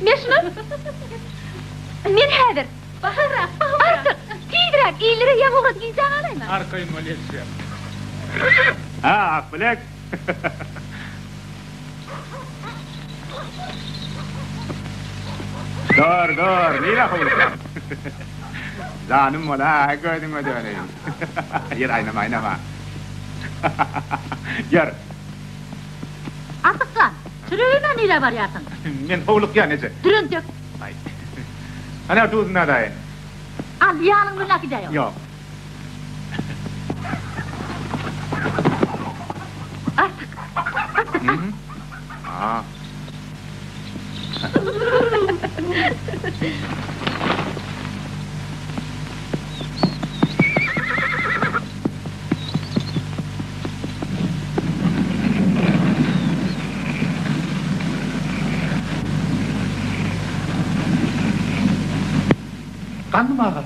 Men şuna Men häzir. Baharak, baharak. Artyk, tizräk, illere ýaňy ugrady gijä galaýma. Arkaýyn bol ýetişýän. Ha, Akbilek. Dur, dur, nirä howlukýaň? Janym bol-a, gözüňe döneýin. Ýör, aýnama, aýnama. Ýör. Artyk jan, çüreýine nirä barýarsyň? Men howlukýan, eje. Dur entek. Aý. Ana, duzuny adaýyn. Al, ýanyň bilen äkidäý ony. Ýok. Artyk, Artyk, al. A. Gandym aga.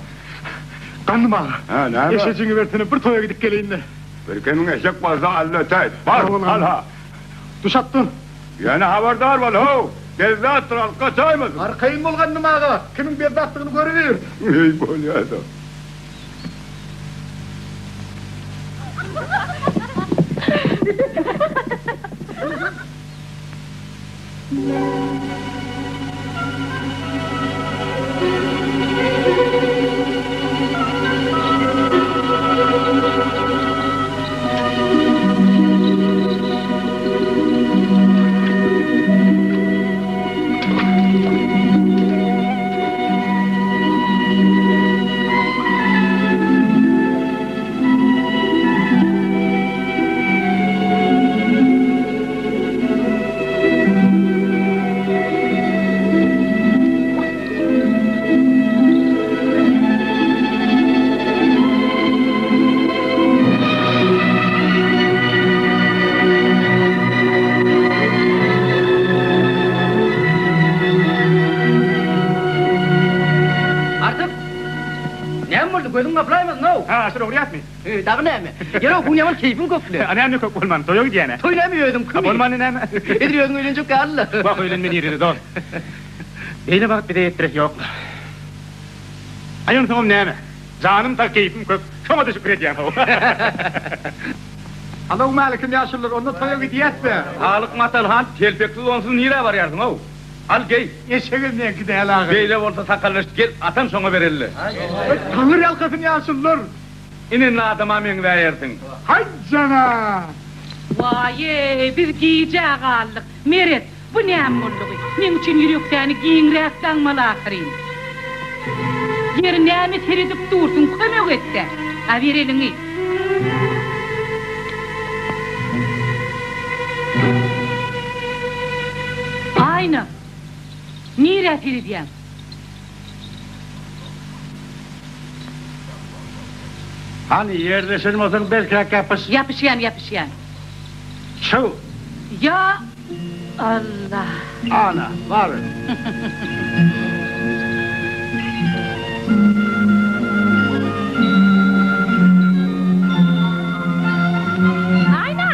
Gandym aga. Hä, näme? Eşejiňi bersene, bir toýa gidip geleýin-le. Bir kemiň eşek bolsa al-da ötäýt. Bar, al-ha. Düş atdan. Ýöne habardar bol, how! Bezzatdyr, alyp gaçaýmasyn. Arkaýyn bol, Gandym aga. Kimiň bezzatdygyny görübiýr. Eý, bolýa-da. Artyk! Näme boldy, gözüň gaplaýmasyn-ow! Hä, aşyr ogurýasmy? Heý, dagy näme? Ýeri, bu näme keýpiň kökle? A näme kök bolman, toýa gidýän-ä. Toý näme özüňkimi? A bolmany näme? Edil özüň öýlenjek ýaly-la. Wah, öýlenme nirede, dost. Beýle bagt bize ýetdiresi ýok-la. Aý, onsoňam näme? Janym sag, keýpim kök. Şoňa-da şükür edýän-how. Salowmalikim, ýaşulular, onda toýa gidýäs-dä. Halyk Matalhan, telpeksiz onsuz nirä barýarsyň-ow? Al, geý. Eşegem meňki däl ahyry. Beýle bolsa sakaldaş gel, atam şoňa bereli. Taňry ýalkasyn ýaşulular. Ine indi adama meňzäýersiň. Haý jana! Waý-eý, biz gijä galdyk. Meret, bu näme boldugy? Meň üçin ýüreksäni giňräk daňmaly ahyryn. Ýeri näme seredip dursuň, kömek et-dä. A ber eliňi. Aýna, nirä seredýäň? Hany, ýerleşen bolsaň berkräk ýapyş. Ýapyşýan, ýapyşýan. Çyg! Ýa Alla! Ana, bar. Aýna!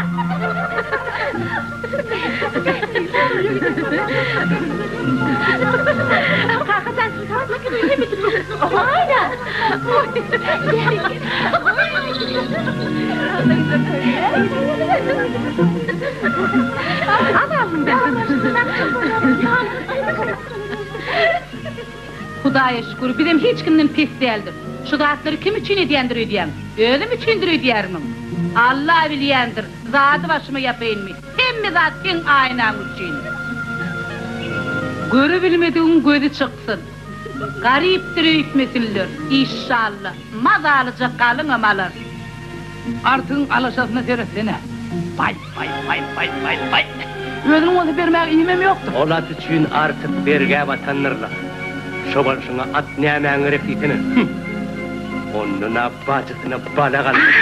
Hudaýa şükür, bizem hiç kimden pes däldiris. Şu zatlary kim üçin edýändir öýdýäň? Özüm üçindir öýdýärmiň? Alla bilýändir, zady başyma ýapaýynmy? Hemme zat seň aýnaň üçin. Görübilmedigiň gözi çyksyn. Garypdyr öýtmesinler, işşalla, mazalyja galyňam alar. Artygyň alaşasyna seretsene. Baý, baý, baý, baý, baý, baý. Özüniň bolsa bermäge iýmem ýokdur. Ol at üçin Artyk bergä batandyr-la. Şo bolşuňa at nämäň gerek diýsene. Hüm! Ondan-a bajysyna balak almaly.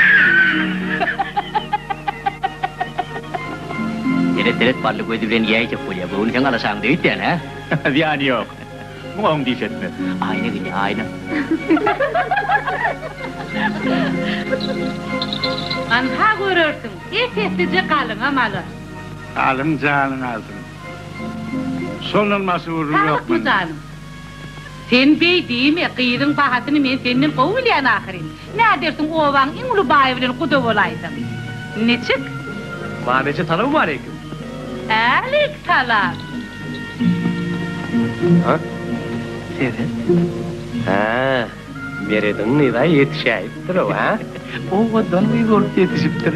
Seret, seret, bally gözi bilen iýäýjek bolýa. Göwni seň alaşaňda öýtýän, hä? Zyýany ýok. Muňa oň diş etmez. Aýna gelýär, aýna. Anha görersiň, ep-eslije galyňam alar. Galyň janyň alsyn. Şondan başga gürrüň ýok Saglykmy mende. janym? Sen beý diýme, gyzyň bahasyny men senden gowy bilýän ahyryn. Nädersiň obaň iň uly baýy bilen guda bolaýsaň. Niçik? Mama eje salowmaleýkim. Älik salam. Ha? Seret. Hä, Merediň gyz-a ýetişäýipdir-ow, hä? Owadan gyz bolup ýetişipdir.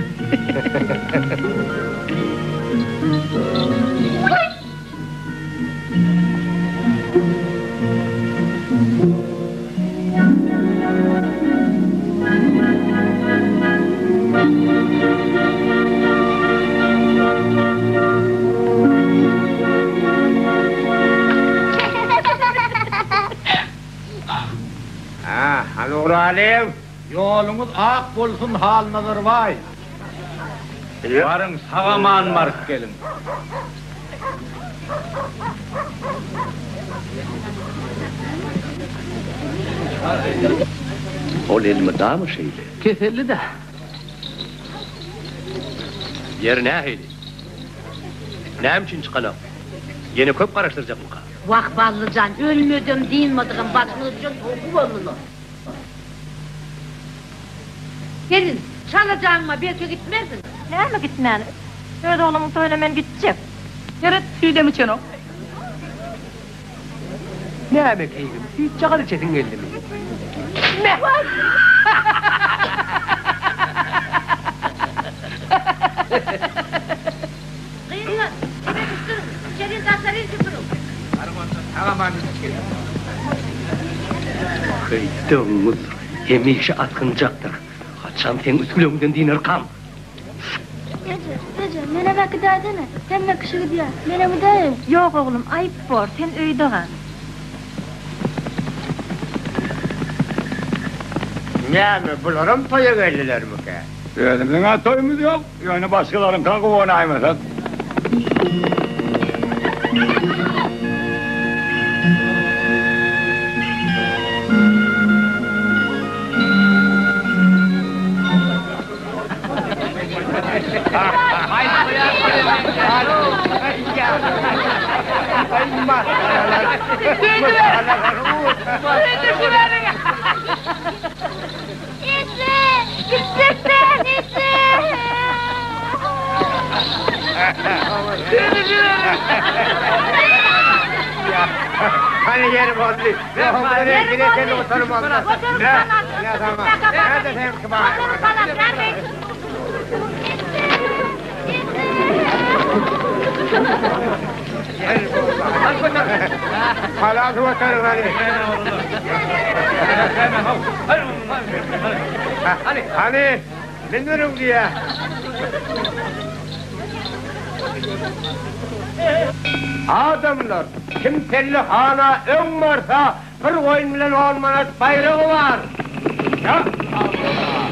Ha, hany uralyň. Ýoluňyz ak bolsun Halnazar baý. Baryň sag-aman baryp geliň. Ol elmydama şeýle. Keselli-dä. Ýeri nähili? Näme üçin çykanok? Ýene köp garaşdyrjakmyka? Wah, Bally jan, ölmedem, dynmadygam başyňyza düşen sowky boldy-la. Gelin, çalajaňma, belki gitmersiň? Näme gitmän? Öz oglumyň toýuna men gitjek. Seret, süýdem içenok. Näme keýgim, süýtjagaz içesiň geldimi? Meh! Gyzlar, çebekişdiriň, içerin daşaryn süpüriň. Baryň onda, sag-aman gidip geliň. Heý, doňuz, hemişe asgynjakdyr. Haçan seň üsgülegiňden dynarkam? Eje, eje, menem äkidäýsene. Hemme kişi gidýär. Menem gidäýeýin. Ýok oglum, aýyp bor, sen öýde gal. Näme, bularam toýa geldilermikä? Özümiziň-ä toýumyz ýok, ýöne başgalaryňka guwanaýmasak. Eje! Gitjek däl, eje! Hany ýeri boldy. Ýeri boldy. Halas oturyň hany. Hany, münüriň diýýä. Adamlar, kim pellehana öň barsa, Bir goýun bilen on manat baýragy bar. Ýa Allah!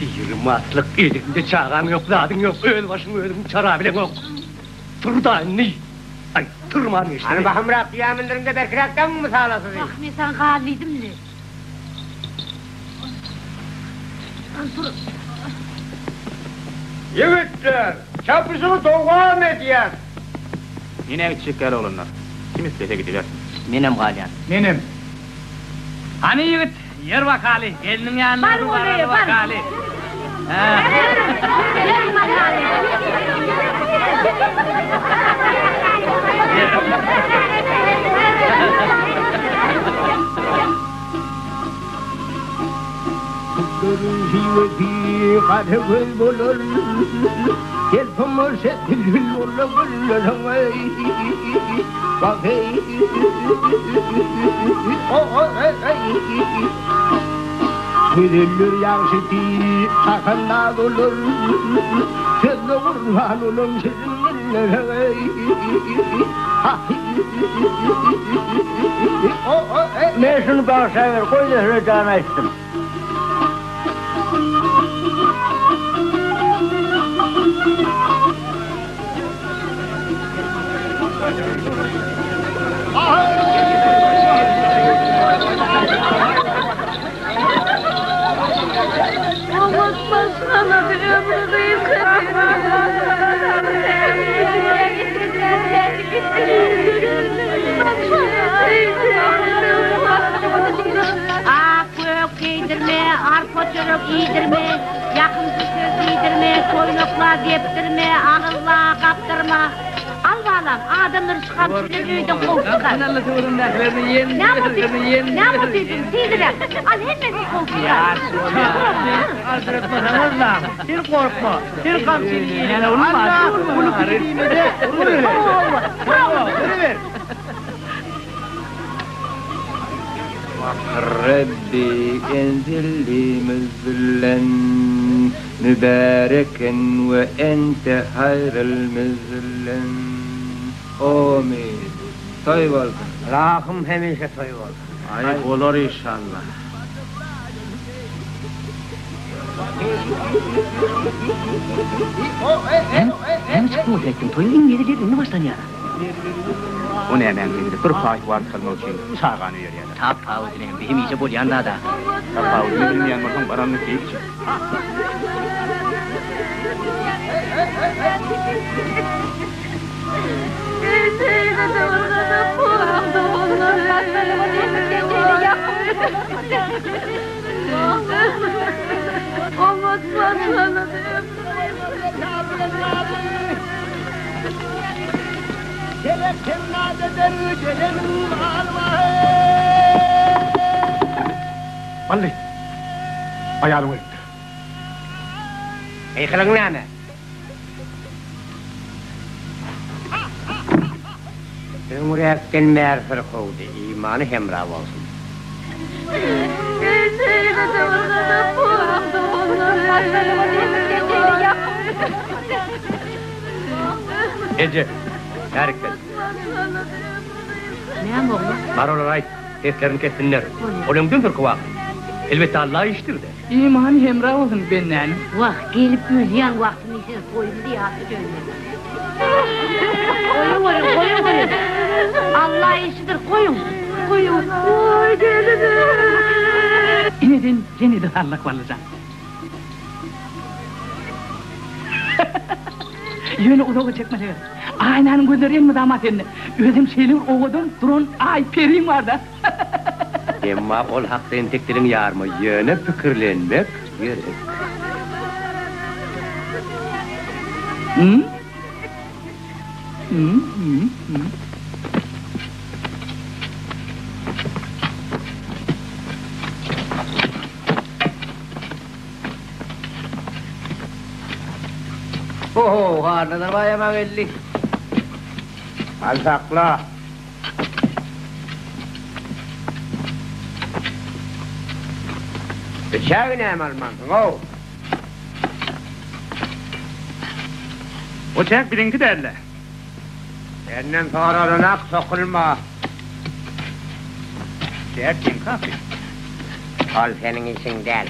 Diri maslyk, eliňde çagaň ýok, zadyň ýok, öz başyňy özüň çarabileňok. Tur-da indi! Aý, turman geçdi. Hany bahymrak düýä mündüriň-de berkiräk daňyň mysalasyzy. Wah, men saňa gal diýdim-le. Ýigitler, çapyşygy dowam edýäs! Men-ä gitjek däl oglanlar. Kim islese gidibersin. Menem galýan. Menem. Hany ýigit, ýör bakaly, gelniň ýanyna bir baraly bakaly. Hä. Gülleriň miwesi gara göz bolar, Gel tomaşa bilbil bola gülleriň eý, Wah eý, o-o-eý. Gözeller ýagşy diýip şahandaz bolar, Sözde gurban bolan şirin dillere eý, Ha-hi, o-o-eý. Men şuny bagyşlaber, goý-da şöyle jan aýtsyn. Oňat başlanady ömri gysga Ak gök geýdirme, arpa çörek iýdirme, ýakymsyz söz diýdirme, toýnakla depdirme, agyzla gapdyrma. Al balam, adamlary şu gamçy bilen öýden kowup çykar. Näme otyrsyň? Näme otyrsyň? Tizräk! Al hemmesini kowup çykar. Rebbi enzilli müzlen mübäreken we ente haýryl müzlen. Omyn. Toý bolsun. Rahym hemişe toý bolsun. Aý bolar işalla. Näme çykdyň otelden? Toýuň iň hezil ýeri indi başlanýar. O nämäň hezili? Bir paý wagt almak üçin çagany öýerýärler. Tapawudy näme? Bu hemişe bolýan zat ahyry. Tapawudyny bilmeýän bolsaň baranyny keýp çek. Bally, aýalyň ölüpdir. Gykylygyň näme? Öňräkden bäri syrkawdy, imany hemra bolsun. Eje, bärik gel. Näme oglum? Bar olara aýt, seslerini kessinler. Ol öňden syrkaw ahyry. Elbetde Alla işdir-dä. Imany hemra bolsun bendäniň. Wah, gelip ölýän wagtyny siz toýuň zyýaty dönmeli. Goýaweriň, goýaweriň. Alla işidir, goýuň, goýuň. Oý, gelinim. Ineden ýene-de sallak Ballyjan. Ýöne uzaga çekmese gerek. Aýnanyň gözleri elmydama sende. Özem şeýle bir owadan duran aý periň bar-da. Emma ol hakda entek diliňi ýarma, ýöne pikirlenmek gerek. Oho, Halnazar baýam-a geldi. Al sakla. Biçägi näme almansyň-ow? O çäk biziňki däl-le. Senden soralanak sokulma. Çäk seňki ahyry. Ol seniň işiň däl.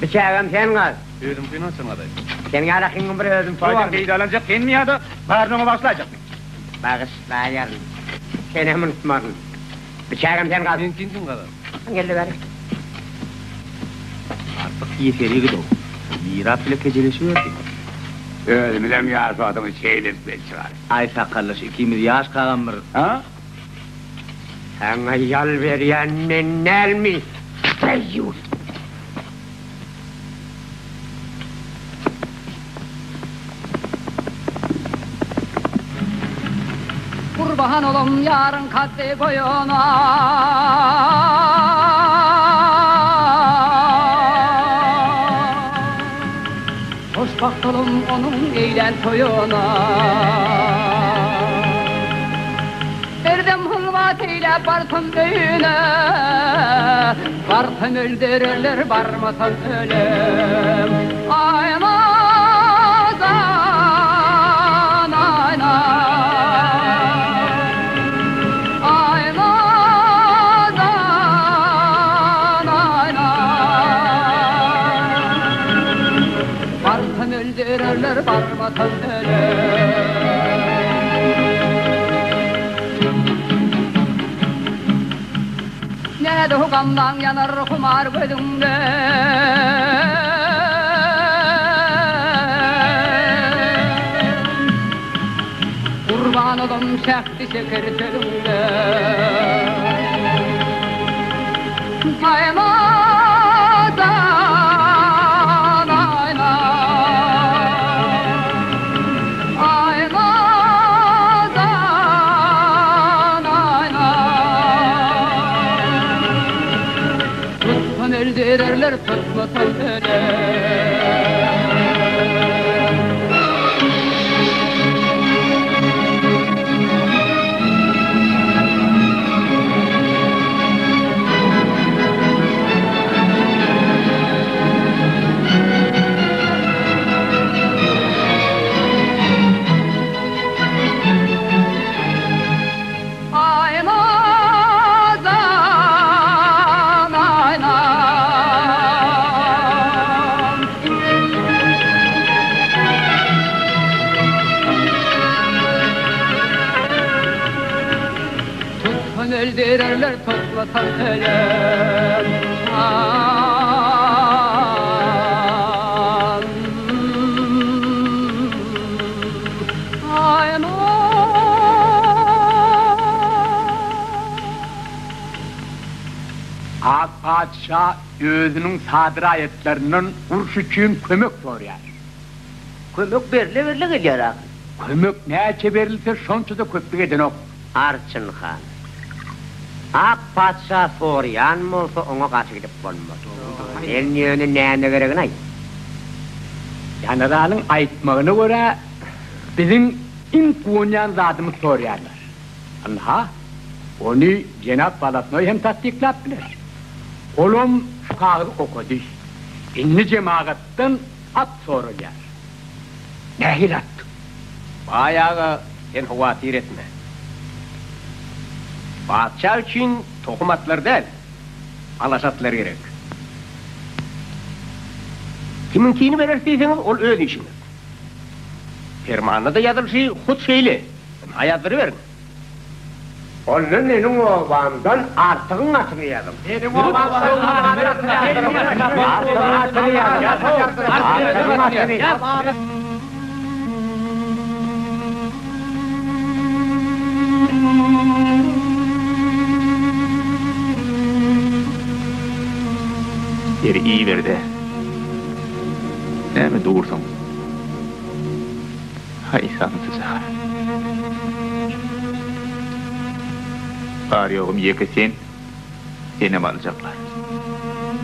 Biçägem sen gaz. Özüňkini haçan gazaýyn? Seniň ýalakyňyň bir özüňki Toýdan bormy? peýdalanjak senmi ýa-da baryny oňa bagyşlaýjakmy? Bagyşlaýaryn. Senem unutmaryn. Biçägem sen gaz. Meňkini kim gazar? Geldi bäri. Artyk ýeser ýigid-ow. Mirap bile kejeleşiberdi. Özümizem ýaş wagtymyz şeýle edip el çykardyk. Aý sakaldaş ikimiz ýaş kagam bir. A? Saňa ýal berýän men dälmi, deýýus? Gurban olam ýaryň kaddy boýuna. Hoşbagt olam onuň eýlän toýuna. Berdem hylwat eýläp barsam öýüne, Barsam öldürerler, barmasam ölem. Aý nazan, aý Aý nazan, aý Barsam öldürerler, barmasam ölem. Näde gamlaň ýanar humar gözüňde. Gurban olam şähdi şeker sözüňde. Aýnadan aýna. Aýnadan aýna. Tutsam öldürerler, tutmasam öler. Aýnadan aýna. Tutsam öldürerler, tutmasam ölem. Ak patyşa özüniň sada raýatlaryndan uruş üçin kömek soraýar. Kömek berle-berle gelýär ahyry. Kömek näçe berilse, şonça-da köplük edenok. Arçyn han. Ak patyşa soraýan bolsa, oňa garşy gidip bolmaz. Sen ýöne näme geregini aýt. Generalyň aýtmagyna görä, biziň iň guwanýan zadymyzy soraýarlar. Ynha, ony jenap Bolotnoý hem tassyklap biler. Olam şu kagyzy okady. Indi jemagatdan at soralýar. Nähili at? Baý aga, sen howatyr etme. Patyşa üçin tohum atlar däl, alaş atlar gerek. Kimiňkini bereris diýseňiz, ol öz işiňiz. Permanda-da ýazylyşy hut şeýle. Ynha ýazdyryberiň. Onda meniň obamdan Artygyň atyny ýazyň. Meniň obamdan Artygyň atyny ýazyň. Artygyň atyny. Ýeri iýiber-de. Näme dursuň? Haý, samsyjaga. Bar-ýogum ýeke sen, senem aljaklar.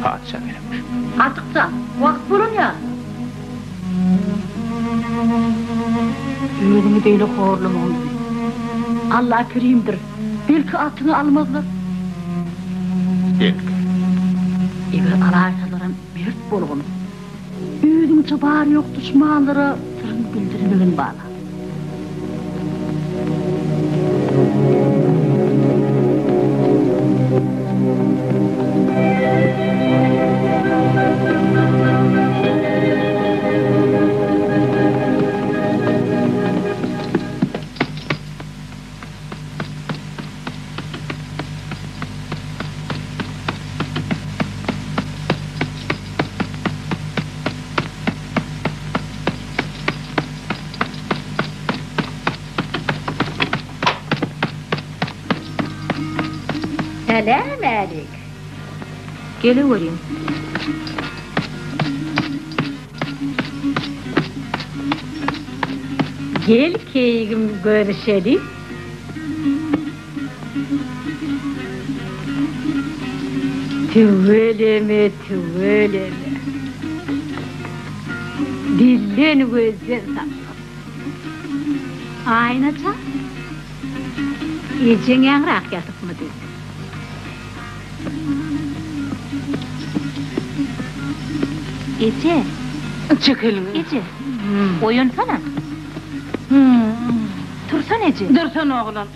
Patyşa gerekmiş. Artykjan, wagt bolan ýaly. Özüňi beýle horlamagyň bizi. Alla kerimdir, belki atyňy almazlar. Belki. Eger alaýsalaram mert bolgun. Özüňçe bar-ýok duşmanlara syryňy bildirmegin bala. Salam alik. Geleweriň. Gel keýigim görüşeli. Tüweleme, tüweleme. Dilden gözden saklasyn. Aýna jan, ejeň ýaňrak ýatypmydy? Eje! Çek eliňi. Eje! Oýansana! Tursana eje! Dursana oglan.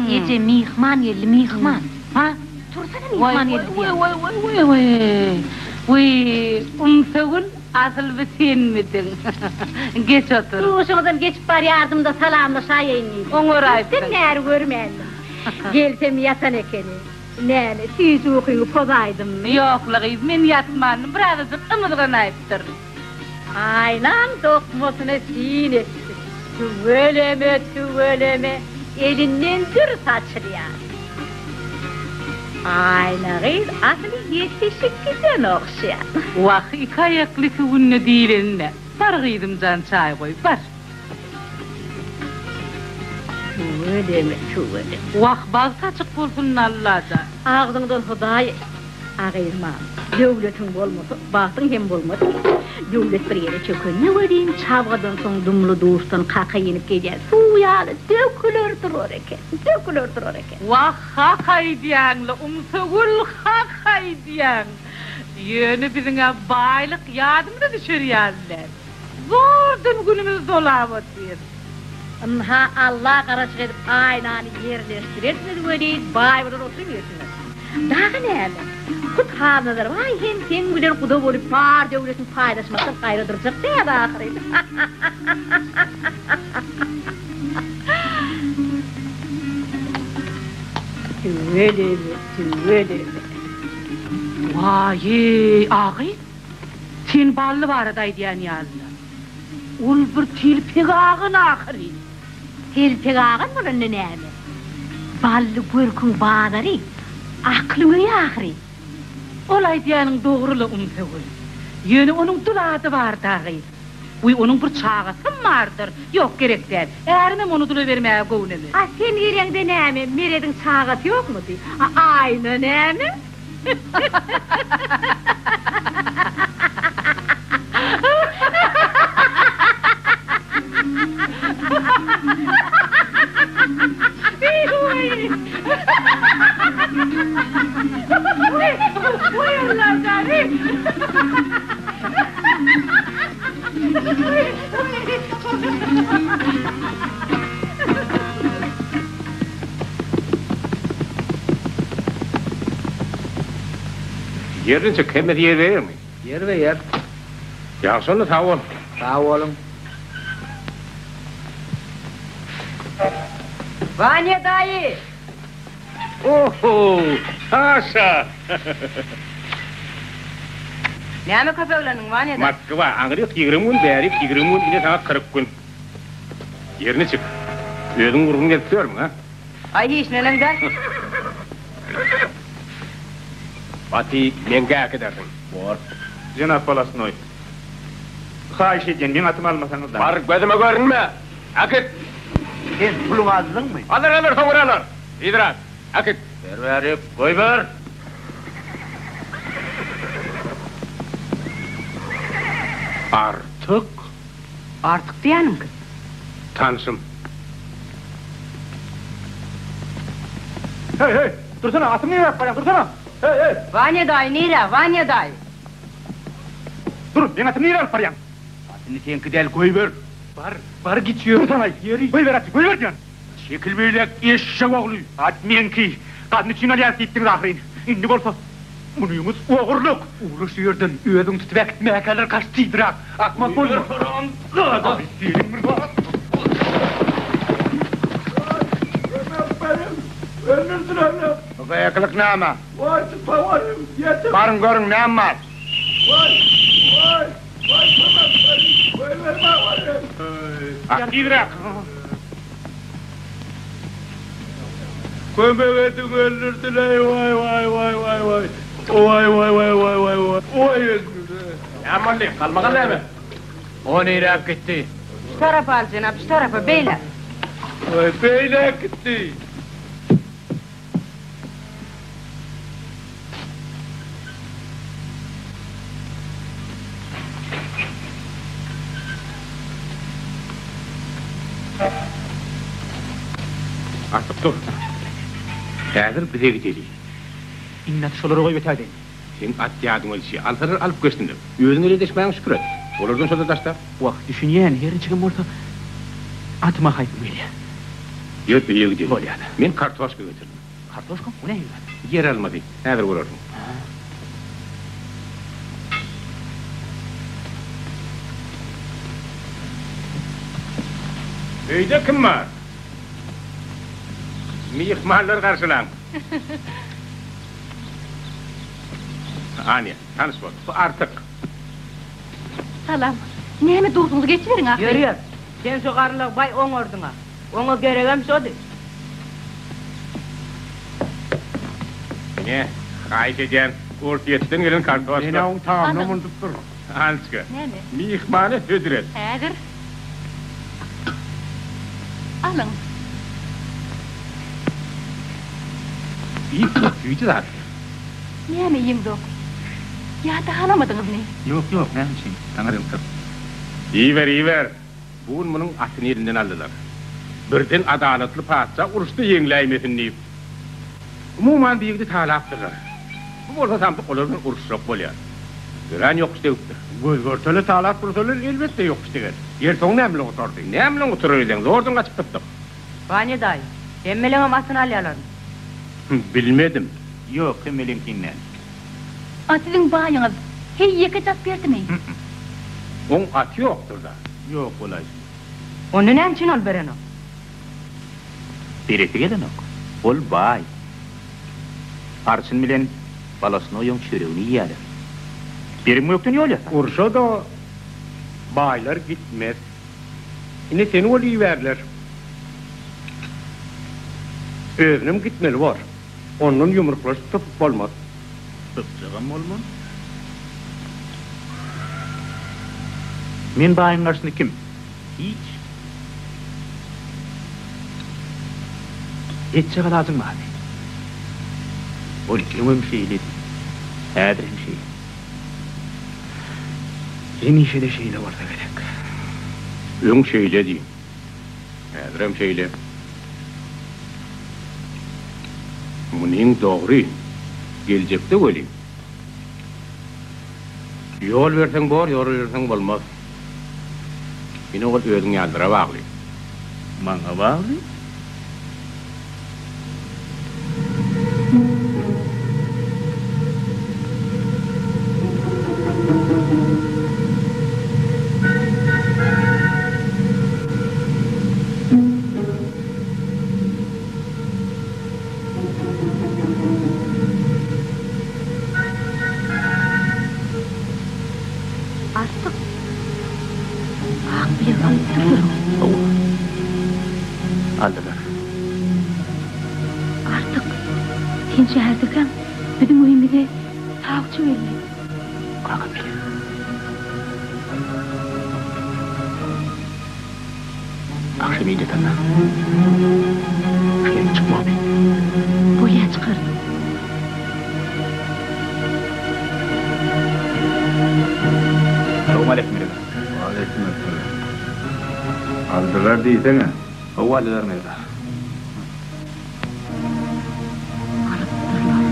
Eje, myhman geldi, myhman. Ha? Tursana myhman geldi diýýän. Waý, waý, waý, waý. Wiý, Umsagül, asyl bu senmidiň? Geç otur. Duşuňyzdan geçip barýardym-da salamlaşaýaýyn diýdim. Oňaraýypsyň. Köpden bäri görmändim. Gelsem ýatan ekeni. Näme, süýji ukyňy pozaýdymmy? Ýok-la gyz, men ýatmandym, birazajyk ymyzganaýypdyryn. Aýnaň dokmasyna syn etdim. Tüweleme, tüweleme, elinden dür saçylýar. Aýna gyz asyl ýetişip giden ogşýar. Wah, iki aýakly iki günde diýlenine. Bar gyzym jan çaý goý, bar. Tüweleme, tüweleme. Wah, bagt açyk bolsun Allajan. Agzyňdan Hudaý A gyz mam, döwletiň bolmasa, bagtyň hem bolmaz eken. Döwlet bir ýere çökende welin, çabgadan soň dumly-duşdan kaka inip gelýän suw ýaly döküler durar eken, döküler durar eken. Wah, hak aýdýaň-la, Umsagül, hak aýdýaň. Ýöne biziň-ä baýlyk ýadymyza düşer ýaly däl. Zordan günümizi dolap otyrys. Ynha, Alla garaşyk edip aýnany ýerleşdirersiňiz welin, baý bolar oturybersiňiz. Dagy näme? Hut Halnazar baý hem seň bilen guda bolup bar döwletini paýlaşmakdan gaýra durjak däl ahyryn. Tüweleme, tüweleme. Waý-eý, agy, sen Bally barada aýdýan ýaly-la. Ol bir telpek agan ahyryn. Telpek agan bolanda näme? Bally görküň bazary, aklyň öýi ahyryn. Ol aýdýanyň dogry-la, Umsagül. Ýöne onuň dul ady bar dagy. Wiý, onuň bir çagasam bardyr. Ýok, gerek däl. Ärimem ony dula bermäge göwnemez. A sen geleňde näme, Merediň çagasy ýokmudy? A Aýna näme? Ýerine çyk, hemmesi ýerbe-ýermi? Ýerbe-ýer. Ýagşy onda, sag bol. Sag boluň. Wanýa daýy! Oho, Saşa! Näme köpeglendiň, Wanýa daýy? Moskwa, aňryk 20 gün, bärik 20 gün, ine saňa 40 gün. Ýerine çyk. Özüň gurgun gezip ýörmüň, a? Aý, hiç neneň däl. Baty, meňkä äkidersiň. Bor. Jenap Polasnoý, haýyş edýän, meň atymy almasaňyz-da. Bar, gözüme görünme! Äkit! Sen puluňy aldyňmy? Alar, alar, soňra alar. Yzrak, äkit! Ber bärik, goýber! Artyk? Artyk diýýäniň kim? Tanşym. Heý, heý, dursana, atyňy nirä alyp barýaň, dursana! Heý, heý! Wanýa daýy nirä, Wanýa daýy? Dur, meň atymy nirä alyp barýaň? Atyny seňki däl, goýber! Bar, bar git ýör. Dursana-aý, ýeri, goýber aty, goýber diýýän! Çekil beýläk, eşşek ogly! At meňki, gazna üçin alýarys diýipdiňiz ahyryn. Indi bolsa, munyňyz ogurlyk! Ugra şu ýerden, özüň tutup äkit, mäkäler gaç tizräk! Akmak bolma! Haramzada! Seniň bir zat! Bu gykylyk näme? Baryň görüň näme bar? Tizräk! Kömek ediň öldürdileý waý waý waý waý waý waý waý waý waý waý waý waý öldürdiler. Näme boldy? Galmagal näme? O niräk gitdi? Şu tarapa al jenap, şu tarapa, beýläk. Waý beýläk gitdi. Artyk dur. Häzir bize gideli. Indi aty şolara goýup ötäýdeýin. Seň at ýadyňa düşýär. Alsalar alyp geçsinler. Özüň ele deşmäňe şükür et. Olardan şo-da daşda. Wah, düşünýän, her niçigem bolsa, atyma haýpym gelýär. Ýör, öýe gideli. Bolýar-da. Men kartoşka getirdim. Kartoşka? O nähili zat? Ýer almasy. Häzir görersiň. Öýde kim bar? Myhmanlary garşylaň. Anýa, tanyş bol. Bu Artyk. Salam. Näme durduňyz, geçiberiň ahyry. Ýör, ýör. Sen şo garynlagy baý oňardyň-a. Oňa geregem şody. Ine, haýyş edýän, Orsýetden gelen kartoşka. Men-ä oň tagamynam unudypdyryn. Ançka, Näme? myhmana hödür et. Häzir. Alyň. Iýip gör, süýji zat. Näme iýeňzok? Ýa-da halamadyňyzmy? Ýok, ýok, näme üçin? Saňa ýok. Iýiber, iýiber. Bu gün munuň atyny elinden aldylar. Birden adalatly patyşa uruşda ýeňläýmesin diýip. Umuman bu ýigidi talapdyrlar. Bu bolsa samsyk olar bilen uruşjak bolýar. Örän ýokuş degipdir. Göz-görtele talap dursalar elbetde ýokuş deger. Ýeri soň näme bilen gutardy? Näme bilen gutarar öýdýäň? Zordan gaçyp sypdyk. Wanya daýy, hemmeleňem atyny alýalarmy? Bilmedim. Ýok, hemmeleňkini däl. A siziň baýyňyz heý ýeke jap berdimi? Oň aty ýokdur-da. Ýok bolaýsyn. Onda näme üçin ol berenok? Beresi gelenok. Ol baý. Arçyn bilen Balasnoýaň çöregini iýýäler. Berim gökden ýol ýasar. Urşa-da baýlar gitmez. Ine seni ol ibärler. Özünem gitmeli bor. Ondan ýumruklaşyp sypyp bolmaz. Sypjagam bolmaz. Men baýyň garşysynda kim? Hiç. Etjek alajyň barmy? Ol öňem şeýledi. Häzir hem şeýle. Hemişe-de şeýle bolsa gerek. Öň şeýledi. Häzirem şeýle. Munyň dogry. Geljekde welin. Ýol berseň bor, ýol berseň bolmaz. Ine ol özüň ýalylara bagly. Maňa bagly? Artyk ak bilek alypdyrlar. Hawa. Aldylar. Artyk, sen şäherdekäň biziň öýümize sawçy geldi. Kakam geler. Agşam il ýatanda şeýle çykmagyny. Bolýa çykaryn. Salowmaleýkim Mirza. Waleýkim essalam. Aldylar diýsene. Hawa aldylar Mirza. Alypdyrlar.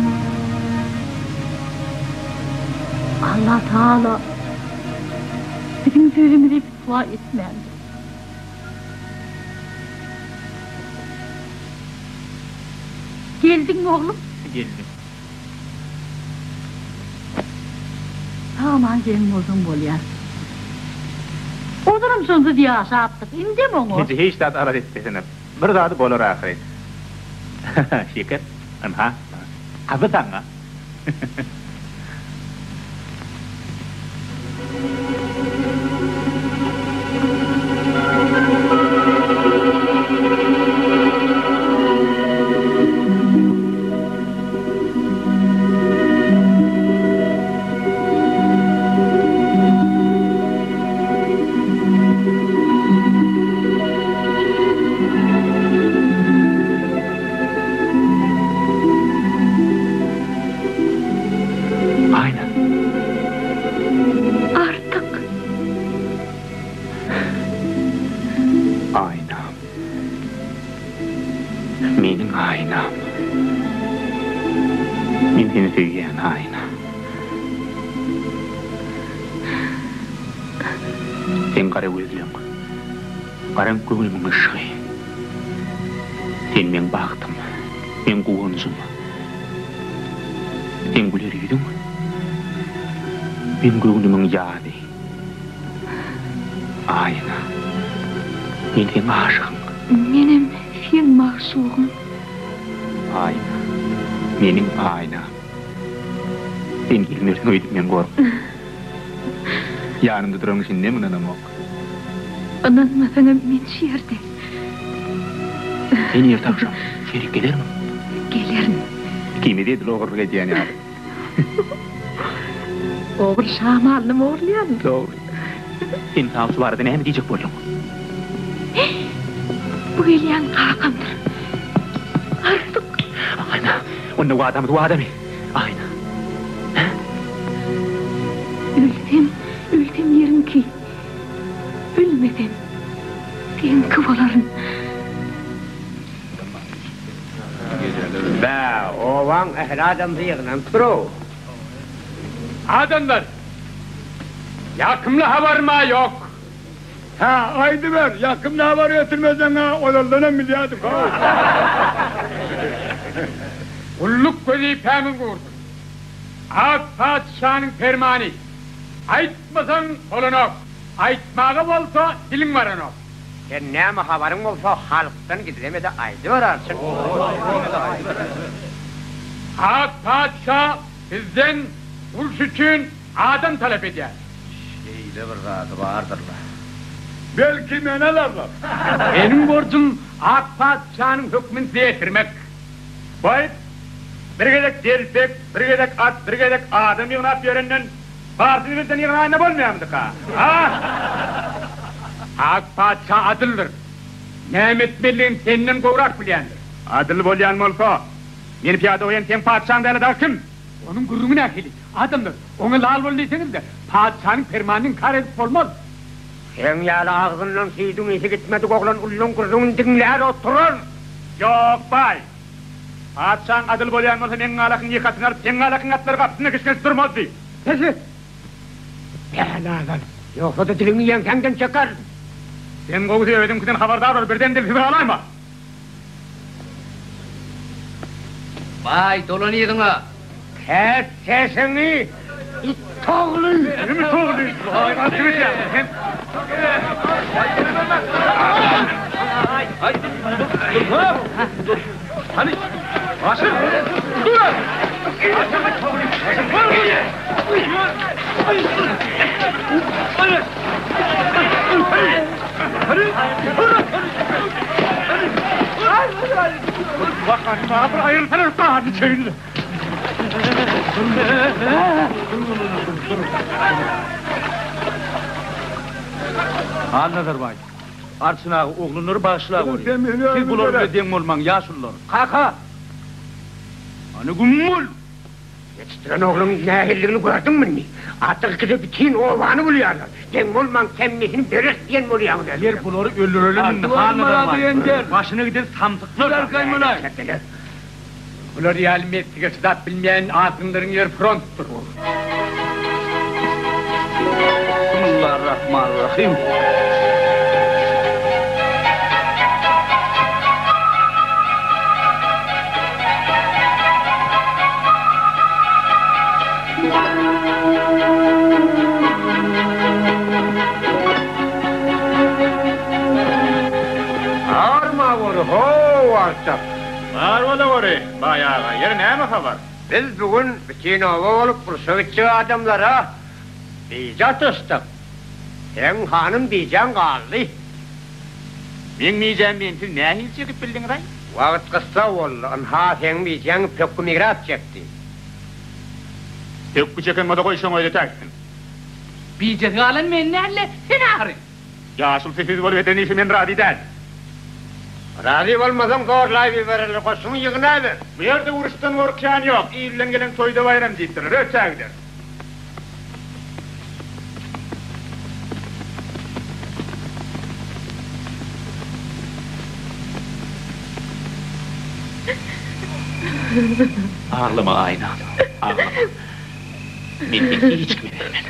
Allatagala biziň sözümizi pitwa etmändir. Geldiňmi oglum? Geldim. Sag-aman gelen bolsaň bolýar. Ozalam şonsuz ýaşapdyk, indem oňa. Eje hiç zat alada etmesene. Bir zady bolar ahyry. Şeker, ynha, gazy saňa. Aýnam. Men seni söýýän, Aýna. Seň gara gözleň, garaňky göwnümiň yşgy. Sen meň bagtym, meň guwanjym. Seň güler ýüzüň, meň göwnümiň ýazy. Aýna, men seň aşygyň. Menem seň magşugyň. Aýna, meniň Aýnam. Sen gelmersiň öýdüp men gorkdum. Ýanymda duranyň şindem ynanamok. Ynanmasaňam men şu ýerde. Sen erte agşam şu ýerik gelermiň? Gelerin. Ikimiz edil ogurlyk edýän ýaly. Ogry şamalyny ogurlaýarmy? Dogry. Sen sawçy barada näme diýjek bolduň? Bu gelýän kakamdyr. Artyk. Aýna, onda wadamyz wadamy? Aýna. Hä? Ölsem, ölsem ýeriňki. Ölmesem, seňki bolaryn. Bä, obaň ähli adamsy ýygnanypdyr-ow. Adamlar, ýakymly habarym-a ýok. Hä, aýdyber, ýakymly habar getirmeseň-ä ozaldanam bilýärdik-ow. Gulluk wezipämiz gursun. Ak patyşanyň permany. Aýtmasaň bolanok, aýtmaga bolsa diliň baranok. Sen näme habaryň bolsa halkdan gizleme-de aýdyber arçyn. Ak patyşa bizden uruş üçin adam talap edýär. Şeýle bir zady bardyr-la. Belki meni alarlar. Meniň borjum ak patyşanyň hökmüni size ýetirmek. Baý, bir gezek delpek, bir gezek at, bir gezek adam ýygnap ýörenden barysyny birden ýygnaýanda bolmaýarmydyka, a? Ak patyşa adyldyr. Näme etmelidigini senden gowrak bilýändir. Adyl bolýan bolsa, meni pyýada goýan seň patyşaň däl-de dagy kim? Onuň gürrüňi nähili? Adamlar, oňa lal bol diýseňiz-de, patyşanyň permanyny inkar edip bolmaz. Seň ýaly agzyndan süýdüň ysy gitmedik oglan ullaň gürrüňini diňlär oturar. Ýok, baý. Patyşaň adyl bolýan bolsa meň galakyň ýekasyny alyp, seň galakyň atlary gapysynda kişňeşip durmazdy. Bes et! Päli azal, ýogsa-da diliňi ýeňsäňden çekerin. Sen gowusy özüňkiden habardar bol, birden dilsiz galaýma. Baý, dolan yzyňa! Kes sesiňi, it ogly! Kim it ogly? Kim it ýa? Sen. Dur! Hany, Aşyr! Dur! Bir aýrylsana garny çeýnedi. Halnazar baý, Arçyn aga oglanlary bagyşla goý. Siz bular bilen deň bolmaň, ýaşulular. Kaka! Hany güm bol! Ýetişdiren ogluň nähilidigini gördüňmi indi? Artyk ikisi bütin obany bulýarlar. Deň bolmaň, temmisini bereris diýen bolýaňyz özüňiz. Ýer bulary öldürelim indi, Halnazar baý. Başyna giden samsyklar. Bular ýaly meslige çydap bilmeýän azgynlaryň ýeri frontdyr. Bismillarrahmanirrahim. Arma gory, how Arçak! Bar bolawery, baý aga, ýeri näme habar? Biz bu gün bütin oba bolup urşa gitjek adamlara bije atyşdyk. Seň hanym bijäň galdy. Meň bijäm mensiz nähili çekip bildiňiz-aý? Wagt gyssag boldy. Ynha, seň bijäň pökgi migrap çekdi. Pökgi çeken bolsa goý şoň özi täksin. Bijesi galan men däl-de, sen ahyry. Ýaşuly sesiz bolup eden işe men razy däl. Razy bolmasaň zorlaýyp ibererler, goşuňy ýygnaber. Bu ýerde uruşdan gorkýan ýok, ilden gelen toýda baýram diýipdirler, öçä gider. Aglama Aýna, aglama. Men seni hiç kime bermen.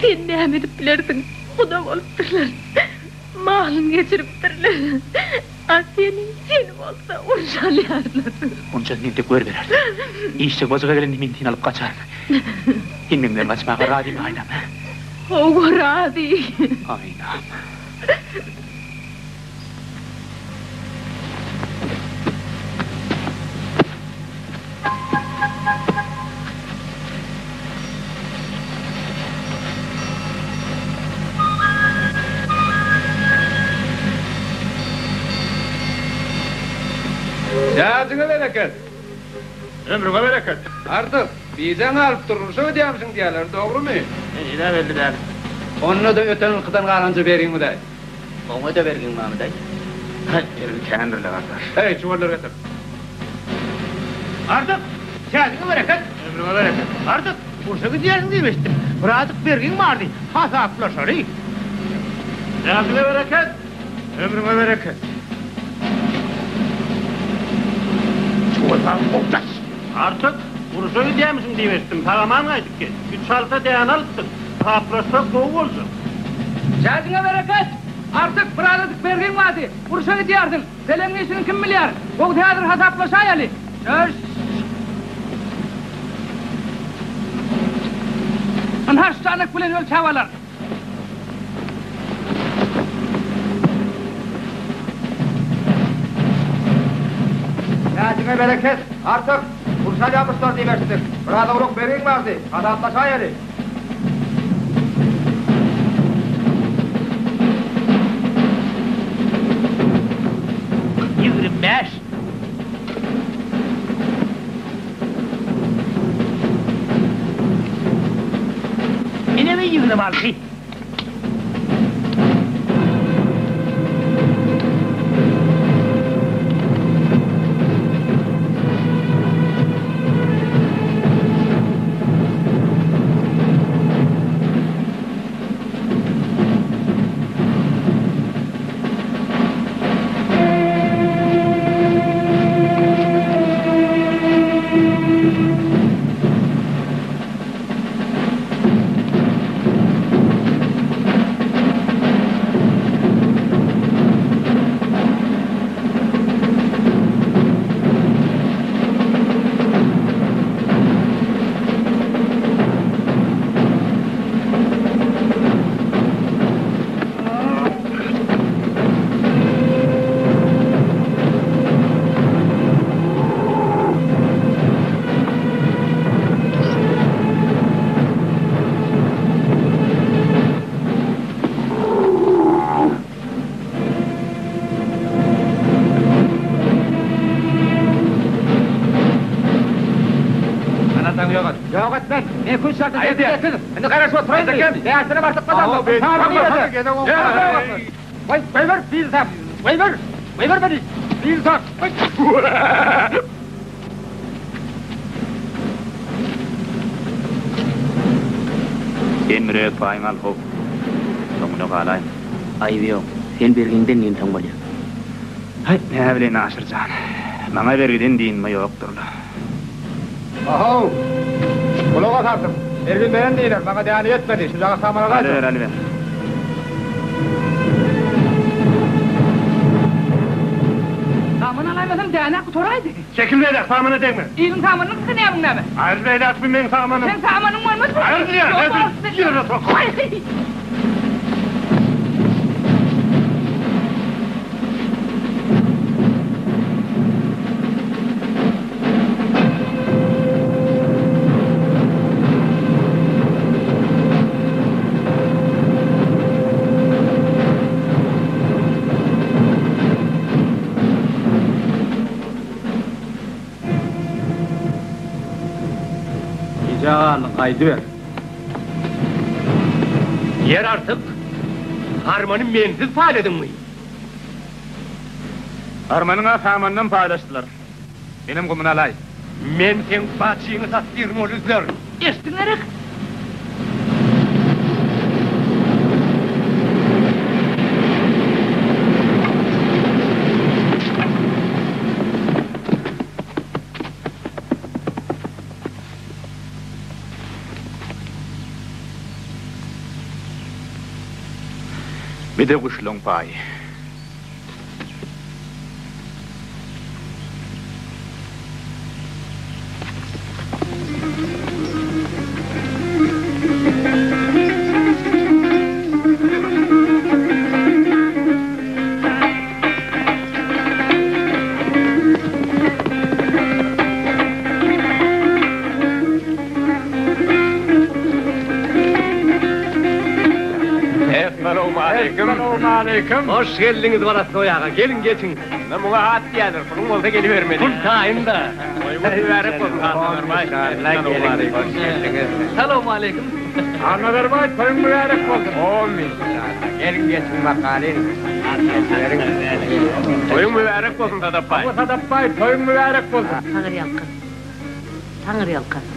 Sen näme edip bilersiň? Guda bolupdyrlar. Malyny geçiripdirler. A seni, seni bolsa urşa alýarlar. Onça entek görübereris. Işjek bajyga gelende men seni alyp gaçaryn. Sen meň bilen gaçmaga razymy, Aýnam? Hawa, razy. Aýnam. Täjiňe bereket! Ömrüňe bereket! Artyk, bijäň galyp durmuşa gidýärmişiň diýýärler, dogrumy? Heniz-ä belli däl. Onda-da öten ýylkydan galanja beriň-dä. Oňa-da bergiň barmy-daý? Haý, bergi kändir-le gardaş. Heý, çuwallary getir. Artyk, täjiňe bereket! Ömrüňe bereket! Artyk, urşa gidýärsiň diýip eşitdim. Birazjyk bergiň bardy, hasaplaşaly. Täjiňe bereket! Ömrüňe bereket! Çuwaldan gowdaş! Artyk, urşa gidýärmişiň diýip eşitdim. Sag-aman gaýdyp gel. Üç halta däne alypsyň. Hasaplaşsak gowy boljak. Täjiňe bereket! Artyk, birazajyk bergiň bardy. Urşa gidýärsiň. Peleňiň işini kim bilýär? Gowusy häzir hasaplaşaýaly. Çöş! Ynha şu çanak bilen ölçäp alar. Täjiňe bereket! Artyk, urşa alýamyşlar diýip eşitdik. Biraz owlak bergiň bardy. Hasaplaşaýaly. 25. Ine bir 26. Ýok et. Ýok etmez. Men kün şartly Aýdýar. Indi garaşyp oturaýyn. Bäşine barsak gazandyk. Goý, goýber, binsap. Goýber. Goýber meni. Binsap. Sen bir öz paýyňy al how. Soňuna galaýma. Aýby ýok. Sen bergiňden dynsaň bolýar. Haý, näbileýin Aşyr jan. Maňa bergiden dynma ýokdur-la. Ahow! Gulak asarsyň. Bergin beren diýler, maňa däne ýetmedi, şujagaz saman alaýsaň. Alyber, alyber. Saman alaýmasaň däne gutaraýdy. Çekil beýläk, samana degme. Iliň samanyny gysga näbiň näme? Aýryl beýläk, bu meň samanym. Seň samanyň bolmaz bu. Aýryl diýýän, ýere sokaýyn. Gijä galdyň, gaýdyber. Ýer artyk, harmany mensiz paýladyňmy? Harmanyň-a samanynam paýlaşdylar. Menem gumuna alaý. Men seň baçyňy satdyryn ol üzler. Eşitdiň gerek? Bir-de guşlaň paýy. Essalawmaleýkim. Hoş geldiňiz Baratnoý aga. Geliň geçiň. Indi muňa at diýerler. Puluň bolsa gelibermeli. Pul taýyn-da. Toýuňyz mübärek bolsun, Annazarbaý. Hoş geldiňiz. Salowmaleýkim. Annazarbaý, toýuň mübärek bolsun. Amin. Geliň geçiň bakalyň. Toýuň mübärek bolsun Sadapbaý. Hawa Sadapbaý toýuň mübärek bolsun. Taňyrýalkasyn. Taňyrýalkasyn.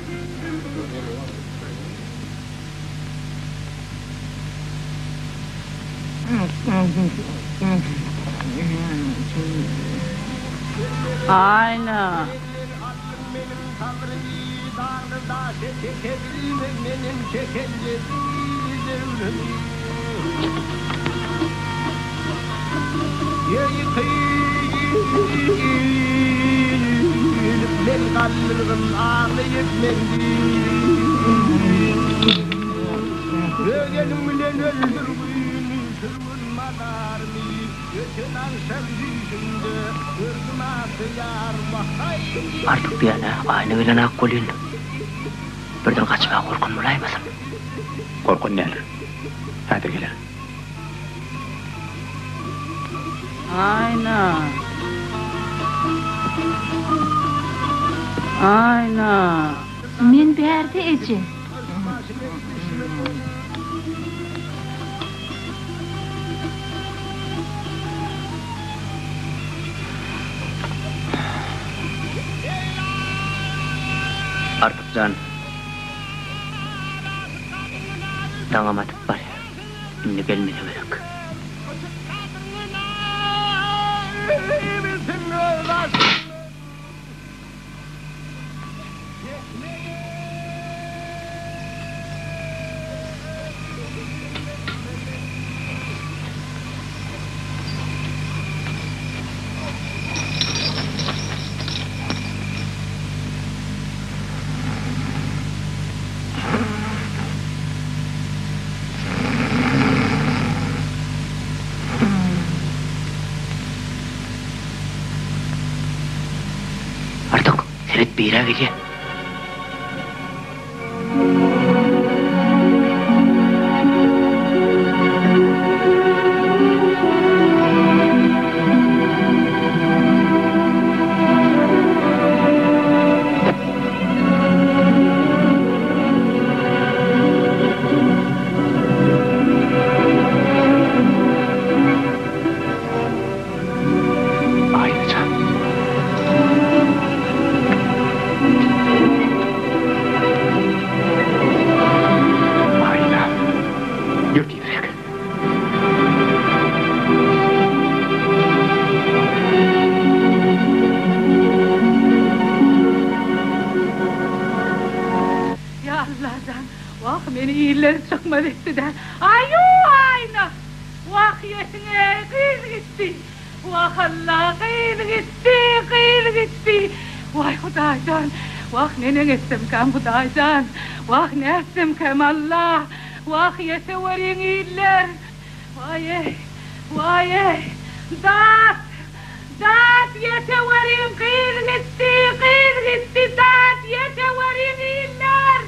Aýna. Artyk diýýän-ä, Aýna gelen-ak welin, birden gaçmaga gorkan bolaýmasyn? Gorkan däldir. Häzir geler. Aýna. Aýna. Men bärde, eje. Artyk jan, daňam atyp barýar. Indi gelmese gerek. Artyk, seret bira gelýä. Aýna jan. Aýna. Ýör tizräk. Ýa Allajan, wah meni iller çykmaz etdi-dä. Aýu, Aýna! Wah ýetiň-eý, gyz gitdi! Wah Alla, gyz gitdi, gyz gitdi! Waý Hudaýjan, wah neneň etsemkäm Hudaýjan, wah nätsemkäm Alla, wah ýeteweriň iller! Waý-eý, waý-eý, dat, dat ýeteweriň gyz gitdi, gyz gitdi, dat ýeteweriň iller!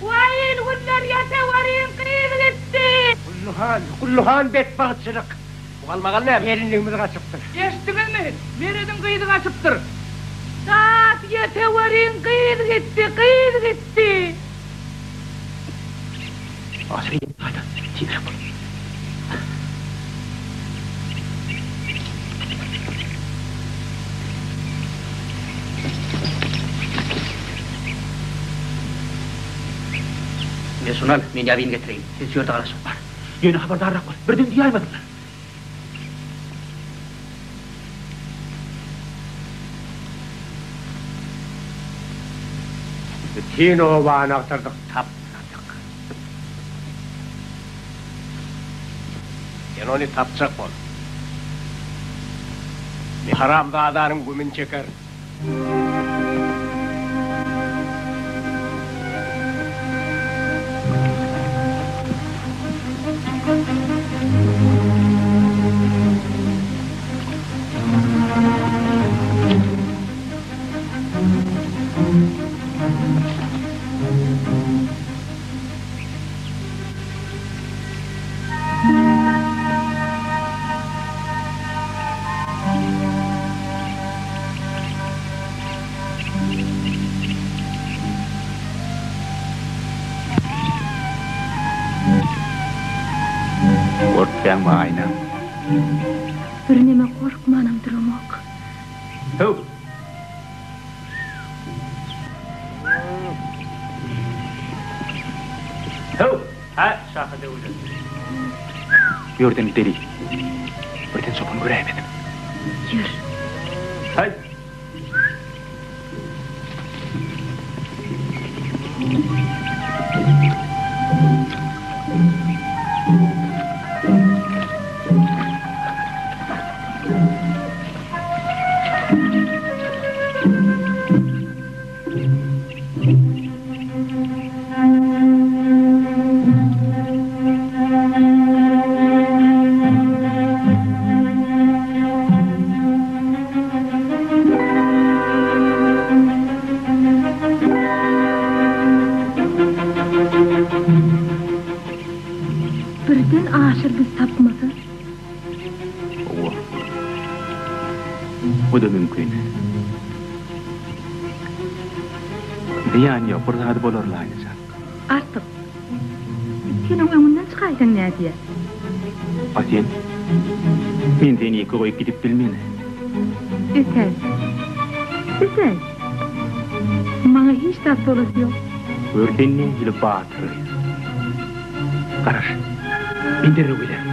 Waý il-günler ýeteweriň gyz gitdi! Gulluhan, Gulluhan betbagtçylyk! Bu galmagal näme? Gelinligimiz gaçypdyr. Eşitdiňizmi? Merediň gyzy gaçypdyr. Dat ýeteweriň gyz gitdi, gyz gitdi! Asyl gaýda, tizräk bol. Men şuny al, men ýazyny getireýin. Sen şu ýerde garaşyp bar. Ýöne habardarrak bol, birden duýaýmasynlar. Bütin obany agtardyk, tapmadyk. Sen ony tapjak bol. Men haramzadanyň gümüni çekerin. Gorkýaňmy, Aýna? Birneme gorkmanam duramok. Höw! Höw! Hä, şaha döwlet. Bu ýerden gideli. Birden çopan göräýmesin. Ýör. Häý! Birden Aşyr bizi tapmasa? Hawa. Bu-da mümkin. Zyýany ýok, bir zady bolar-la, Aýnajan. Artyk. Sen oň öňünden çykaýsaň nädýä? A sen? Men seni ýeke goýup gidip bilmen. Ötäý. Ötäý. Maňa hiç zat bolasy ýok. Gör sen nähili batyr gyz. Garaş. Men derrew gelerin.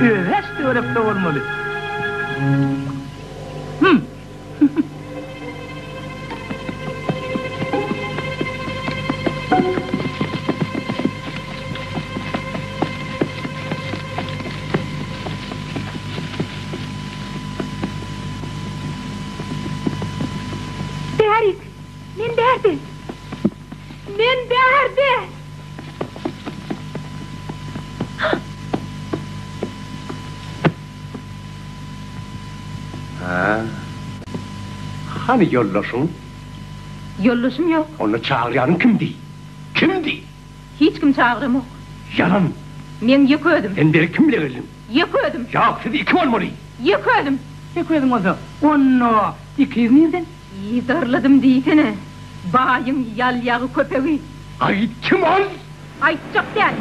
Öweş töwerekde bolmaly. Hüm. Bärik! Men bärde! Men bärde! Hä? Hany ýoldaşyň? Ýoldaşym ýok. Onda çagyrýanyň kimdi? Kimdi? Hiç kim çagyramok. Ýalan! Meň ýeke özüm. Sen beri kim bile geldiň? Ýeke özüm. Ýok, siz iki bolmaly. Ýeke özüm. Ýeke özüň bolsa, onda ikiz nirden? Yzarladym diýsene, baýyň ýalýagy köpegi. Aýt, kim ol? Aýtjak däl.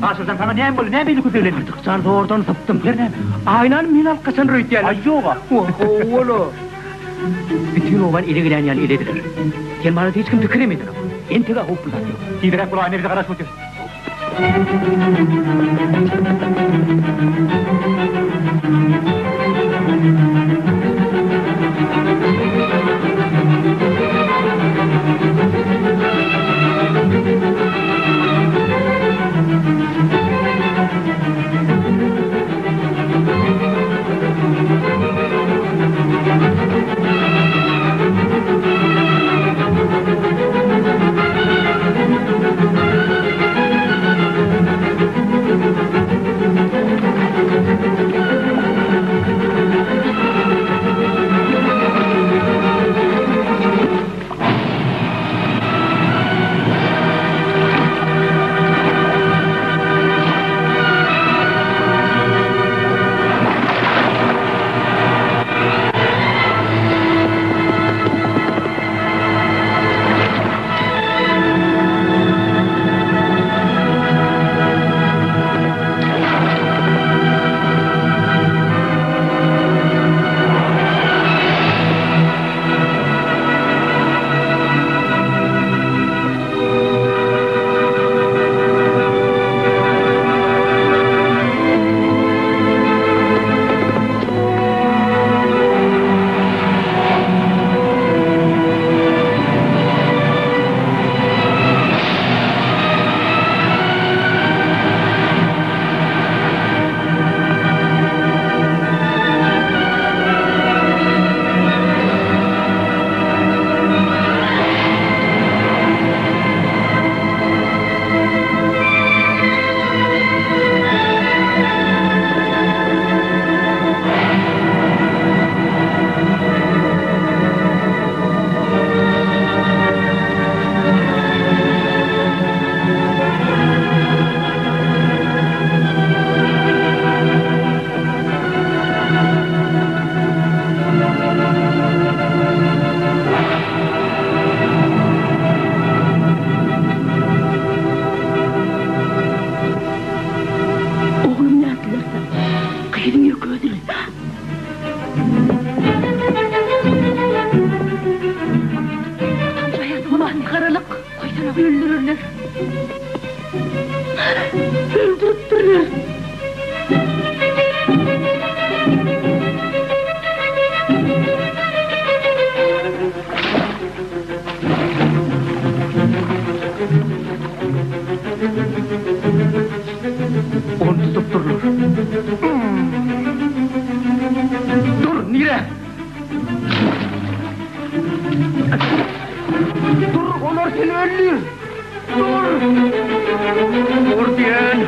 Aşyrjan saňa näme boldy, näme beýle köpeglendiň? Artyk jan zordan sypdym. Her näme? Aýnany men alyp gaçandyr öýtýärler. Aý ýog-a. Ho-o-la. Bütin obany ele gelýän ýaly elediler. Sen barada hiç kim pikirem edenok. Entek-ä howply zat ýok. Tizräk bol, Aýna bize garaşyp otyr. Öldürerler. Öldüripdirler. Ony tutupdyrlar. Dur, nirä? Dur, olar seni öldür. Dur! Dur diýen.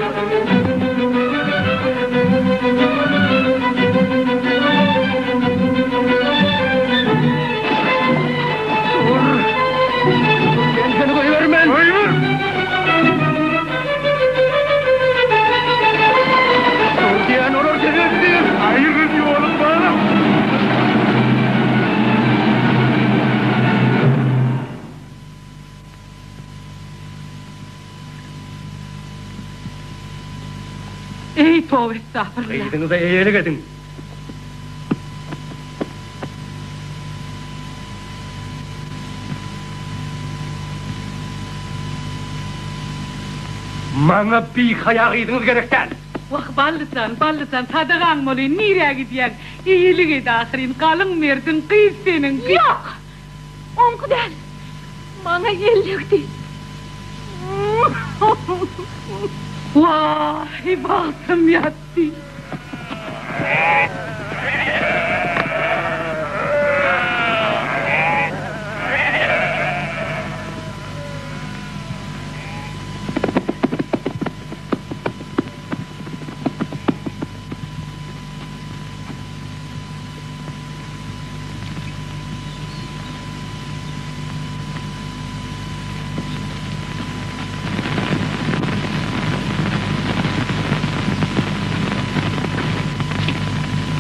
Dur! Men seni goýbermen. Goýber! Dur diýen, olar seni öldür. Aýryl ýolum balam. Eý, toba estagfurullah. Gyzyňyza eýelik ediň. Maňa bihaýa gyzyňyz gerek däl. Wah, Ballyjan, Ballyjan, sadagaň bolaýyn, nirä gidýäň? Eýelik et ahyryn, galyň merdiň, gyz seniň, gyz. Ýok! Oňky däl. Maňa ellekdi. Waý, bagtym ýatdy.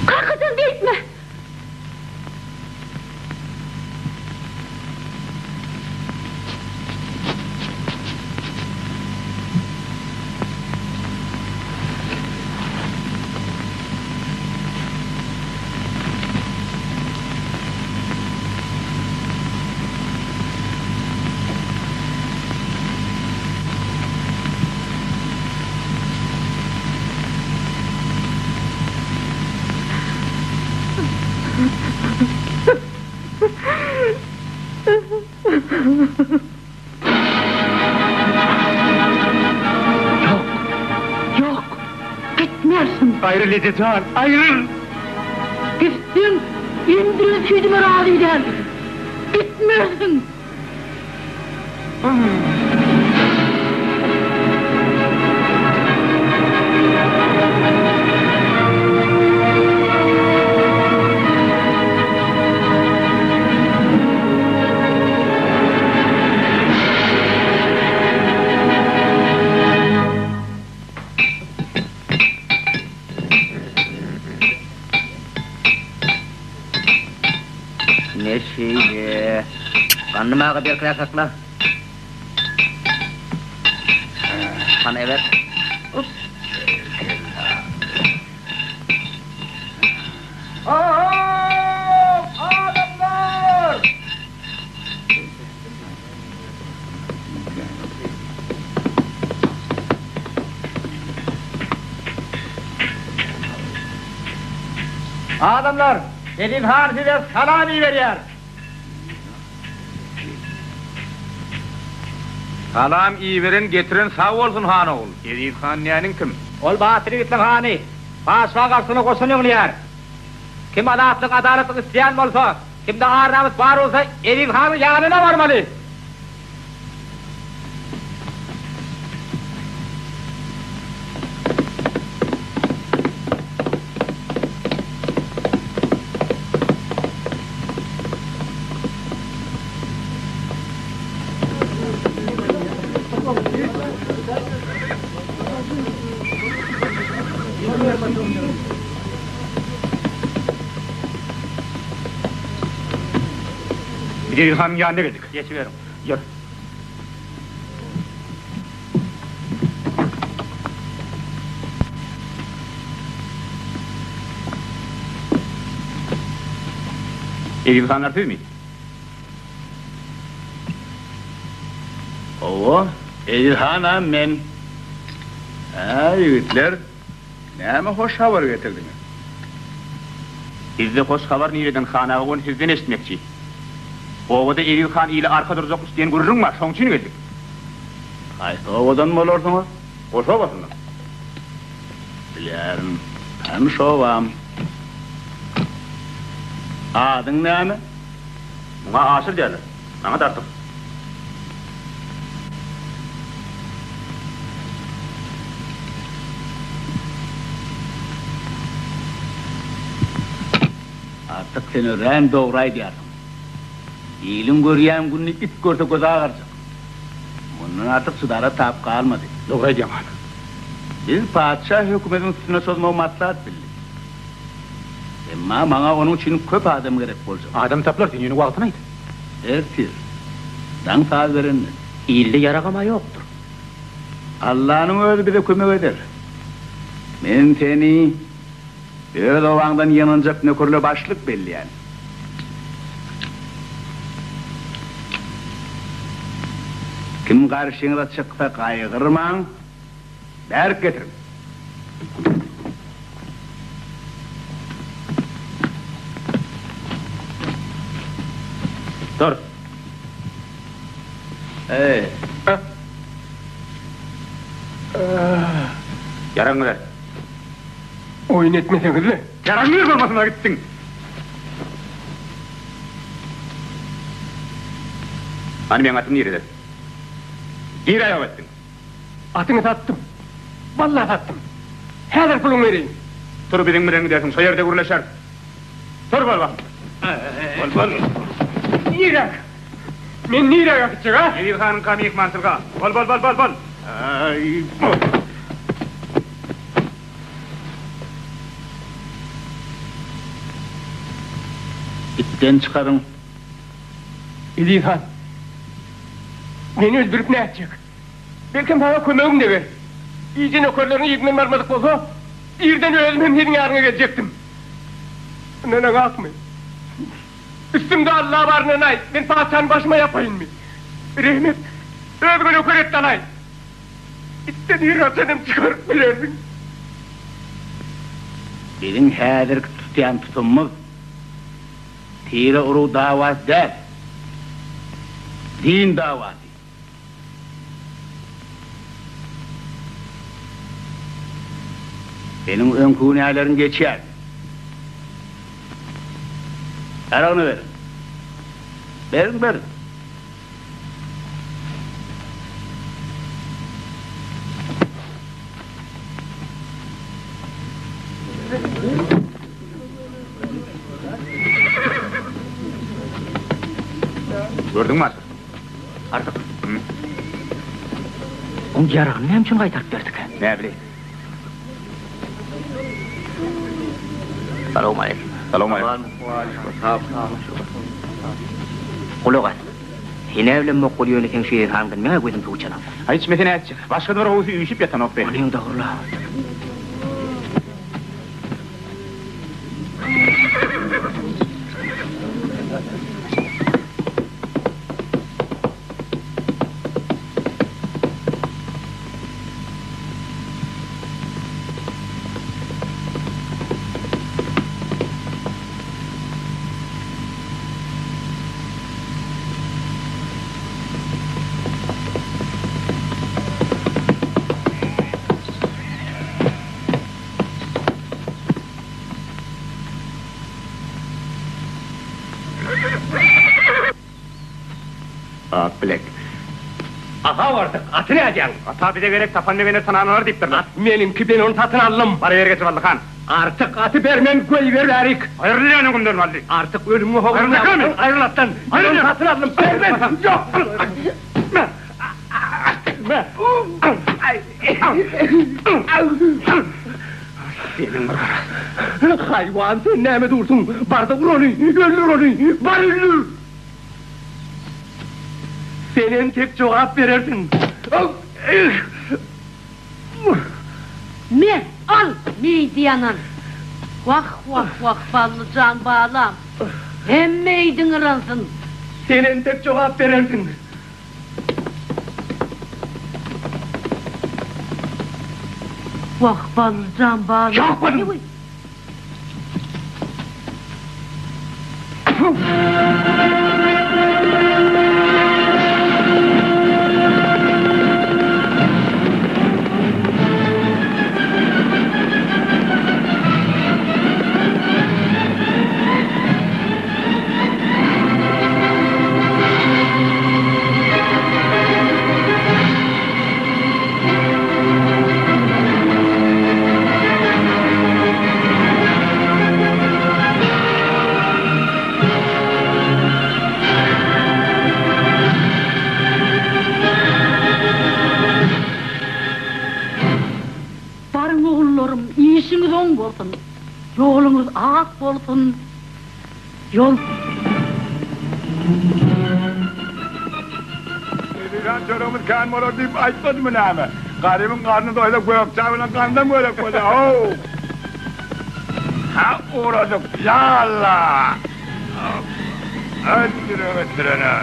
Kakajan beýtme! Ýok! Ýok! Gitmersiň! Aýryl eje jan, aýryl! Gitseň, emdiren süýdüme razy däl. Gitmersiň! Ne şeýle? Gandym aga berkräk sakla. Hany eber. Up. Ho-how! Adamlar! Adamlar! Eziz han size salam iberýär! Salam iberen getiren sag bolsun han ogul. Eziz han näniň kim? Ol batyr ýigitliň hany. Patyşa garşysyna goşun ýygnaýar. Kim azatlyk, adalatlyk isleýän bolsa, kimde ar-namys bar bolsa Eziz hanyň ýanyna barmaly. Biz Eziz hanyň ýanyna geldik. Geçiberiň. Ýör. Eziz hanlar sizmi? Hawa, Eziz hanam men. Hä, ýigitler, näme hoş habar getirdiňiz? Bizde hoş habar nireden, han aga, ony sizden eşitmekçi. Obada Eziz han ile arka durjakmyş diýen gürrüň bar, şoň üçin geldik. Haýsy obadan bolarsyňyz? Goşa obasyndan. Bilýärin, tanyş obam. Adyň näme? Muňa Aşyr diýerler. Maňa-da Artyk. Artyk sen örän dogry aýdýarsyň. Iliň görýän gününi it görse gözi agarjak. Mundan artyk çydara tap galmady. Dogry aýdýaň han. Biz patyşa hökümediň üstüne çozmagy maslahat bildik. Emma maňa onuň üçin köp adam gerek boljak. Adam tapylar, sen ýöne wagtyny aýt. Ertir, daň saz berende. Ilde ýaragam-a ýokdur. Allanyň özi bize kömek eder. Men seni öz obaňdan ýygnanjak nökerle başlyk belleýän. Kim garşyňyza çyksa gaýgyrmaň, bärik getiriň. Dur. Eý. Ýaragyňy ber. Oýun etmeseňiz-le. Ýaragyňy ber bolmasyna gitdiň. Hany meň atym nirede? Nirä ýok etdiň? Atyňy satdym. Walla satdym. Häzir puluňy bereýin. Tur biziň bilen gidersiň, şo ýerde gürleşeris. Tur bol bak. Bol bol. Niräk? Men niräk äkitjek, a? Eziz hanyňka myhmançylyga. Bol bol bol bol bol. Aý, bol. Itden çykaryň. Eziz han, meni öldürip nätjek? Belkem saňa kömegim deger. Gije nökerleriň yzyndan barmadyk bolsa, irden özüm hem seniň ýanyňa geljekdim. Ynanaňakmy? Üstümde Alla bar ynanaý, men patyşany başyma ýapaýynmy? Rehim et, özüňe nöker et alaý. Itden ir haçan hem çykaryp bilersiň. Biziň häzirki tutýan tutumymyz tire-urug dawasy däl, din dawasy. Seniň öňki günäleriň geçýär. Ýaragyny beriň. Beriň, beriň. Gördüňmi Aşyr? Artyk. Oň ýaragyny näme üçin gaýtaryp berdikä? Näbileýin. Salowmaleýkim. Salowmaleýkim. Gulak as. Sen-ä bilemok bol ýöne seň şu ýehaňdan meň-ä gözüm suw içenok. Aý içmese nätjek. Başga-da bir gowusy üýşüp ýatanok be. Onyň dogry-la. Ak bilek. Aha bardyk, aty nädýäň? Ata bize gerek, tapan begener tananlar diýipdirler. At meniňki, men ony satyn aldym. Bar ýeri getir Bally han. Artyk aty bermen, goýber bärik. Aýrylýan öňümden Bally. Artyk ölümiňe howlukma. Aýryl atdan. Men ony satyn aldym, bermen. Ýok. Seniň bir gara. Haýwan sen näme dursuň? Bar-da ur ony, öldür ony, bar öldür! Sen entek jogap berersiň. Me, al, meýdi ýanan. Wah, wah, wah, Ballyjan balam. Hem meýdiň yransyn. Sen entek jogap berersiň. Wah, Ballyjan balam. Ýok Baryň ogullarym, işiňiz oň bolsun, ýoluňyz ak bolsun, ýol. Eziz han çöregimiz kän bolar diýip aýtmadymy näme? Garybyň garny doýsa gök çaý bilen gandam gerek bolýar, how! Ha ugradyk, ýa Alla! Ötdüre ötdürene.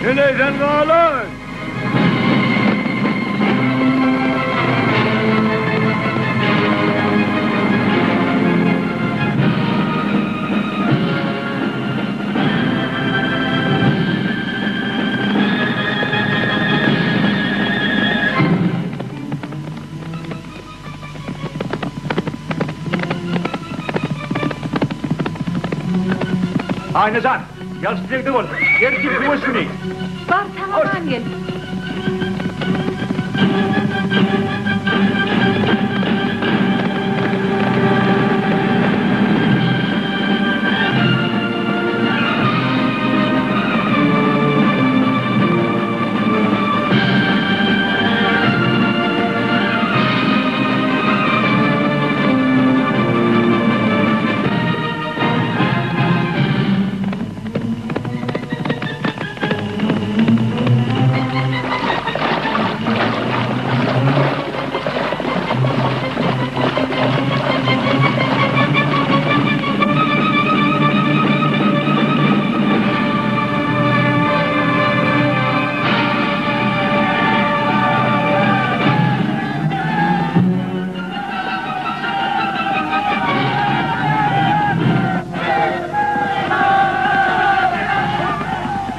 Heleý sen galan! Aýna jan, ýagşy dilegde bol. Ertir söweş güni. Bar, sag-aman gel.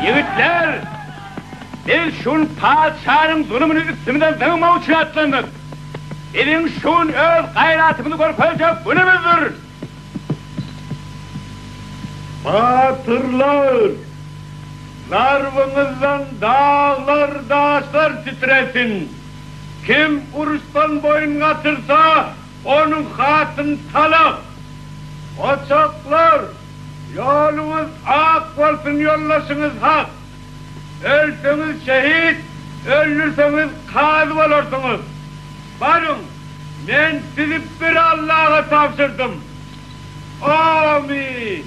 Ýigitler! Biz şu gün patyşanyň zulumyny üstümizden zyňmak üçin atlandyk. Biziň şu gün öz gaýratymyzy görkezjek günümizdir. Batyrlar! Zarbyňyzdan daglar, daşlar titresin! Kim uruşdan boýun gaçyrsa, onuň hatyny talak! Goçaklar! Ýoluňyz ak bolsun, ýoldaşyňyz hak! Ölseňiz şehit, öldürseňiz kazy bolarsyňyz! Baryň, men sizi bir Allaha tabşyrdym! Amin!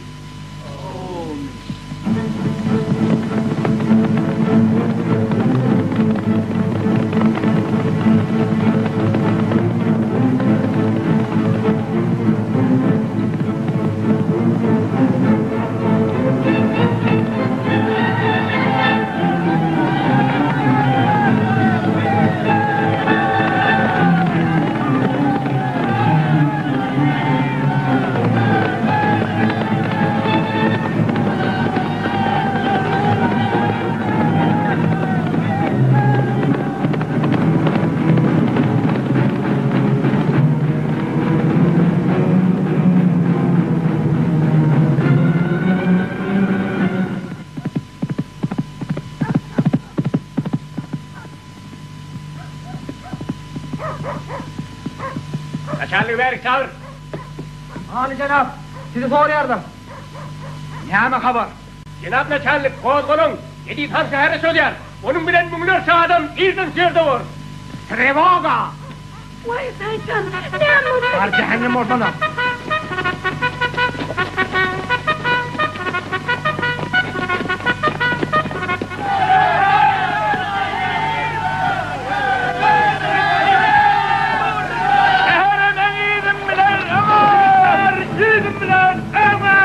Naçalnigi bärik çagyr. Aly jenap, sizi soraýarlar. Näme habar? Jenap naçalnik, gozgalaň! Eziz han şähere çozýar. Onuň bilen müňlerçe adam irden şu ýerde bor. Trewoga! Waý, şeýtan, näme boldy? Bar jähennem bolsana! Şähere meň yzym bilen öňe! Yzym bilen öňe!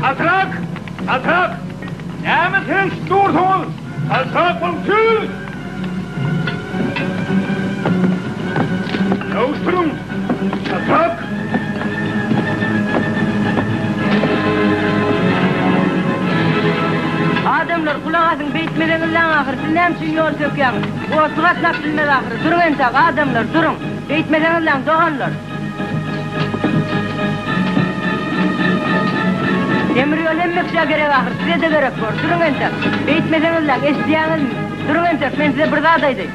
Çaltrak! Çaltrak! Näme seredişip dursuňyz? Çaltrak boluň tüz! Ýuwaş duruň! Çaltrak! Adamlar, gulak asyň, beýtmeseňizläň ahyry, siz näme üçin ýol sökýäňiz? Otly gatnap bilmez ahyry. Duruň entäk, adamlar, duruň! Beýtmeseňizläň, doganlar! Demir ýol hemme kişä gerek ahyry, size-de gerek bor. Duruň entek. Beýtmeseňizläň, eşidýäňizmi? Duruň entek, men size bir zat aýdaýyn.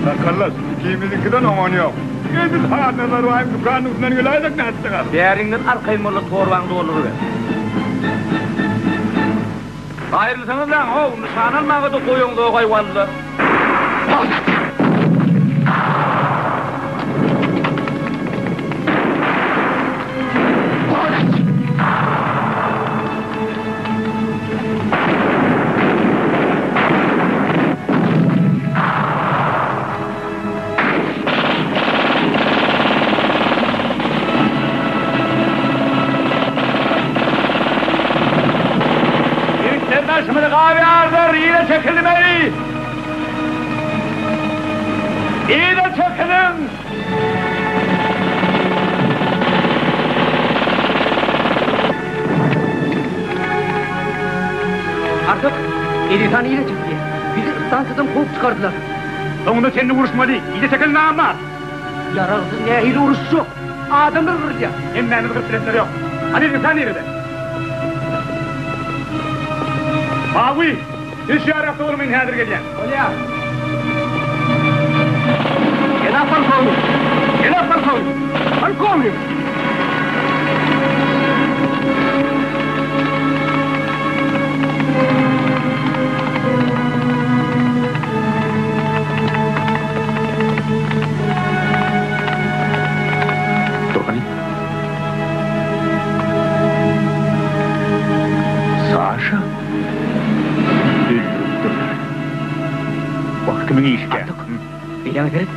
Sakallas, ikimiziňkiden oňan ýok. Edil Hanazar baýyň dükanynyň üstünden geläýsek nätjek asyl. Bäriňden arkaýyn bol-da torbaňy dolduryber. Aýrylsaňyzlaň, how, nyşana almaga-da goýaňzog-aý walla. Ýigitler daşymyzy gabyarlar, yza çekilmeli! Yza çekiliň! Artyk, Eziz han yza çekdi. Bizi stansiýadan kowup çykardylar. Soňunda seninle uruşmaly. Yza çekil namart! Ýaragsyz nähili uruşjak? Adamlar gyrylýar. Hemmämizi gyryp bilenler ýok. Hany Eziz han nirede? Mawy! Siz şu ýarakda boluň men häzir gelýän. Bolýar. Jenap polkownik! Jenap polkownik! Polkownik! Dur hany. Saşa? Öldüripdirler. Wah, kimiň işikä? Artyk, beýläňe seret.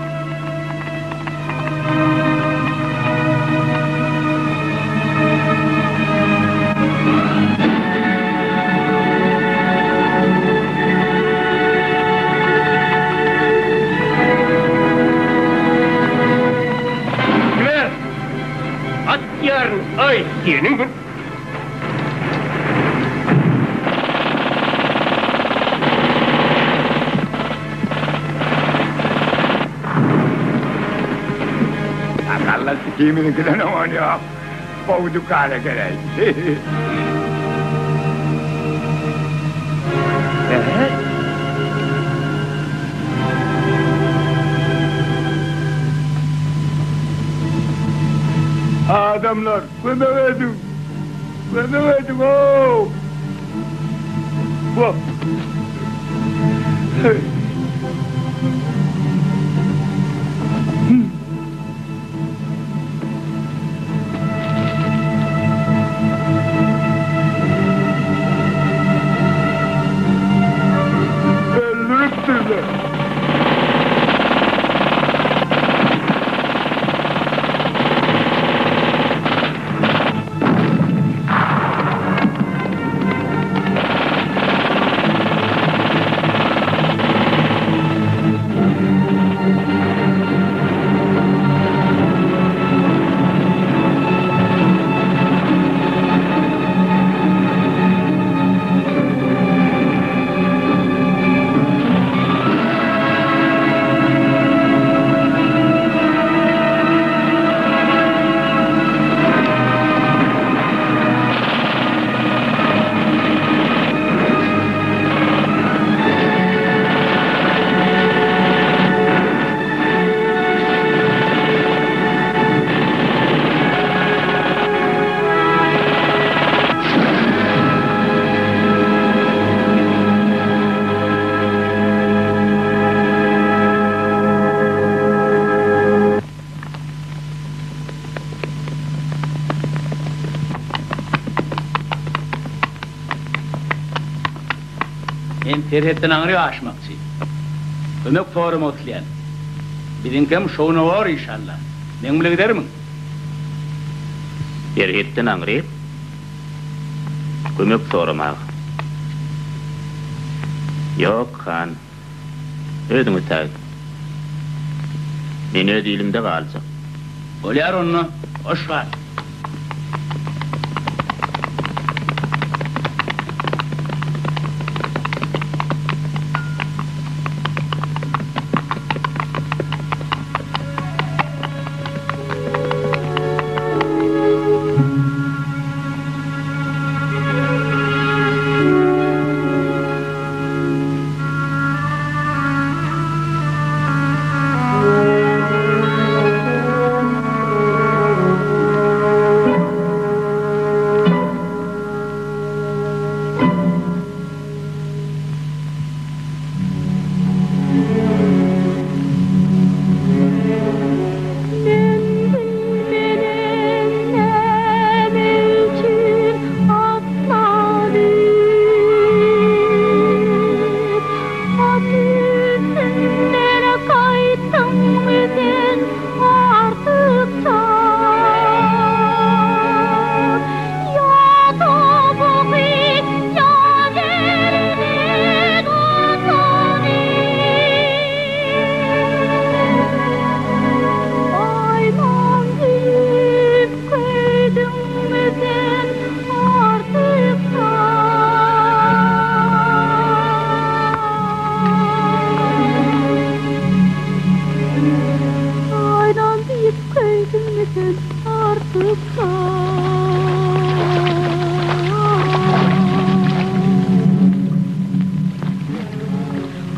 Kime? Atýaryn, aý, seniň bir. Sakalla sikimiziňkiden oňan ýok. Gowy dükan eken-eý. Adamlar, kömek ediň! Kömek ediň-ow! Wah! Öldüripdirler. Serhetden aňryk aşmakçy. Kömek soramak isleýän. Biziňkem şowuna bor işalla. Meň bile gidermiň? Serhetden aňryk kömek soramaga. Ýok, han. Özüň ötägit. Men öz ilimde galjak. Bolýar onda, hoş gal. Men bilmenem näme üçin atlanyp, At üstünden gaýtdyňmy sen artyk çak? Ýa topugy, ýa derden utanyp. Aýdan diýip köýdüňmi sen artyk Aýdan diýip köýdüňmi sen artyk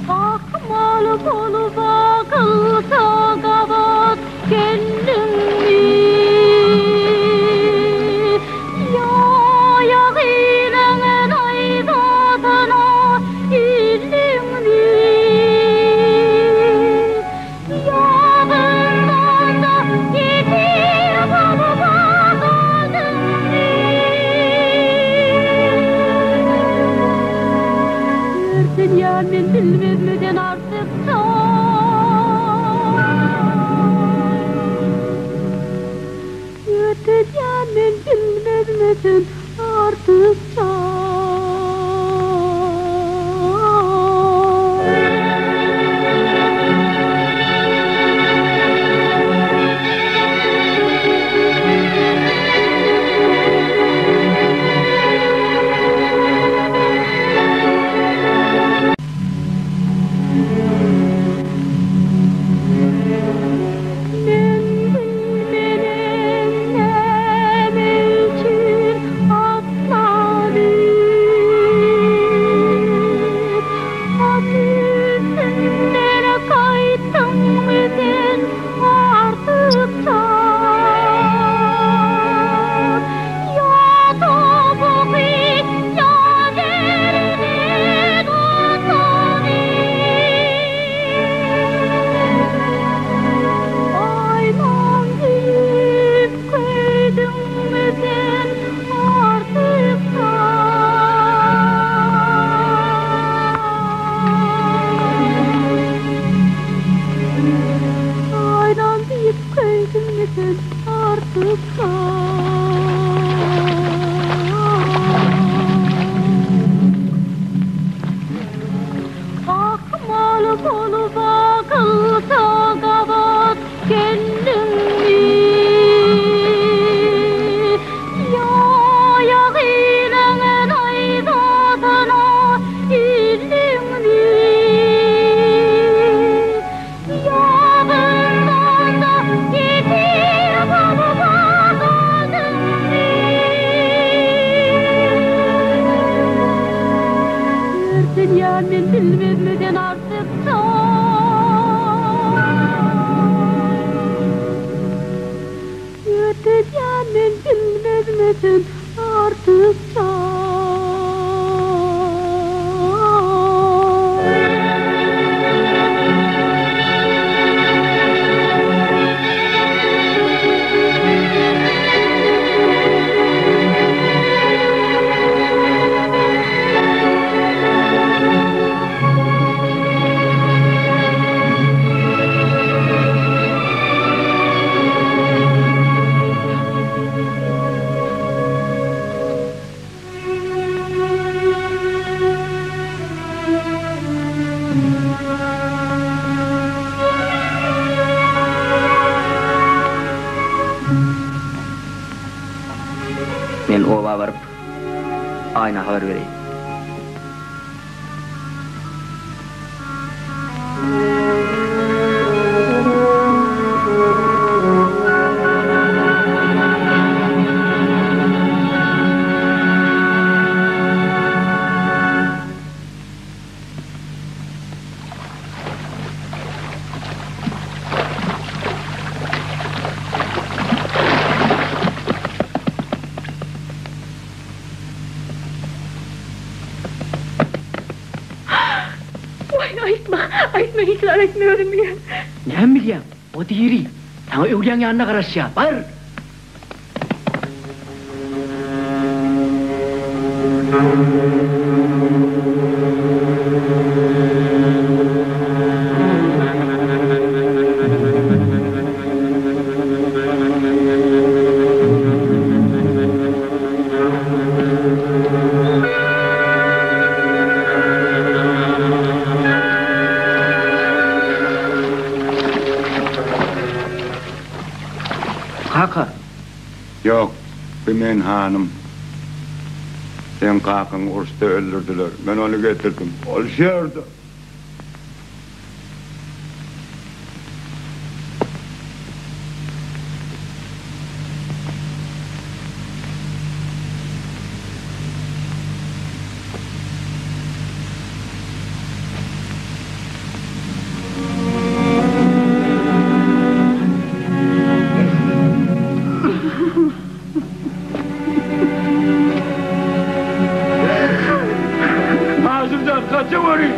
Akmal bolup akylsa gabat geldiňmi? Ýa ýagynyň naýzasyna ildiňmi? Ýa bundan-da ýesir bolup galdyňmy? Ýörtünýän men bilmezmi sen artyk çak. Ýörtünýän men bilmezmi sen artyk çak. Men bilmenem näme üçin atlanyp, At üstünden gaýtdyňmy sen artyk çak? Ýa topugy, ýa derden utanyp. Aýdan diýip köýdüňmi sen artyk Aýdan diýip köýdüňmi sen artyk Akmal bolup akylsa gabat geldiňmi? Ýa ýagynyň naýzasyna ildiňmi? Ýa bundan-da ýesir bolup galdyňmy? Aýna habar bereýin. Waý, aýtma, aýtma, hiç zat aýtma, özüm bilýän. Näme bilýäň? O diri. Saňa öwlüýäň ýanynda garaşýar. Bar! Kaka! Ýok, bu men hanym. Seň kakaňy uruşda öldürdiler. Men ony getirdim. Ol şu ýerde. Hasyljan gaçaweri!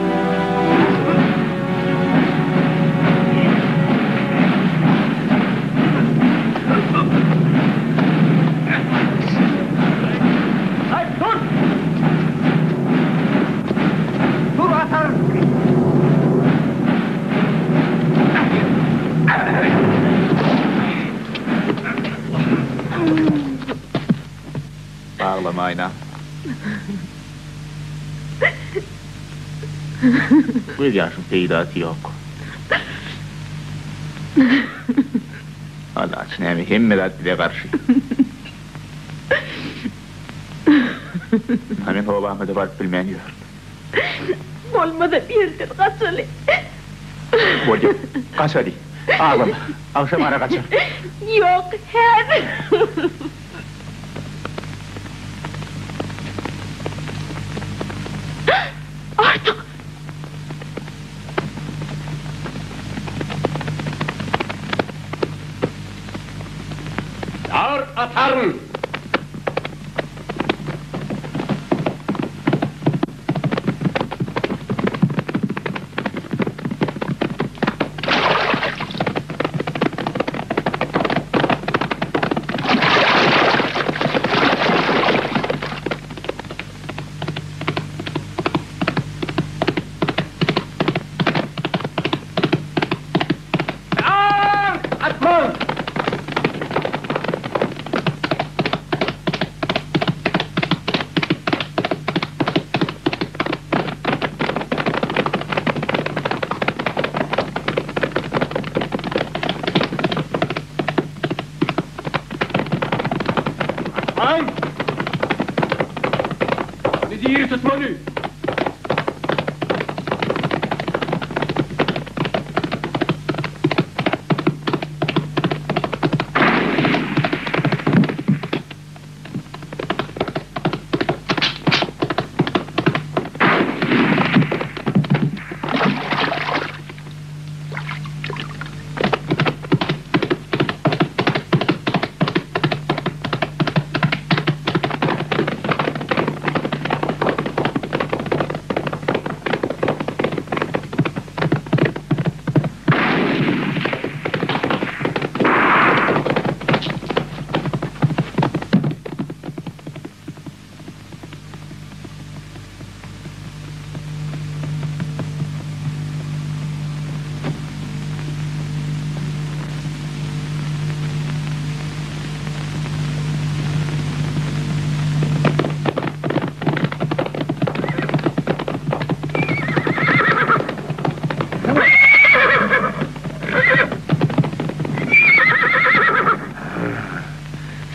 Aý, dur! Dur ataryn! Aglama Aýna. Göz ýaşyň peýdasy ýok. Alaç näme hemme zat bize garşy. Ha men obama-da baryp bilmän ýörün. Bolmasa bir ýerden gaçaly. Bolýa, gaçaly. Aglama. Agşam ara gaçar. Ýok, häzir. Artyk! Dar ataryn! Dar atmaň! Atmaň! Ony diri tutmaly!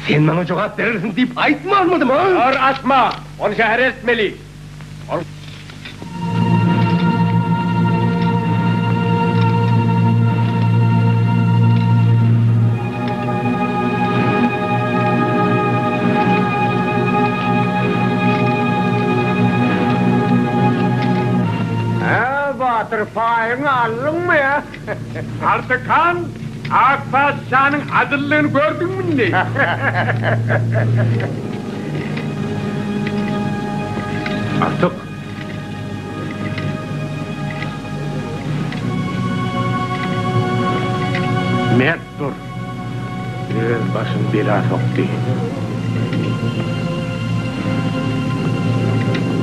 Sen maňa jogap berersiň diýip aýtmanmydym, a? Dur, atma! Ony şähere eltmeli. Ol. Hä, batyr, paýyňy aldyňmy, ä? Artyk han, ak patyşanyň adyllygyny gördüňmi indi? Artyk! Mert dur! Öz başyny bela sokdy.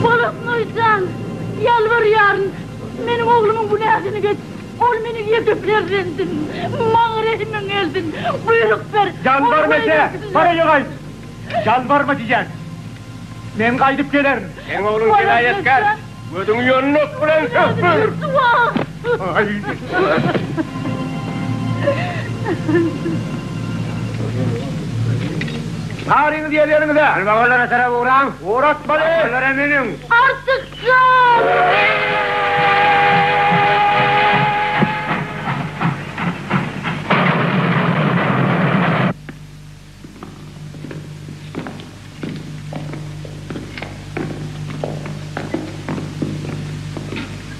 Bolotnoý jan, ýalbarýaryn, meniň oglumyň günäsini geç. Ol meniň ýeke perzendim. Maňa rehimiň gelsin. Buýruk ber. Ýalbarma eje, bar öýe gaýt. Ýalbarma diýýän. Men gaýdyp gelerin. Seň ogluň jenaýatkär. Gözüňi ýonmak bilen sökdür. Baryňyz ýerleriňize. Almagolara tarap ugraň. Ugratmaly. Olara münüň. Artyk jan!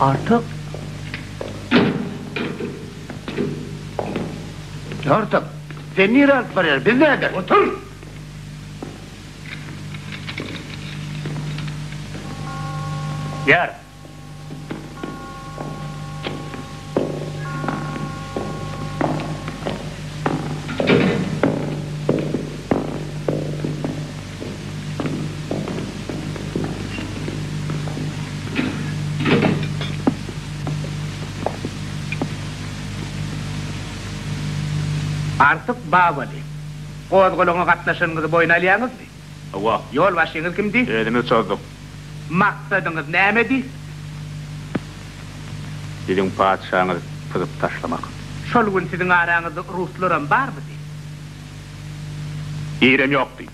Artyk. Artyk, sen nirä alyp barýar, biz näder? Otur! Ýör! Artyk Babaly, gozgalaňa gatnaşanyňyzy boýun alýaňyzmy? Hawa. Ýolbaşçyňyz kimdi? Özümiz çozduk. Maksadyňyz nämedi? Siziň patyşaňyzy pyzyp taşlamak. Şol gün siziň araňyzda ruslaram barmydy? Birem ýokdy.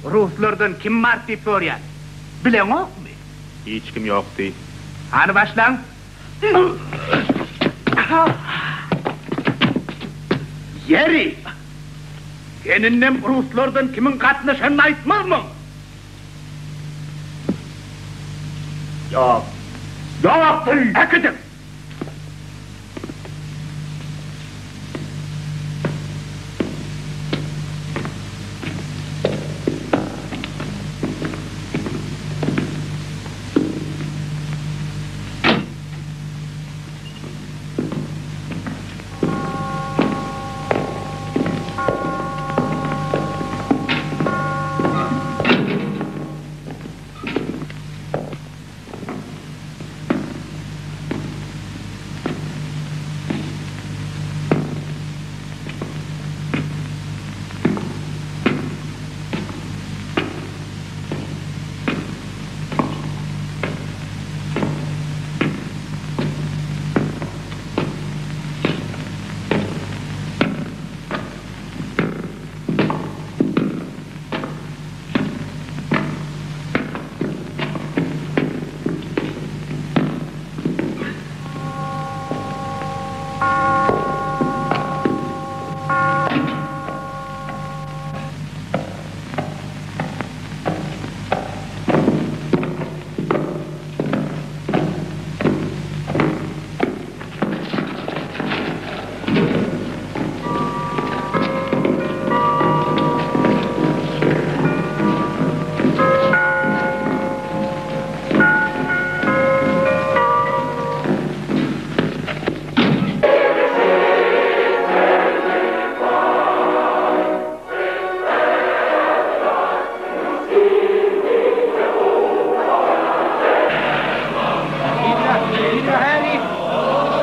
Ruslardan kim bar diýip sorýan. Bileňokmy? Hiç kim ýokdy. Hany başlaň. Ýeri! Sen indem ruslardan kimiň gatnaşanyny aýtmazmyň? Ýok. Ýokdy! Äkidiň!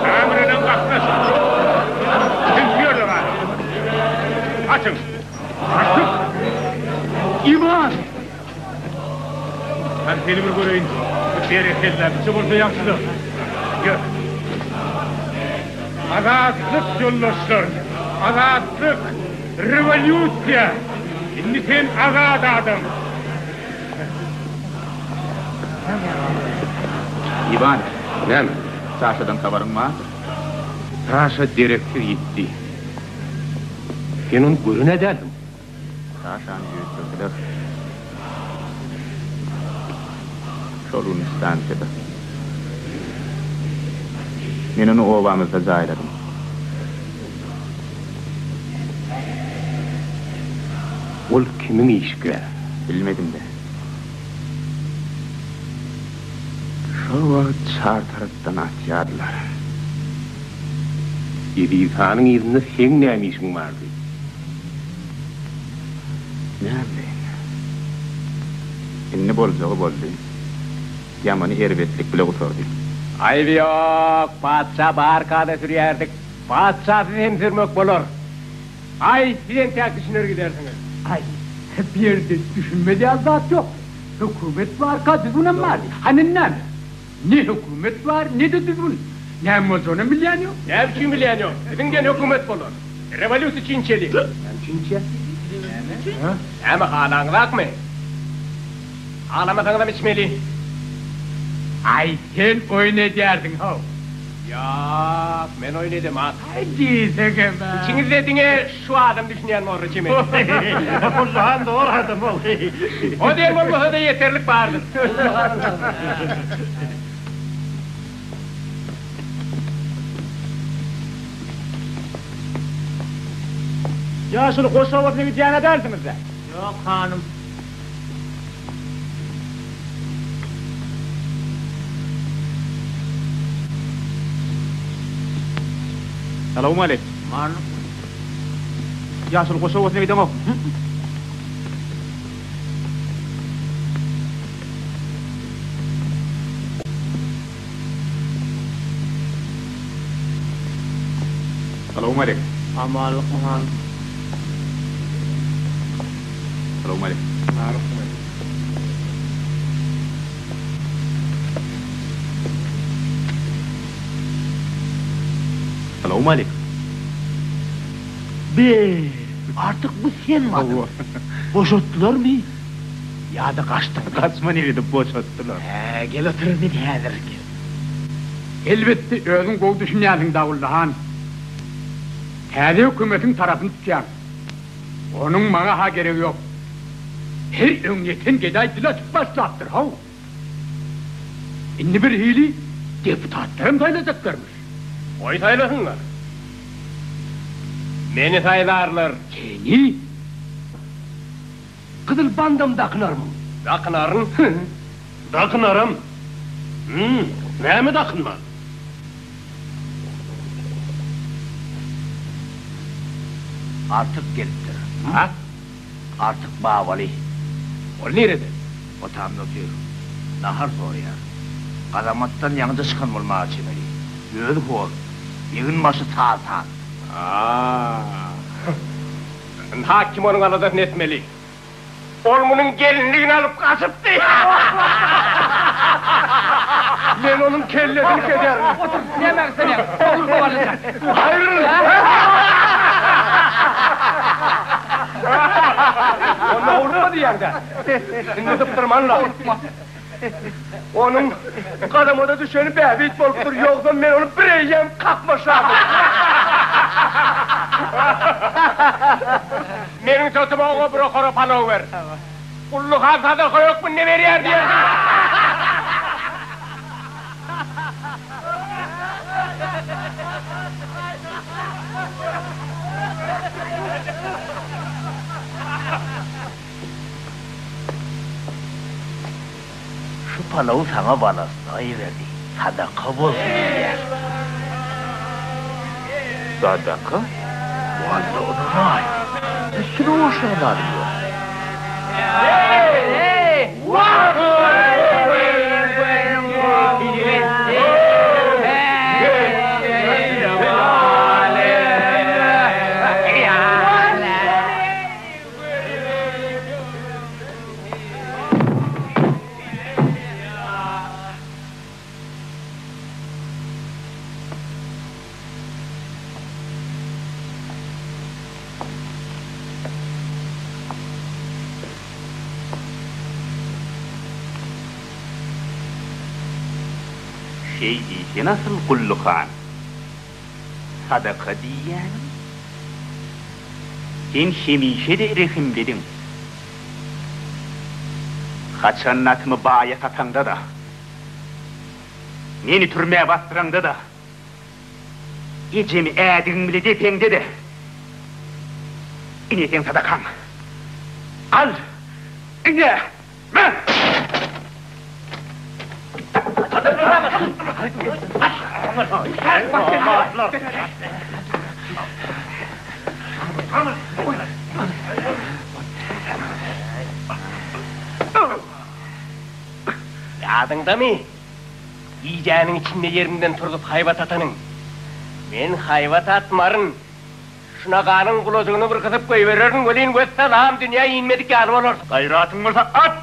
Kameradan gatnaşyk ýok. Siz şu ýerde galyň. Açyň! Açyň! Iwan! Hany seni bir göreýin. Berekella, biçe bolsa ýagşy-da. Ýör. Azatlyk ýoldaşlar! Azatlyk! Rewolýusiýa! Indi sen azat adam. Iwan. Näme? Saşadan habaryň bardyr? Saşa dereksiz ýitdi. Sen ony gören-ä däldiň. Saşany öldürdiler. Şol gün stansiýada. Men ony obamyzda jaýladym. Ol kimiň işgäri? Bilmedim-de. Şol wagt çar tarapdan atýardylar. Eziz hanyň yzynda seň näme işiň bardy? Näbileýin. Indi boljagy boldy. Ýamany erbetlik bile gutardy. Aýby ýok, patyşa barka-da sürýärdik. Patyşasyz hem sürmek bolar. Aý, siz entäk düşüner gidersiňiz. Aý, bu ýerde düşünmez ýaly zat ýok. Hökümet barka düzgünem bardy. Hany indi näme? Ne hökümet bar, ne-de düzgün. Näme boljagynam bilýän ýok. Näme üçin bilýän ýok? Biziň diýen hökümet bolar. Rewolýusiýa üçin içeli. Näme üçin içýäs? Näme, halaňyzakmy? Halamasaňyzam içmeli. Aý, sen oýun edýärsiň, how. Ýok, men oýun edemok. Aý, diýseňem-ä. Içiňizde diňe şu adam düşünýän borly çemeli. Gulluhan dogry adam ol. O diýen bolmasa-da ýeterlik bardyr. Ýaşuly goş obasyna gidýän-ä dälsiňiz-dä? Ýok, hanym. Salowmaleýkim. Ýaşuly goş obasyna gideňokmy? Salowmaleýkim. Amanlyk hanym. Salowmaleýkim. Salowmaleýkim. Be, artyk bu senmi adam? Boşatdylarmy ýa-da gaçdyňmy? Gaçma nirede boşatdylar. Hä, gel otur men häzir gel. Elbetde özüň gowy düşünýänsiň Dawully han. Täze hökümetiň tarapyny tutýaň. Onuň maňa-ha geregi ýok. Her öňýeten gedaý dil açyp başlapdyr, how. Indi birhili deputatlaram saýlajaklarmyş. Goý saýlasynlar. Meni saýlarlar. Seni? Gyzyl bandam dakynarmyň? Dakynaryn. Dakynaram. Hüm, näme dakynman? Artyk gelipdir. A? Artyk Babaly. Ol nirede? Otamda otyr. Nahar soraýar. Gazamatdan ýaňyja çykan bolmaga çemeli. Özi hor. Egin-başy sal-sal. A. Ynha kim onuň aladasyny etmeli. Ol munuň gelinligini alyp gaçypdy. Men onuň kellesini keserin. Otur, näme gyssanýaň? Ogul babalyja. Aýryl! Onda howlukma diýýäň-dä. Indi sypdyrman-la. Onuň gadamada düşeni bähbit bolupdyr, ýogsam men ony bireýýäm kakmaşlardym. Meniň sözüme oňa bir okara palaw ber. Gulluhan sadaka hökmünde berýär diýersiň. Şu palawy saňa balasy berdi, sadaka bolsun diýýär. Sadaka? Walla ynanaý, üstüne goşýan zadym ýok. Şeý diýsene asyl Gully han. Sadaka diýýäniň? Sen hemişe-de rehimlidiň. Haçan atymy baýa sataňda-da, meni türmä basdyraňda-da, ejemi ädigiň bile depeňde-de, ine seň sadakaň. Al, ine, me! Ýadyňdamy, gijäniň içinde ýerimden turzup haýbat atanyň? Men haýbat atmaryn. Şu naganyň gulajygyny bir gysyp goýbererin welin, wessalam, dünýä inmedik ýaly bolarsyň. Gaýratyň bolsa at!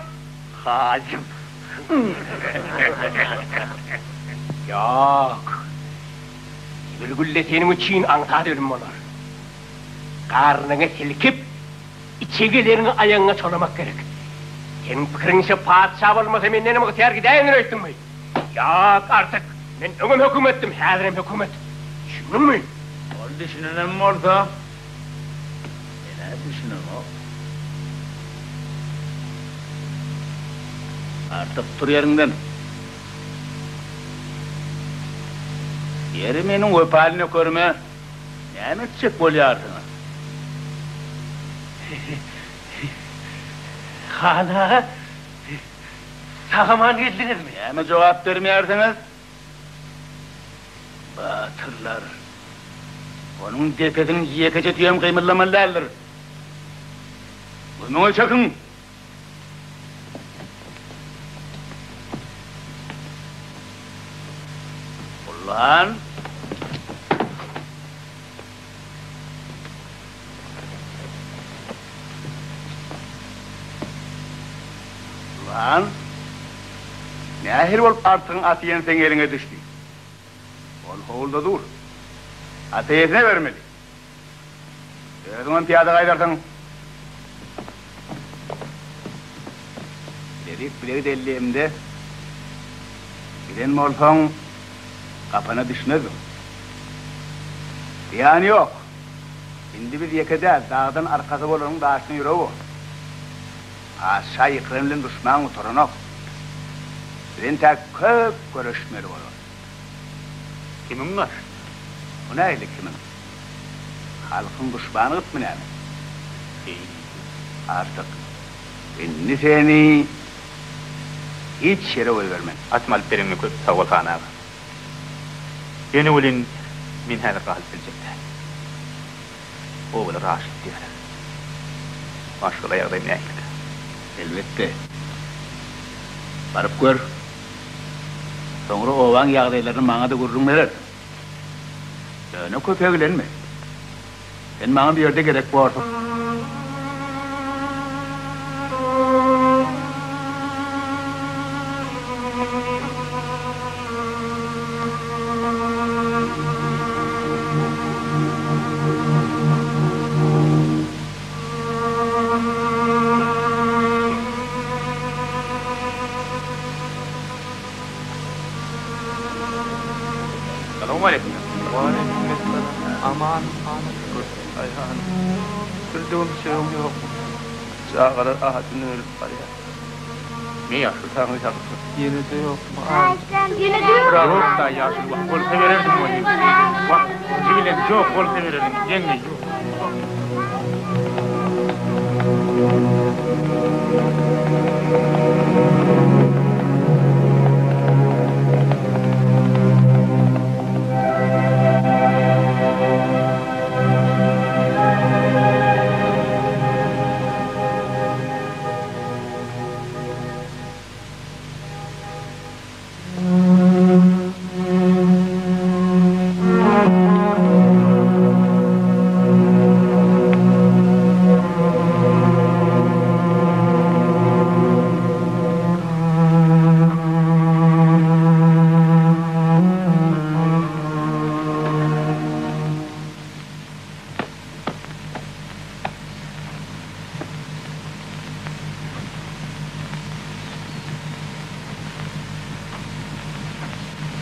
Haýyn! Ýok. Bir gülle seniň üçin aňsat ölüm bolar. Garnyňy silkip, içegeleriňi aýagyňa çolamak gerek. Seniň pikiriňçe patyşa bolmasa mendenem ygtyýar gidäýendir öýtdüňmi? Ýok, Artyk, men öňem hökümetdim, häzirem hökümet. Düşündiňmi? Ol düşünenem bolsa, men-ä düşünemok. Artyk, tur ýeriňden. Ýeri meniň wepaly nökerime näme etjek bolýarsyňyz? Han aga, sag-aman geldiňizmi? Näme jogap bermeýärsiňiz? Batyrlar, onuň depesiniň ýekeje tüýem gymyldamaly däldir. Gömüňe çekiň! Ulan! Ulan! Nähili bolup Artygyň aty ýene seň eliňe düşdi? Ol howluda dur. At eýesine bermeli. Özüňem pyýada gaýdarsyň. Bilezik bile gideli diýemde, giden bolsaň, gapana düşmezdiň. Zyýany ýok. Indi biz ýeke däl, dagdan arkasy bolanyň daşyna ýüregi bor. Patyşa ýykylan bilen duşman gutaranok. Biz entäk köp göreşmeli bolarys. Kimiň garşysyna? O nähili kimiň? Halkyň duşmany gytmy näme? Eý. Artyk. Indi seni hiç ýere goýbermen. Atymy alyp bereňe köp sag bol, han aga. Ýöne welin men häzir galyp biljek däl. Obalar açlyk diýýärler. Maşgala ýagdaýym nähilikä? Elbetde. Baryp gör. Soňra obaň ýagdaýlaryny maňa-da gürrüň berersiň. Ýöne köp eglenme. Sen maňa bu ýerde gerek borsuň. Salowmaleýkim. Waleýkim essalam. Aman hana şükür. Aý hanym. Bir döwüm çöregiň ýokmy? Çagalar ajyndan ölüp barýar. Ne ýaşuly? Saňa ýalkasyn. Ýene-de ýokmy? Ýene-de ýok. Ýok-da ýaşuly wah bolsa bererdim welin. Wah, jigilem ýok bolsa bererdim. Ýeňňe ýok.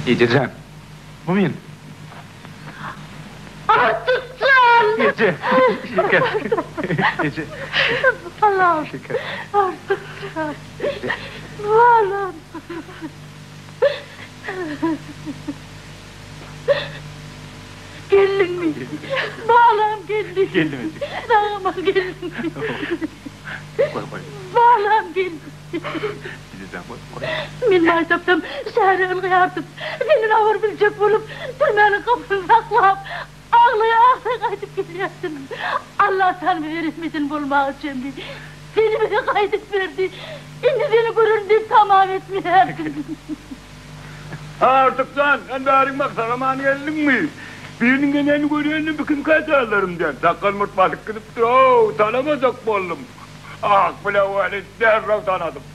Ejejan, bu men. Artyk jan! Eje, şeker. Eje. Balam. Şeker. Artyk jan. Balam. Geldiňmi? Balam geldi. Geldim eje. Sag-aman geldiňmi? Goý, goý. Balam geldi. Ejejan, goý, goý. Men maý tapsam, şähere ylgaýardym. Senden habar biljek bolup, türmäniň gapysyny saklap, aglaý-aglaý gaýdyp gelýärdim. Allatagala bize rehmedini bolmaga çemli. Seni bize gaýdyp berdi. Indi seni görerin diýip tamam etmeýärdim. Artyk jan, sen bäriň bak, sag-aman geldiňmi? Biriniň geleni görenini bu kimkä jaýlarym diýen. Sakgal-murt basyp gidipdir-ow, tanamajak boldum. Ak bile weli derrew tanadym.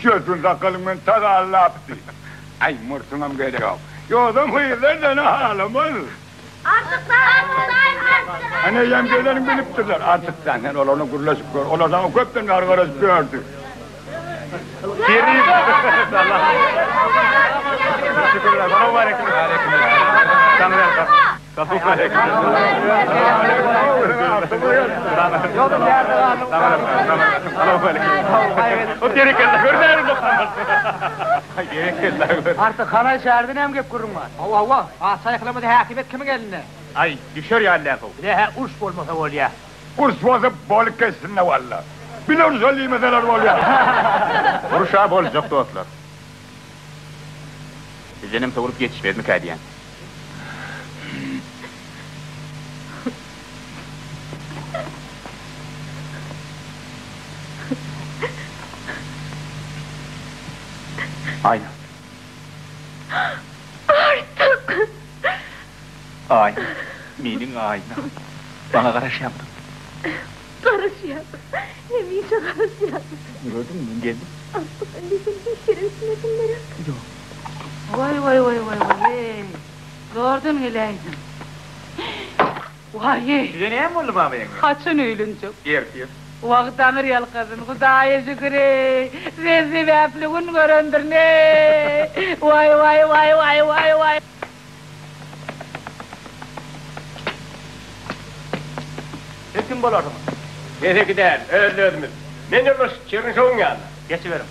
Şötün sakgalyň meni tas aldapdy. Aý, murtuňam gerek ýok. Ýogsam gyzlar seni halamaz. Ana eýýäm gelenini bilipdirler. Artyk jan, sen olarla gürleşip gör. Olar saňa köpden bäri garaşyp ýördi. Artyk hanaý şäherde näme gep-gürrüň bar? Hawa, hawa. Patyşa ýykylamada häkimiýet kimiň elinde? Aý, düşer ýaly däl-how. Bize-hä uruş bolmasa bolýa. Uruş bolsa bolup geçsin-dä walla. Bile urşa diýmeseler bolýa. Uruş-a boljak dostlar. Bizdenem sowlup ýetişmezmikä diýýän. Aýna. Artyk! Aýna, meniň Aýnam. Maňa garaşýaňmy? Garaşýan. Hemişe garaşýan. Gördüňmi, men geldim. Artyk, indi sen hiç ýere gitmersiň gerek? Ýok. Waý, waý, waý, waý, waý-eý. Zordan geläýdim. Waý-eý. Size näme boldy, mama ýeňňe? Haçan öýlenjek? Ertir. Wah, Taňry ýalkasyn, Hudaýa şükür-eý! Sen sebäpli gün görendirin-eý! Waý, waý, waý, waý, waý, waý! Siz kim bolarsyňyz? Keseki däl, özli-özümiz. Men ýoldaş Çernyşowyň ýanyna. Geçiberiň.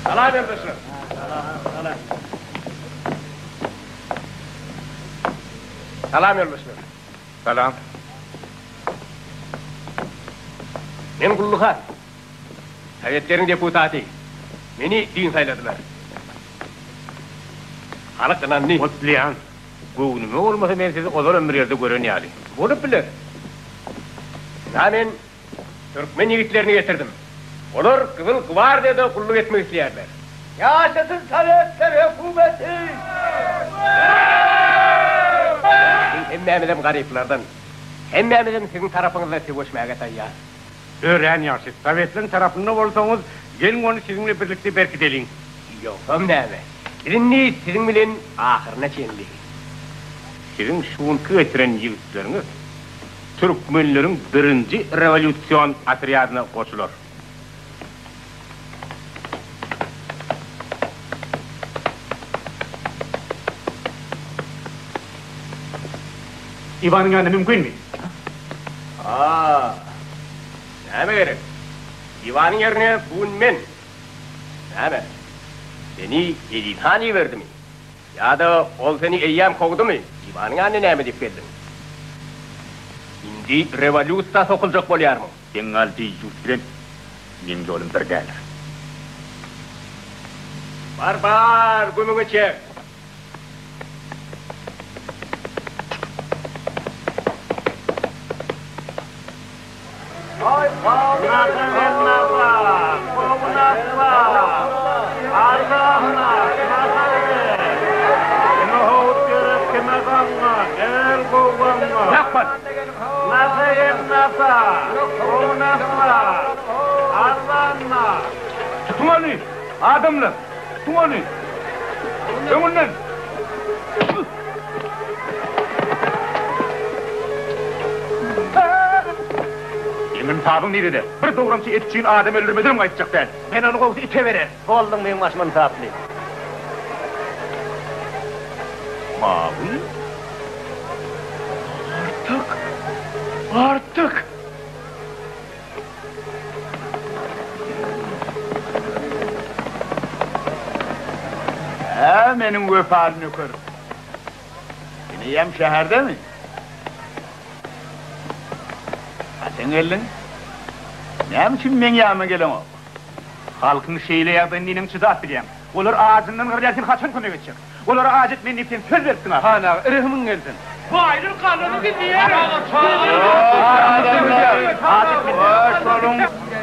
Salam ýoldaşlar. Salam ýoldaşlar. Salam. Men Gully han. Sowetleriň deputaty. Meni düýn saýladylar. Halk ynandy. Otlyýan. Göwnüme bolmasa men sizi ozalam bir ýerde gören ýaly. Bolup biler. Ynha men türkmen ýigitlerini getirdim. Olar Gyzyl gwardiýada gulluk etmek isleýärler. Ýaşasyn Sowetler hökümeti! Biziň hemmämizem garyplardan. Hemmämizem siziň tarapyňyzda söweşmäge taýýar. Örän ýagşy. Sowetleriň tarapynda bolsaňyz, geliň ony siziň bilen birlikde berkideliň. Ýogsam näme? Biz indi siziň bilen ahyryna çenli. Siziň şu günki getiren ýigitleriňiz türkmenleriň birinji rewolýusion otrýadyna goşular. Iwanyň ýanyna mümkinmi? A, näme gerek? Iwanyň ýerine bu gün men. Näme? Seni Eziz han iberdimi? Ýa-da ol seni eýýäm kowdumy? Iwanyň ýanyna näme diýip geldiň? Indi rewolýusiýa sokuljak bolýarmyň? Bengal deýýus bilen meň ýolum bir däldir. Bar, bar, gümüňi çek! Tutuň ony, adamlar! Tutuň ony! Öňünden! Seň ynsabyň nirede? Bir dogramçy et üçin adam öldürmedenem gaýtjak däl. Men ony gowusy ite bererin. Bolduň meň başym ynsaply. Mawy? Artyk! Artyk! Hä, meniň wepaly nökerim. Sen eýýäm şäherdemi? Haçan geldiň? Näme üçin meň ýanyma geleňok? Halkyň şeýle ýagdaýyna neneň çydap bilýäň? Olar ajyndan gyrylýar, sen haçan kömek etjek? Olara aç etmeýin diýip sen söz beripdiň ahyry. Han aga, rehimiň gelsin. Baýlar galany gidýär.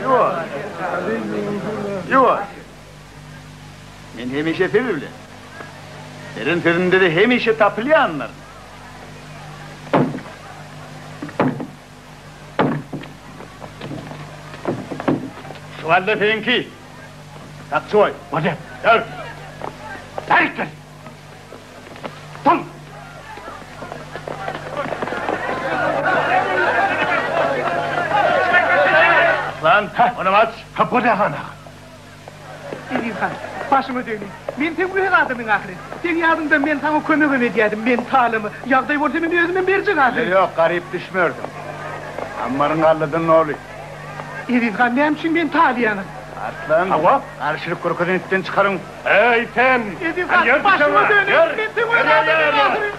Ýuwaş. Ýuwaş. Men hemişe siz bilen. Beren sözümde-de hemişe tapylýandyryn. Şu galla seňki. Sakçy goý. Bolýar. Ýör. Bärik gel. Dur. Arslan, ony aç. Ha, bolýar han aga. Eziz han, başyma döneýin. Men seň öz adamyň ahyryn. Seň ýadyňda men saňa kömegem edýädim. Meni talama. Ýagdaý bolsa men özümem berjek ahyryn. Ýok, garyp düşmersiň. Ammaryň galladan doly. Eziz han, näme üçin meni talaýaňyz? Arslan, Hawa. Garşylyk görkezen itden çykaryň. Eý, sen! Eziz han, başyma döneýin. Men seň öz adamyň ahyryn.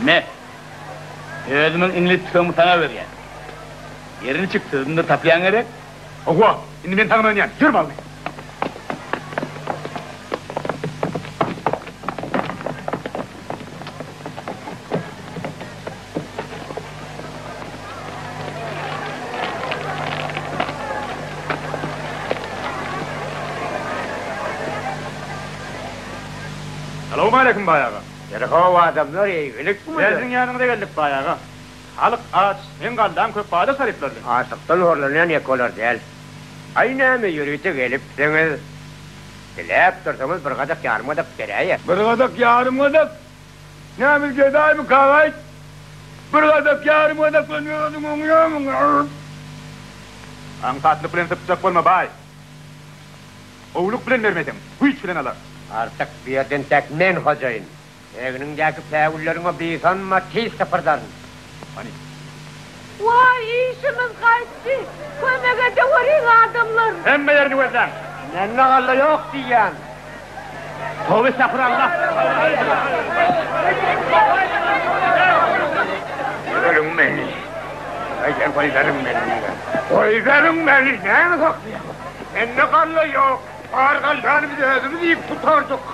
Me, Özümiň iňlis tüfeňimi saňa berýän. Ýeri niçik, sözümde tapýaň gerek? Hawa, indi men saňa ynanýan. Ýör bagly. Salowmaleýkim, baý aga. Ýeri-how, adamlar, eýgilikmi? Siziň ýanyňyza geldik, baý aga. Halk aç, seň gallaň köp baýlyk taryplar bilen. Açlykdan horlanýan ýeke olar däl. Aý, näme, ýörite gelipsiňiz. Diläp dursaňyz, bir gadak, ýarym gadak beräýer. Bir gadak, ýarym gadak? Näme, biz gedaýmykak-aýt? Bir gadak, ýarym gadak bilen özüň oňýarmyň? Aňsatlyk bilen sypjak bolma, baý. Gowulyk bilen bermeseň, güýç bilen alar. Artyk bu ýerden tek men hojaýyn. Egniňdäki päwülleriňe buýsanma, tiz sypyrdaryn. Hany. Waý, işimiz gaýtdy. Kömek edeweriň, adamlar! Hemme ýerini gözläň. Mende galla ýok diýýän. Toba estagfurallah. Goýberiň meni. Aý, goýberiň meni. Goýberiň meni, näme saklaýaňyz? Mende galla ýok. Bar gallany biz özümiz iýip gutardyk.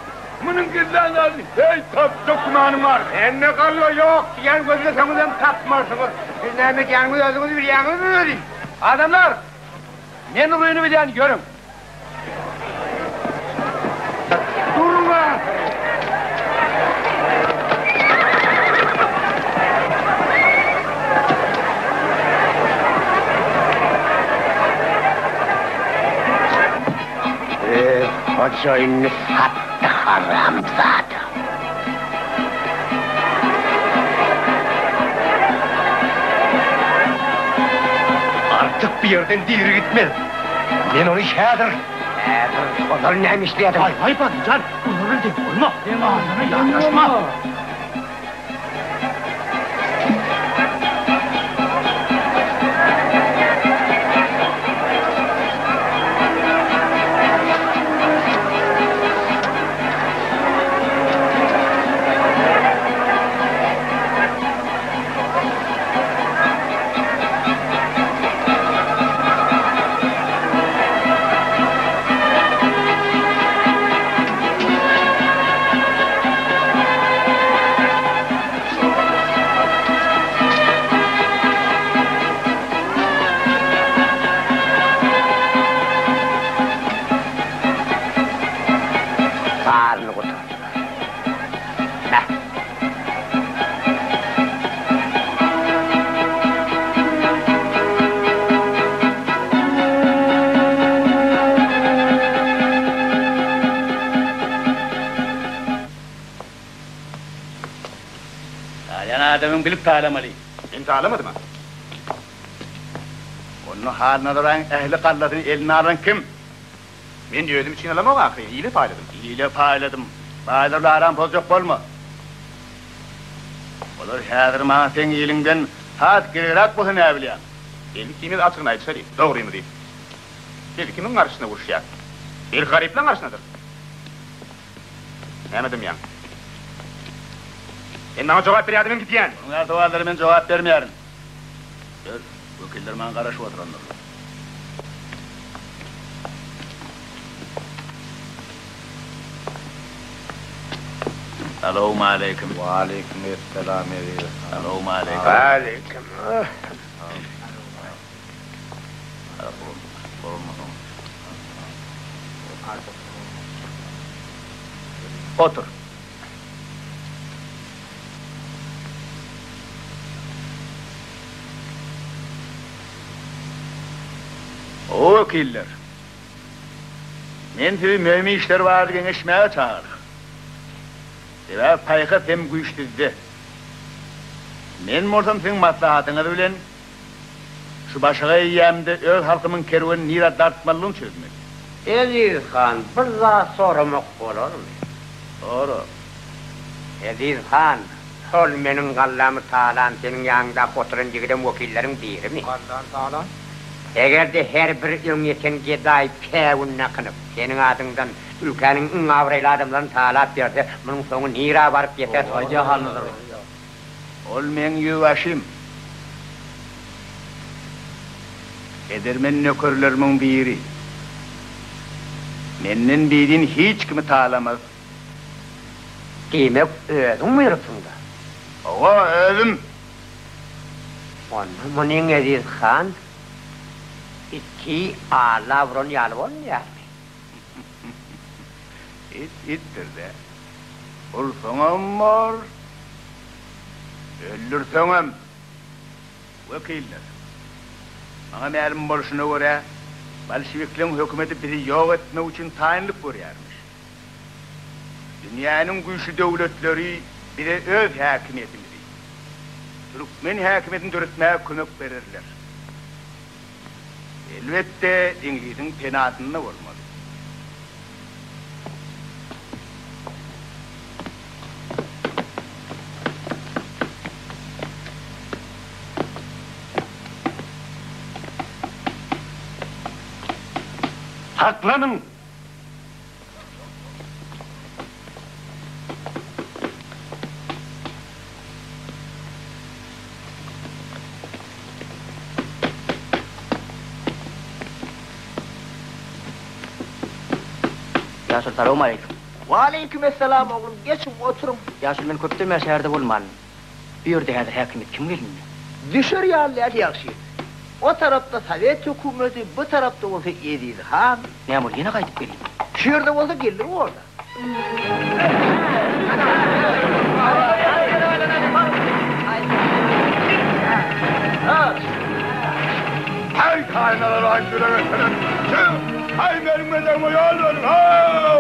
Munuň gizlän zadyny heý tapjak gümanyň bar. Mende galla ýok diýýän gözleseňizem tapmarsyňyz. Siz näme edýäniňizi özüňiz bilýäňizmi özi? Adamlar! Men uryny bilýän, ýörüň. Durma! Öz hojaýynyny satdy haramzada. Artyk bu ýerden diri gitmez. Men ony häzir. Häzir ozal näme işleýärdiň? Haý, haý, Batyjan, olar bilen deň bolma. Adama ýanaşma. Talasaň bilip talamaly. Men talamadym-a. Onda Halnazaryň ähli gallasyny eline alan kim? Men özüm üçin alamok ahyryn, ile paýladym. Ile paýladym. Baýlar bilen aram pozjak bolma. Olar häzir maňa seň iliňden has geregräk bolsa näbilýäň. Biz ikimiz açygyny aýdyşaly, dogrymyzy. Biz kimiň garşysyna uruşýas? Belki garyplaň garşysynadyr? Näme dymýaň? Sen maňa jogap ber ýa-da men gidýän! Onuň ýaly sowallara men jogap bermeýärin. Ýör, wekiller maňa garaşyp oturandyrlar. Salowmaleýkim. Waleýkim esselam eziz han. Salowmaleýkim. Waleýkim. Otur. O wekiller, men sizi möhüm işler barada geňeşmäge çagyrdym. Sebäbi paýhas hem güýç sizde. Men bolsam siziň maslahatyňyz bilen Şu başagaý eýýämde öz halkymyň kerwenini nirä dartmalydygyny çözmeli. Eziz han, bir zat soramak bolarmy? Sora. Eziz han, şol meniň gallamy talan seniň ýanyňdaky oturan ýigidem wekilleriň birimi? Gallany talan? Eger-de her bir öňýeten gedaý päwün dakynyp, seniň adyňdan ülkäniň iň abraýly adamlaryny talap ýörse, munuň soňy nirä baryp ýeter? Aýdýa Halnazar. Ol meň ýüzbaşym. Edermen nökerlerimiň biri. Menden bidin hiç kimi talamaz. Diýmek, özüň buýrupsyň-da? Hawa, özüm. Onda munyň Eziz han iti Alla uran ýaly bolmaýarmy? It itdir-dä. Ursaňam bor, öldürseňem. Wekiller, maňa mälim bolşuna görä, bolşewikleň hökümeti bizi ýok etmek üçin taýynlyk görýärmiş. Dünýäniň güýçli döwletleri bize öz häkimiýetimizi, türkmen häkimiýetini döretmäge kömek bererler. Elbetde, iňlisiň penasynda bolmaly. Saklanyň! Ýaşuly salowmaleýkim. Waleýkim essalam oglum, geçiň oturyň. Ýaşuly men köpden bäri şäherde bolman. Bu ýerde häzir häkimiýet kim gelindi? Düşer ýaly däl ýagşy. O tarapda sowet hökümeti, bu tarapda bolsa Eziz han. Näme ol ýene gaýdyp geldimi? Şu ýerde bolsa geldigi borda. Haý kaýnalar aý ýürege seren çyg haý meniň mezegiňe ýol beriň how.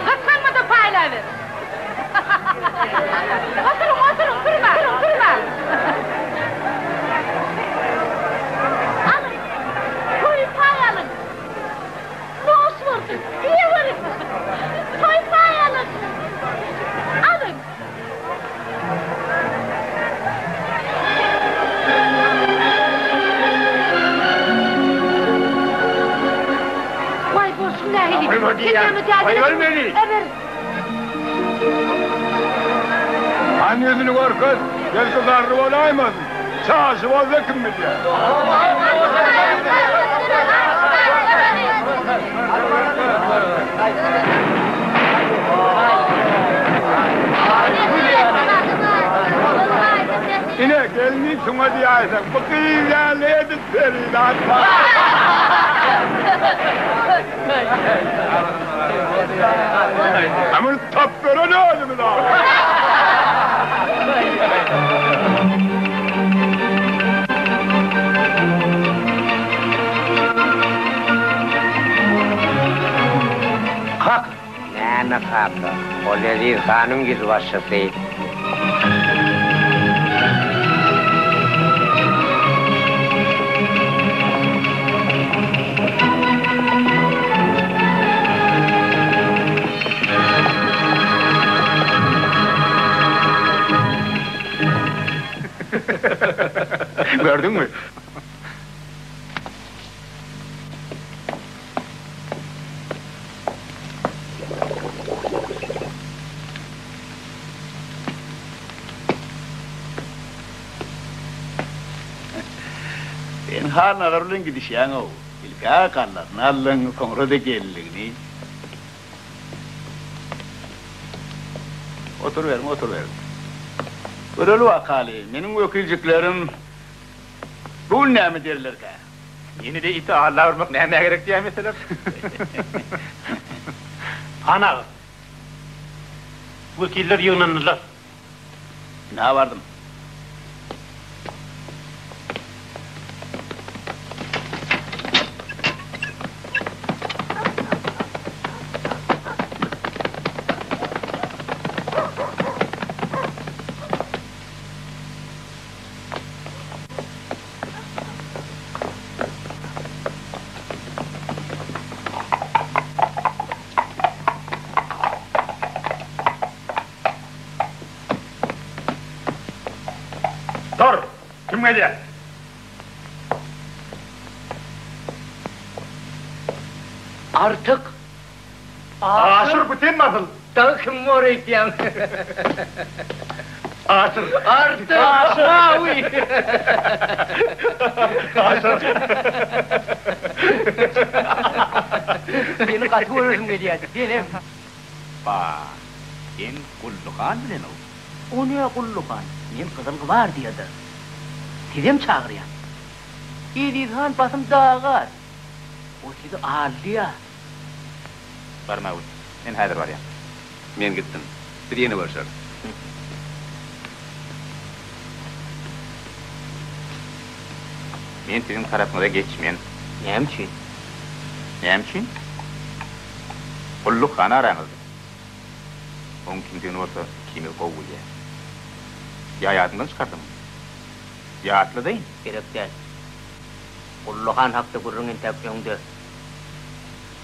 Gysganma-da paýlaber. Oturyň, oturyň, turmaň, turmaň. Alyň, toýy paý alyň. Noş bolsun, iýeweriň. Toý paý alyň. Alyň. Waý, bolşuň nähili? Sen näme dädeleşiň? Eber. Han ýüzüni görkez, belki garry bolaýmasyn. Çaşy bolsa kim bilýär. welin şuňa diýäýseň, bu gyz ýaly edil perizat bar. A muny tapberen özümiz ahyry. Kaka! Näme kaka? Ol Eziz hanyň ýüzbaşysy. Gördüňmi? Sen Halnazar bilen gidişýäň-ow. Ilk-ä gallasyny aldyň, soňra-da gelinligini. Oturyberiň, oturyberiň. Göreli wakaly, meniň wekiljiklerim bu gün näme derlerkä? Ýene-de iti alla urmak nämä gerek diýäýmeseler. Han aga, wekiller ýygnandylar. Ynha bardym. Dur! Kim gelýär? Artyk! Aşyr bu sen basyl. Dagy kim bor öýtýäň? Aşyr. Artyk! Aşyr! Awy! Aşyr. Seni gaty göresim gelýärdi, senem. Ba, sen Gully han bilen-ow. O ne Gully han? Men Gyzyl gwardiýada. Sizem çagyrýan. Eziz han basym dagar. O sizi aldýar. Barmagül, men häzir barýan. Men gitdim. Biz ýene görşeris. Men siziň tarapyňyza geçmen. Näme üçin? Näme üçin? Gulluk han araňyzda. Oň kimdigini bolsa ikimiz gowy bilýäs. Ýa ýadyňdan çykardyňmy? Ýatladaýyn. Gerek däl. Gully han hakda gürrüň entäk öňde.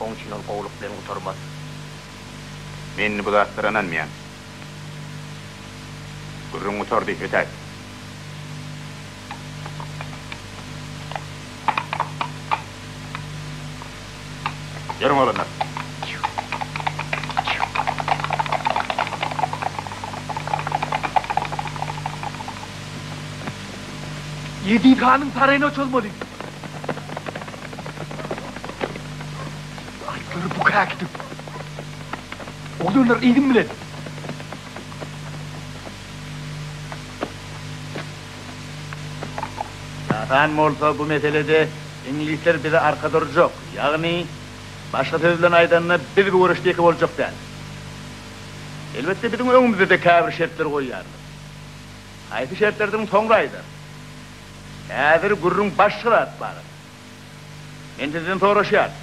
Oň üçin ol gowulyk bilen gutarmaz. Men indi bu zatlara ynanmaýan. Gürrüň gutardy, ötäýt. Ýörüň oglanlar. Eziz hanyň saraýyna çozmaly. Atlary buka äkidip. Oglanlar yzym bilen. Ýasan bolsa bu meselede iňlisler bize arka durjak, ýagny başga söz bilen aýdanda biz bu göreşde ýeke boljak däl. Elbetde biziň öňümizde-de käbir şertler goýýarlar. Haýsy şertlerdigini soňra aýdarys. Häzir gürrüň başga zat barada. Men sizden soraşýaryn.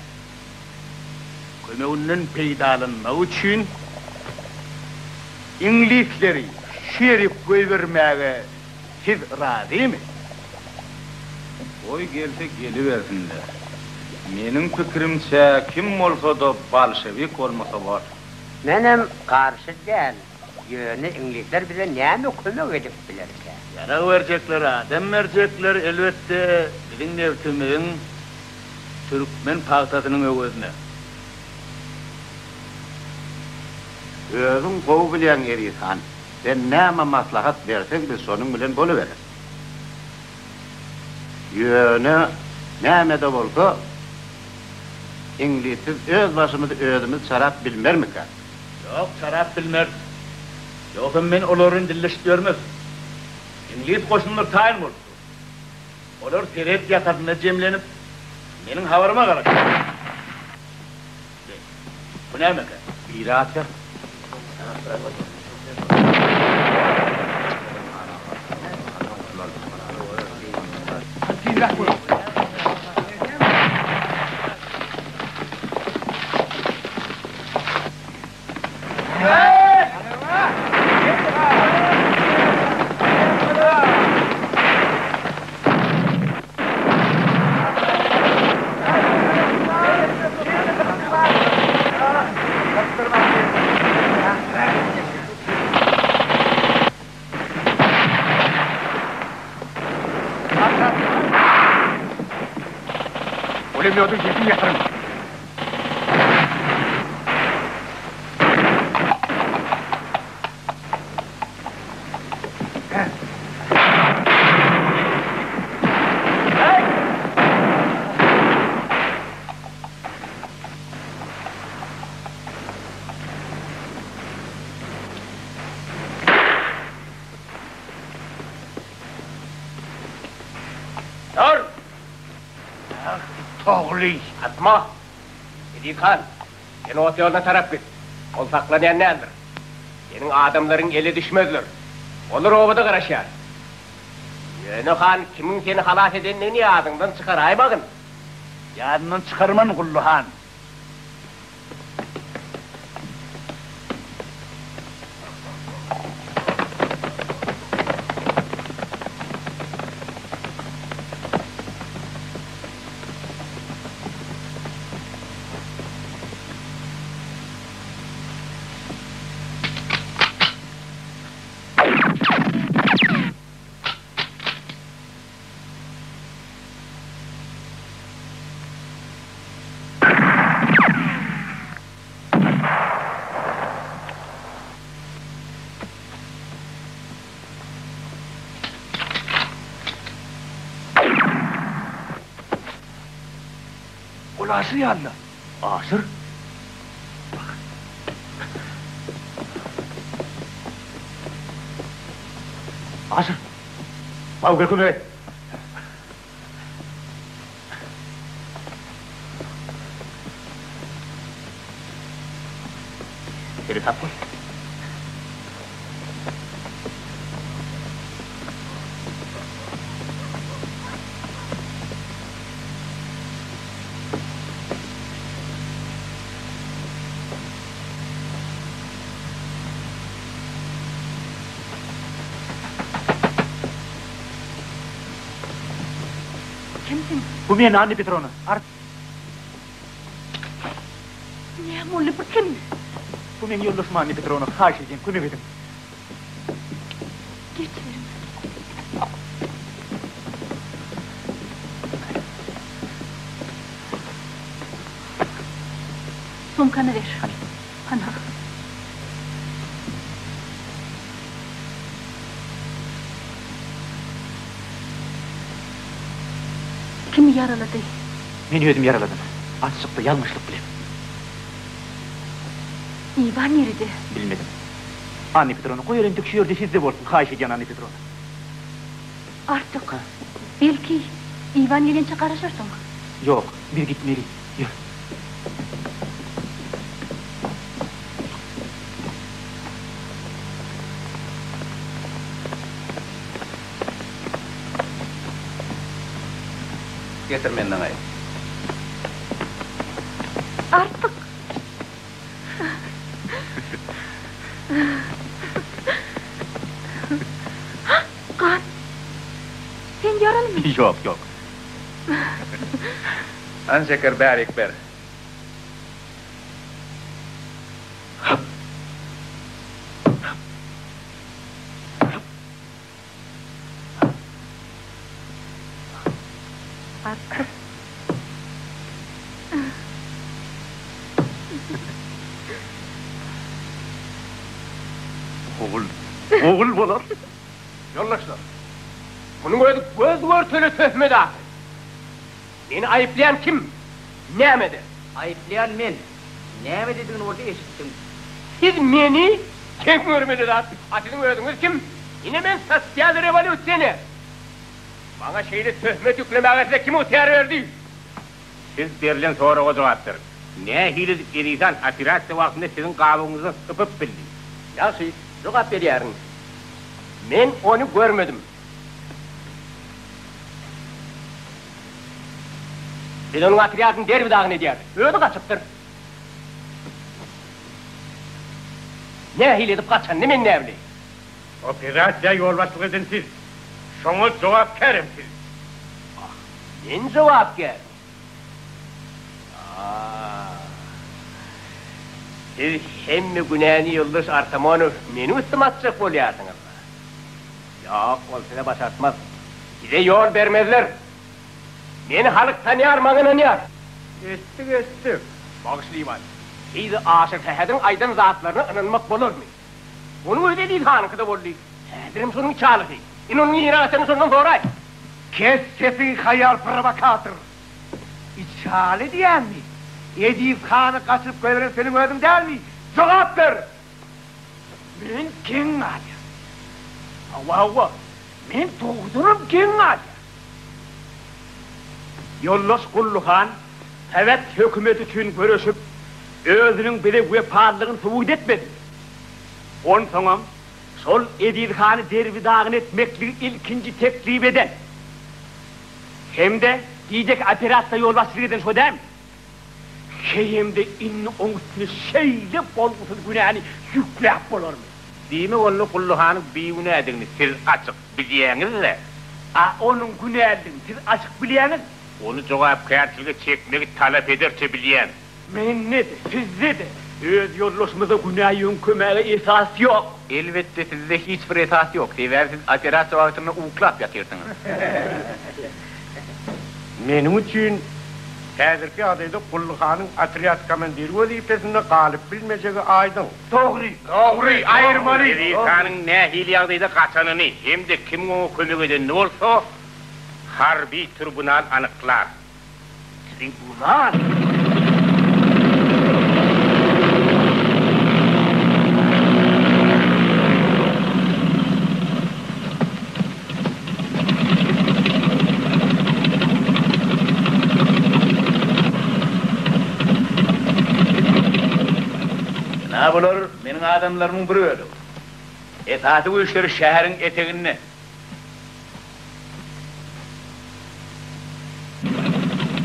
Kömeginden peýdalanmak üçin iňlisleri şu ýerik goýbermäge siz razymy? Goý gelse gelibersinler. Meniň pikirimçe kim bolsa-da bolşewik bolmasa bor. Menem garşy däl. Ýöne iňlisler bize näme kömek edip bilerkä? Ýarag berjekler, adam berjekler, elbetde, biziň nebtimiziň, türkmen pagtasynyň öwezine. Özüň gowy bilýäň, Eziz han, sen näme maslahat berseň, biz şonuň bilen bolubereris. Ýöne, näme-de bolsa, iňlissiz öz başymyzy özümiz çarap bilmermikäk? Ýok, çarap bilmeris. Ýogsam men olar bilen dilleşip ýörmezdim. Iňlis goşunlary taýyn bolup dur. Olar serhet ýakasynda jemlenip, meniň habaryma garaşýarlar. Be, bu nämekä? Biri atýar. Tizräk boluň. Pulemýodyň sesini ýatyryň. Dur! Togly! Atma! Eziz han, sen ot ýoluna tarap git. Ol saklanýan däldir. Seniň adamlaryň ele düşmezler. Olar obada garaşýar. Ýöne han kimiň seni halas edendigini ýadyňdan çykaraýmagyn. Ýadymdan çykarman, Gully han. Ol Aşyr ýaly-la. Aşyr? Bak. Aşyr! Baw gel kömek et. Seresap bol. Kimsiň? Bu men, Anna Petrowna. Ar. Näme boldy, bu kim? Bu meň ýoldaşym Anna Petrowna, haýyş edýän, kömek ediň. Geçiberiň. Sumkany ber. Hany. Hana. Kim ýaralady? Men özüm ýaraladym. Açlykda, ýalňyşlyk bilen. Iwan nirede? Bilmedim. Anna Petrowna, goý ol entek şu ýerde sizde bolsun, haýyş edýän, Anna Petrowna. Artyk. Belki, Iwan gelinçä garaşarsyň? Ýok, biz gitmeli. Ýör. Getir men daňaýyn. Artyk. Gan. Sen ýaralymy? Ýok, ýok. Hany şeker bärik ber. Artyk. Ogul, ogul bolar. Ýoldaşlar, munuň özi göz-görtele töhmet ahyry. Meni aýyplaýan kim? Nämede? Aýyplaýan men. Nämededigini bolsa eşitdiň. Siz meni geň görmeli zat. A siziň özüňiz kim? Ine men sosial rewolýusioner. Maňa şeýle töhmet ýüklemäge size kim ygtyýar berdi? Siz berlen soraga jogap beriň. Nähili edip Eziz han operasiýa wagtynda siziň gabygyňyzdan sypyp bildi? Ýagşy, jogap berýärin. Men ony görmedim. Biz onuň otrýadyny derbi-dagyn edýärdik. Özi gaçypdyr. Nähili edip gaçanyny men näbileýin. Operasiýa ýolbaşçylyk eden siz. Şoňa jogapkär hem siz. Ah, men jogapkärmi? Ah. Siz hemme günäni ýoldaş Artamonow meniň üstüme atjak bolýarsyňyz-la. Ýok, ol size başartmaz. Size ýol bermezler. Meni halk tanýar, maňa ynanýar. Eşitdik, eşitdik. Bagyşla Iwan. Şeýle Aşyr Sähediň aýdan zatlaryna ynanmak bolarmy? Onuň özi Eziz hanyňkyda boldy. Häzirem şonuň içalysy. Indi onuň nirä gaçanyny şondan soraý. Kes sesiňi haýal prowokator! Içaly diýýänmi? Eziz hany gaçyryp goýberen seniň özüň dälmi? Jogap ber! Men geň galýan. Hawa, hawa, men dogrudanam geň galýan. Ýoldaş Gully han sowet hökümeti üçin göreşip, özüniň bize wepalylygyny subut etmedimi? Onsoňam, şol Eziz hany derbi-dagyn etmekligi ilkinji teklip eden hem-de gijeki operasiýa ýolbaşçylyk eden şo dälmi? Heýem-de indi oň üstüne şeýle bolgusyz günäni ýükläp bolarmy? Diýmek onda Gully hanyň bigünädigini siz açyk bilýäňiz-dä? A onuň günälidigini siz açyk bilýäňizmi? Ony jogapkärçilige çekmegi talap ederçe bilýän. Mende-de, sizde-de öz ýoldaşymyza günä ýöňkemäge esas ýok. Elbetde sizde hiç bir esas ýok, sebäbi siz operasiýa wagtynda uklap ýatyrsyňyz. Meniň üçin häzirki ýagdaýda Gully hanyň otrýad komandiri wezipesinde galyp bilmejegi aýdyň. Dogry. Dogry, aýyrmaly. Eziz hanyň nähili ýagdaýda gaçanyny hem-de kimiň oňa kömek edenini bolsa harby tribunal anyklar. Tribunal? Ynha bular meniň adamlarymyň bir bölegi. Esasy güýçleri şäheriň eteginde.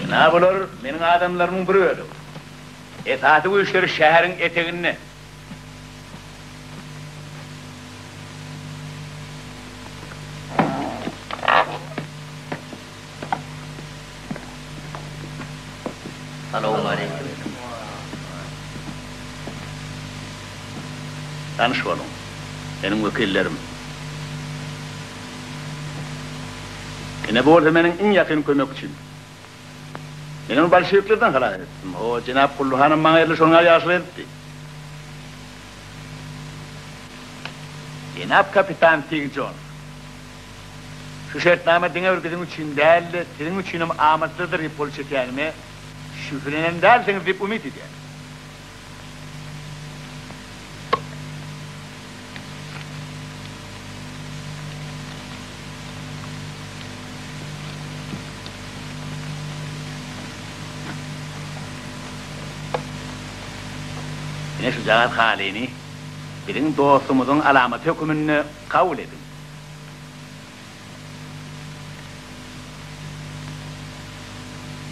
Ynha bular meniň adamlarymyň bir bölegi. Esasy güýçleri şäheriň eteginde. Salowmaleýkim. Tanyş boluň. Meniň wekillerim. Ine bu bolsa meniň iň ýakyn kömekçim. Men ony bolşewiklerden halas etdim. O jenap Gully hanam maňa edil şonuň ýaly ýagşylyk edipdi. Jenap kapitan Fig Jons. Şu şertnama diňe bir biziň üçin däl-de, siziň üçinem amatlydyr diýip gol çekýänime şübhelenen dälsiňiz diýip umyt edýän. Ine şujagaz halyny biziň dostumyzyň alamaty höküminde kabul ediň.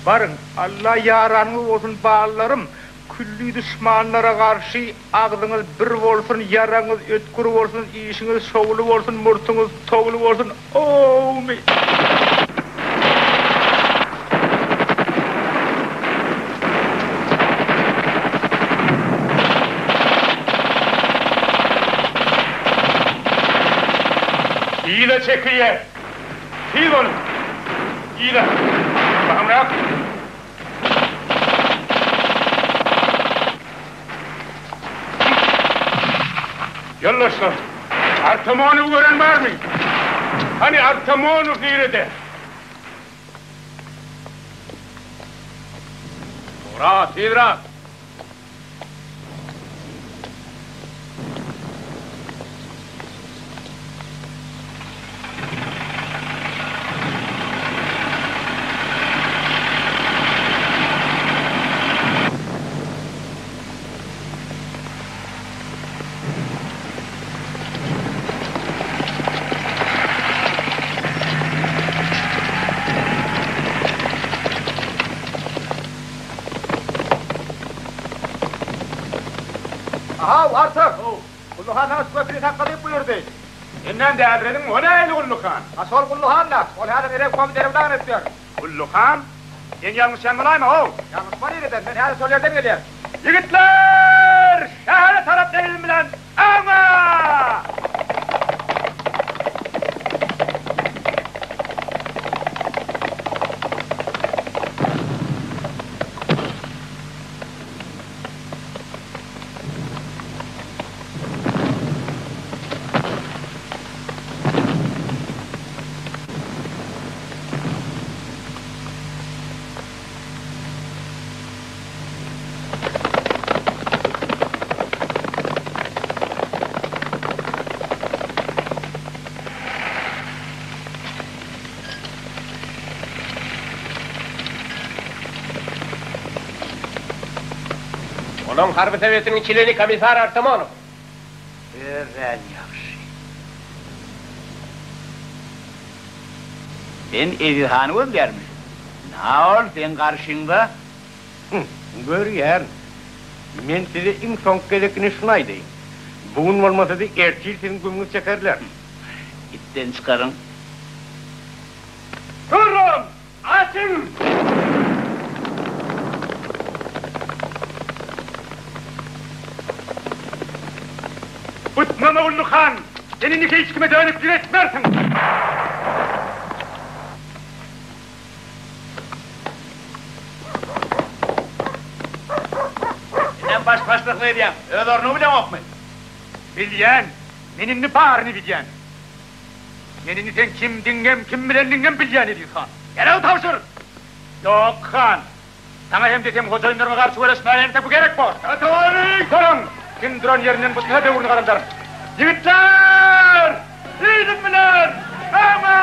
Baryň, Alla ýaranyňyz bolsun ballarym, külli duşmanlara garşy agzyňyz bir bolsun, ýaraňyz ötgür bolsun, işiňiz şowly bolsun, murtuňyz towly bolsun, owmy. Yza çekilýär. Tiz boluň. Yza. Bahymrak. Ýoldaşlar, Artamonowy gören barmy? Hany Artamonow nirede? Ura, tizräk! Ahaw, Artyk! Gully han saňa şu köprini sakla diýip buýurdy. Senden dälirediň, o nähili Gully han? Ha, şol Gully han-da. Ol häzir Erek komy derbi-dagyn edip ýör. Gully han? Sen ýalňyşýan bolaýma-how? Ýalňyşma nireden? Men häzir şol ýerden gelýän. Ýigitler! Şähere tarap elim bilen öňe! Olaň harby sowetiniň çleni komissar Artamonow. Örän ýagşy. Sen Eziz hany gözleýärmiň? Ynha ol seň garşyňda. Hum, görýärin. Men size iň soňky gezek ine şuny aýdaýyn. Bu gün bolmasa-da ertir siziň gümüňizi çekerler. Itden çykaryň. Duruň! Açyň! Butnama Gully han! Sen indi hiç kime dönüklik etmersiň! Senem baş başlyklyk edýäň. Öz ornuňy bileňokmy? Bilýän. Men indi baryny bilýän. Men indi seň kimdigiňem, kim bilendigiňem bilýän, Eziz han. Ýaragy tabşyr! Ýok, han. Saňa hem-de seň hojaýynlaryňa garşy göreşmäge entek bu gerek bor. Duruň! Kim duran ýerinden butnasa böwrüni garaldaryn. Ýigitler! Yzym bilen! Öňe!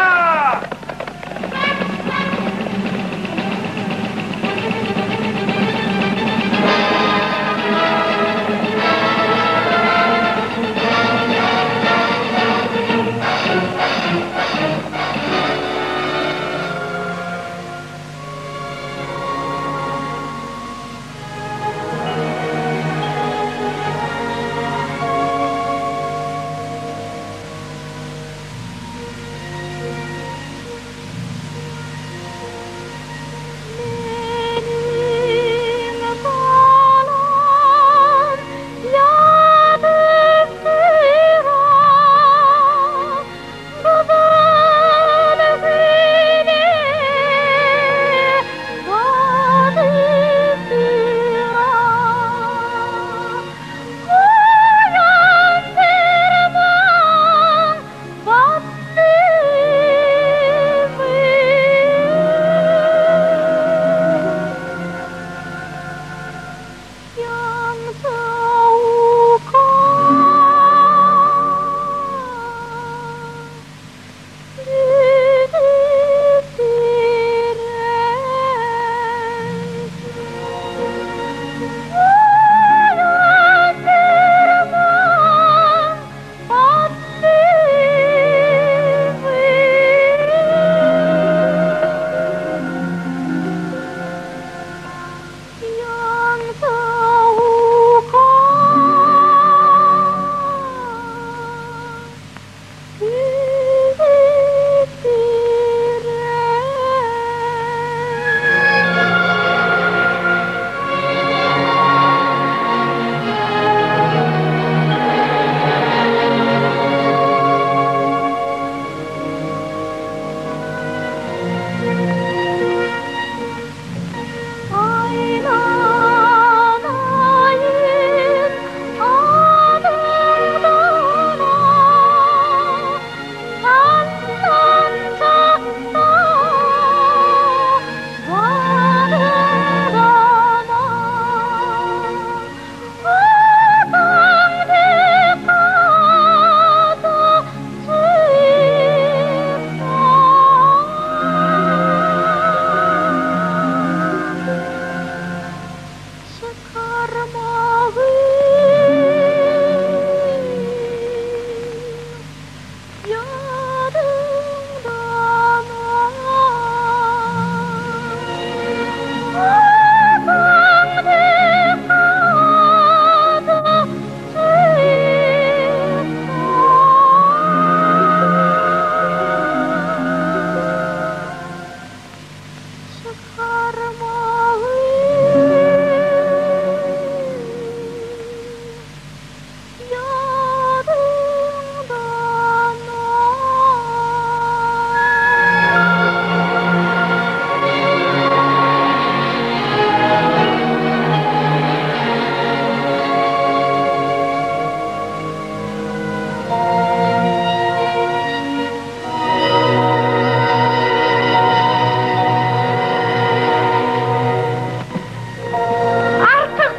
Artyk!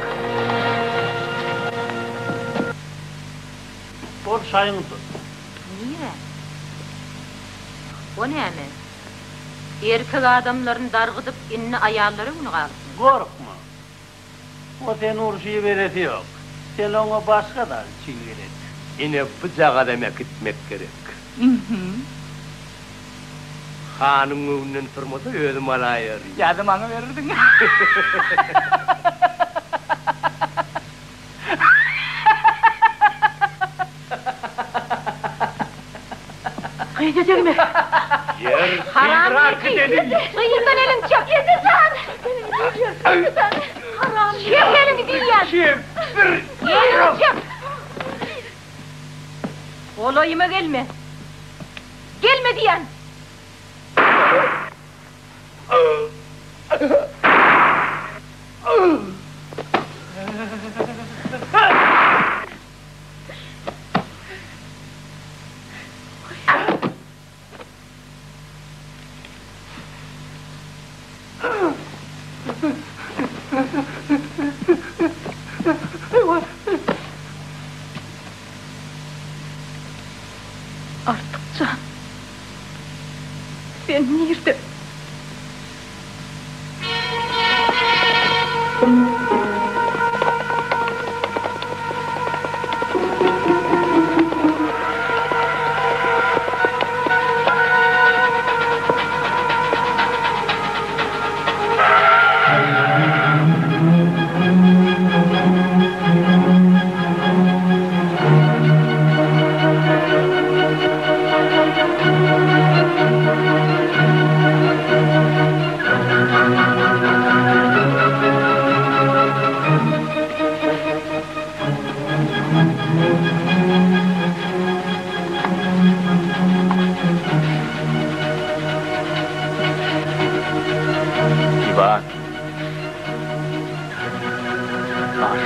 Bol şaýyňy tut. Nirä? O näme? Erkek adamlaryny dargydyp, indi aýallara güni galypmy? Gorkma. O seni urşa iberesi ýok. Sen oňa başga zat üçin gerek. Ine, bujagazam äkitmek gerek. Hanyň öňünden turmasa özüm alaýaryn. Ýa-da maňa bererdiň. Gyza degme. Ýer Haram syzrak ýedi. gideliň. Gyzdan eliňi çek. Ýedi jan. Haram. Çek eliňi diýýän. Kempir. Eliňi çek. Golaýyma gelme. Gelme diýýän. Artyk jan, sen nirde? Iwan. Aş.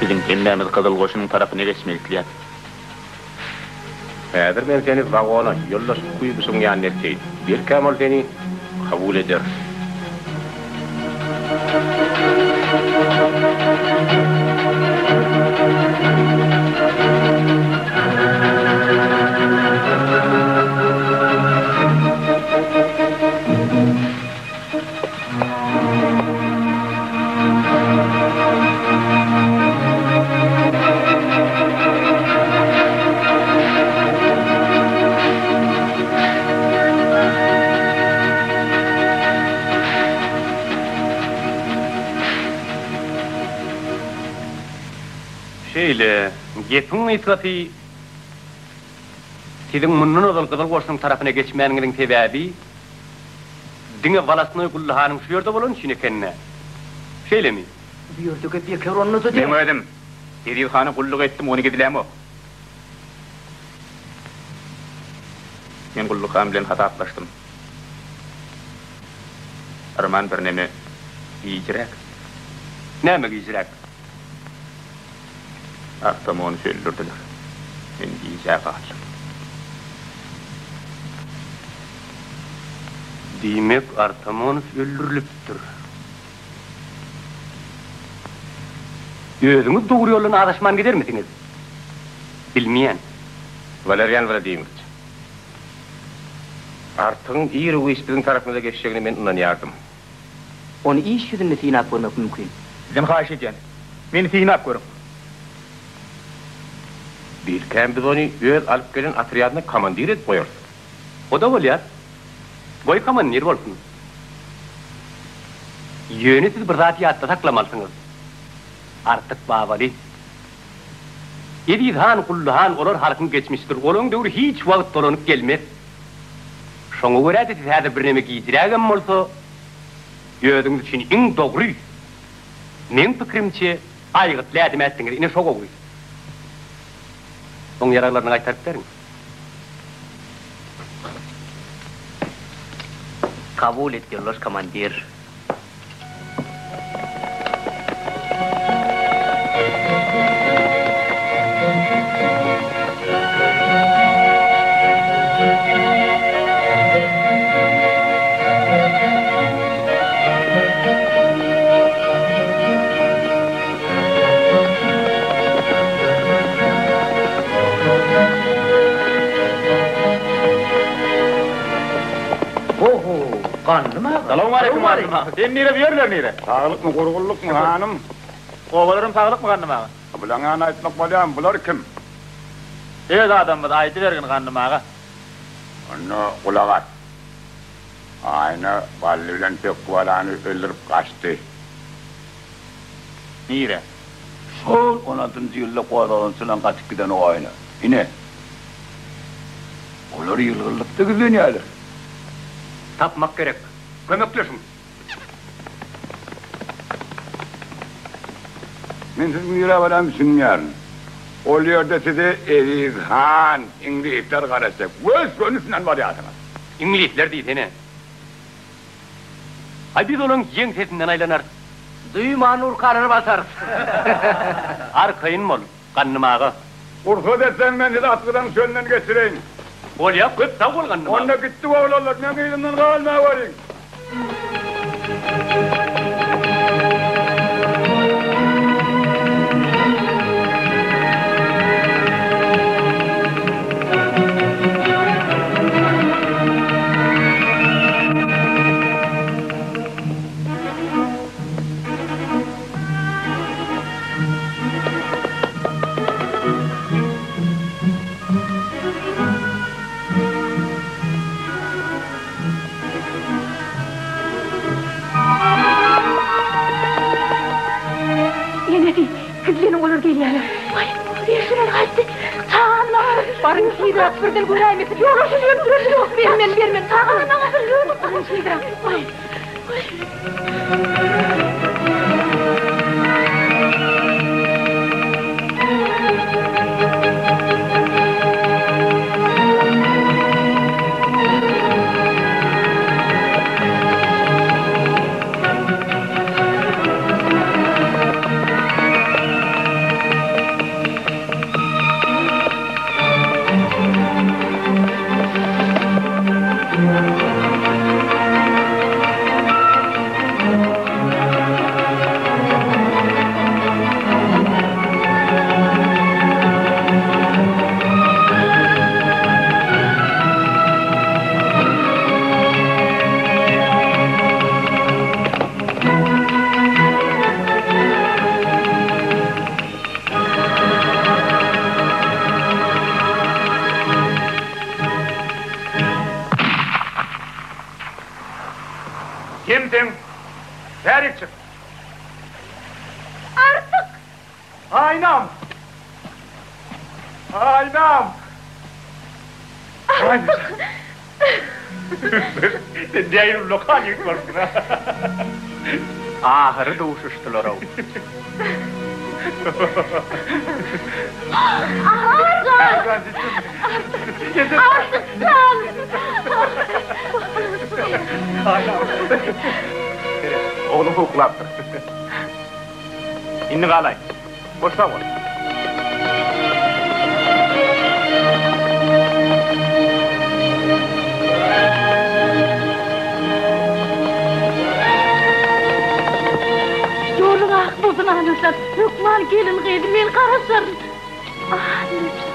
Biziň hemmämiz Gyzyl Goşunyň tarapyna geçmek isleýäs. Häzir men seni wagona, ýoldaş Kuýbyşewiň ýanyna elteýin. Belkäm ol seni kabul eder. Şeýle, gepiň gysgasy, siziň mundan ozal Gyzyl Goşunyň tarapyna geçmäniňiziň sebäbi, Diňe Walasnoý Gully hanyň şu ýerde bolany üçin eken-dä. Şeýlemi? Bu ýerde gep ýeke onda-da däl. Meň özüm Eziz hana gulluk etdim, ony gizlämok. Men Gully han bilen hasaplaşdym. Arman birneme gijräk. Näme gijräk? Artamony öldürdiler. Men gijä galdym. Diýmek, Artamonow öldürilipdir. Özüňiz dogry ýoldan azaşman gidermisiňiz? Bilmeýän. Walerýan Wladimirowiç, Artygyň ir-u-giç biziň tarapymyza geçjegine men ynanýardym. Ony iş ýüzünde synap görmek mümkin. Sizden haýyş edýän, meni synap görüň. Belkäm biz ony öz alyp gelen otrýadyna komandir edip goýarys. O-da bolýar. Goý komandir bolsun. Ýöne siz bir zat ýatda saklamalysyňyz. Artyk Babaly. Eziz han, Gully han olar halkyň geçmişidir. Olaň döwri hiç wagt dolanyp gelmez. Şoňa görä-de siz häzir birneme gijrägem bolsa, özüňiz üçin iň dogry, meň pikirimçe, aýgytly ädim ätdiňiz. Ine şo gowy. Oň ýaraglaryny gaýtaryp beriň. Kabul et, ýoldaş komandir. Ho-ho, Gandym aga. Salowmaleýkim Gandym aga. Sen nire, bu ýerler nire? Saglykmy, gurgunlykmy, hanym? Obalaram saglykmy Gandym aga? Bulaň ýany aýtmak bolýarmy, bular kim? Öz adamymyz, aýdybergin Gandym aga. Onda gulak as. Aýna Bally bilen Pökgi balany öldürip gaçdy. Nire? Şol on altynjy ýylda gozgalaňçylaň gaçyp giden o aýna. Ine, olar ýylgynlykda gizlenýärler. Tapmak gerek. Kömekleşiň. Men siziň nirä barýanyňyzy düşünmeýärin. Ol ýerde size Eziz han, iňlisler garaşjak. Gös-gönüsinden barýarsyňyz. Iňlisler diýsene. Aý biz olaň ýeňsesinden aýlanarys. Duýman urkalary basarys. Arkaýyn bol, Gandym aga. Rugsat etseň men sizi Atgydaň çölünden geçireýin. Bolýa, köp sag bol Gandym aga. Onda gitdik oglanlar, meň yzymdan galmaweriň. Enesi, gizleniň olar gelýärler. Waý, şular gaýtdy. Çagany maňa ber. Baryň tizräk birden göräýmesin. Ýok, şuny öldürer. Ýok, bermen, bermen. Çagany maňa ber. Baryň tizräk. Waý, waý. Kimsiň? Bärik çyk! Artyk! Aýnam! Aýnam! Artyk! Sen nähili ullakan ýigit bolupsyň-a! Ahyry duşuşdylar-ow. Artyk! Artyk jan! Ogluň howklapdyr. Indi galaý. Hoş sag bol. Ýoluň ak bolsun Annajan. Hökman gelin gyzy men garaşaryn. Ah, Annajan.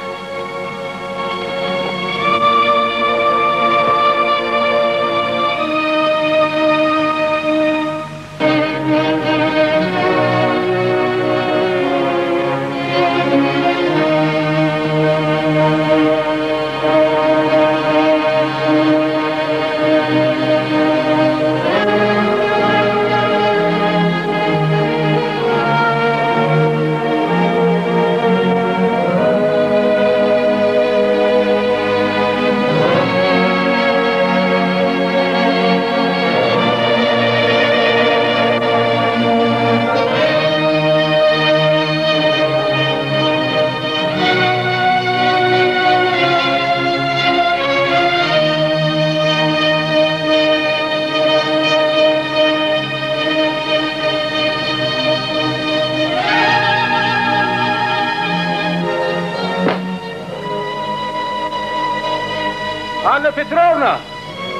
Anna Petrowna!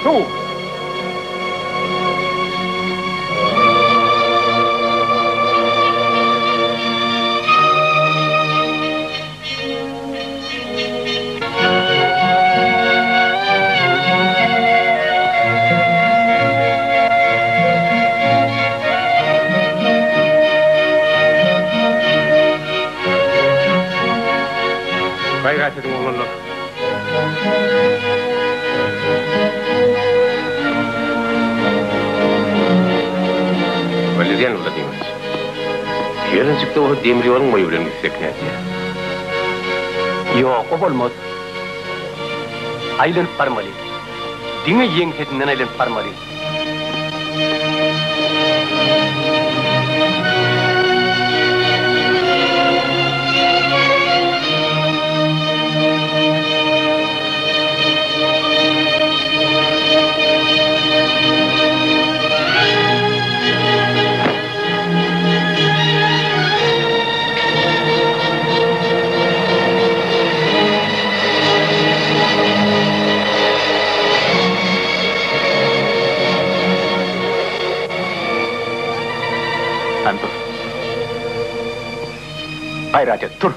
Suw! Gaýrat ediň, oglanlar! Walerian Wladimirowiç, ýerincikde bolsa demir ýoluň boýy bilen gitsek nädýä? Ýok, o bolmaz. Aýlanyp barmaly. Diňe ýeňsesinden aýlanyp barmaly. Hany tur. Gaýrat et, tur!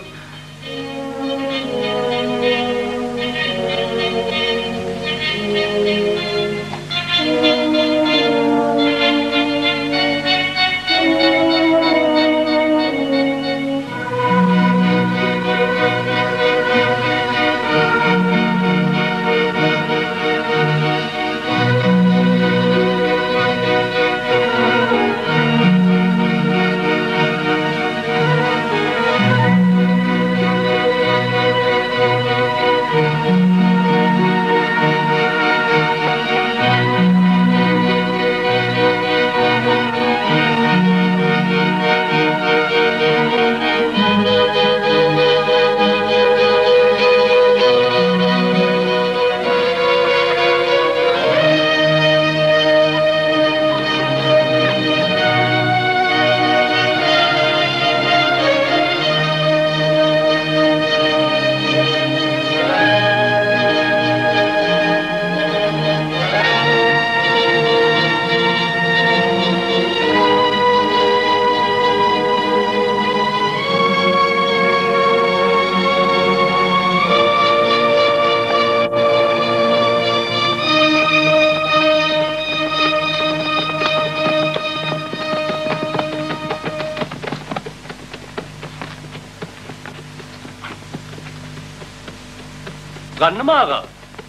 Gandym aga,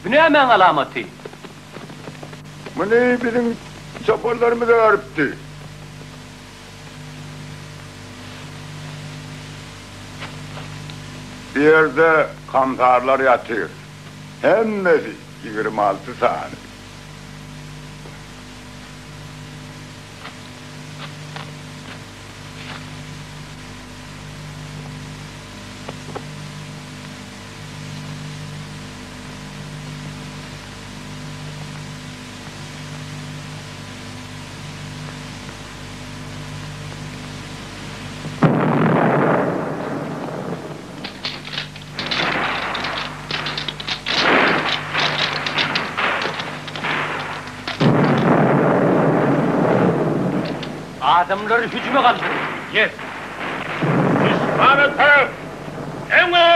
bu nämäň alamaty? Muny biziň çopanlarymyz örüpdi. Bu ýerde kamsarlar ýatyr. Hemmesi 26 sany. Adamlary hüjüme galdyryň! Ýes! Duşmana tarap öňe!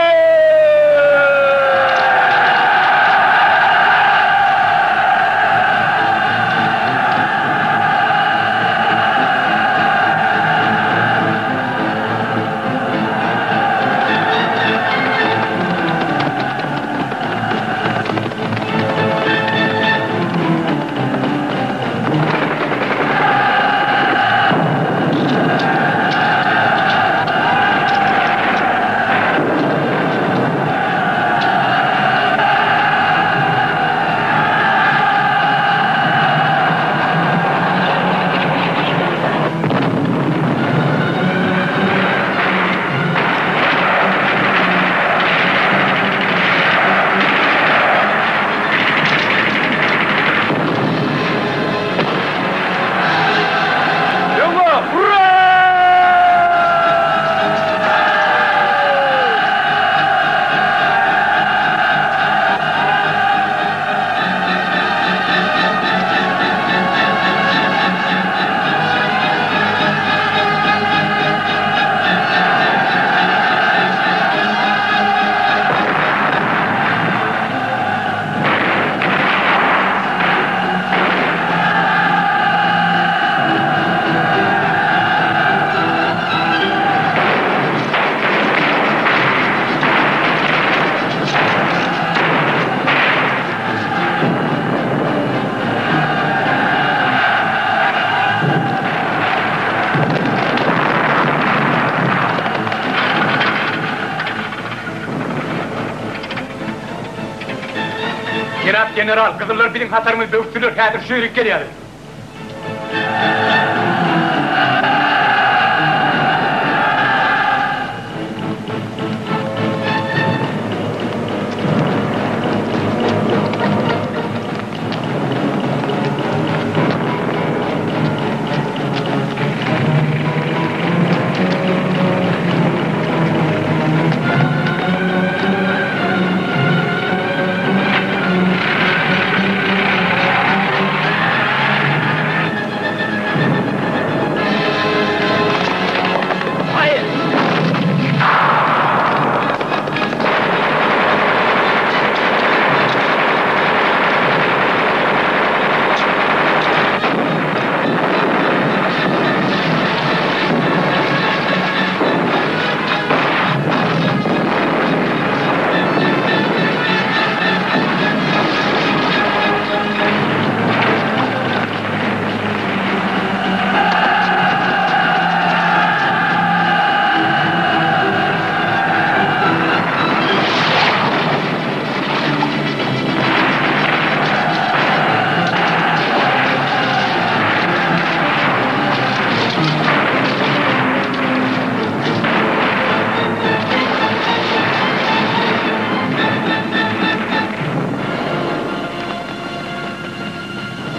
Jenap general, gyzyllar biziň hatarymyzy böwüsdiler, häzir şu ýerik gelýärler.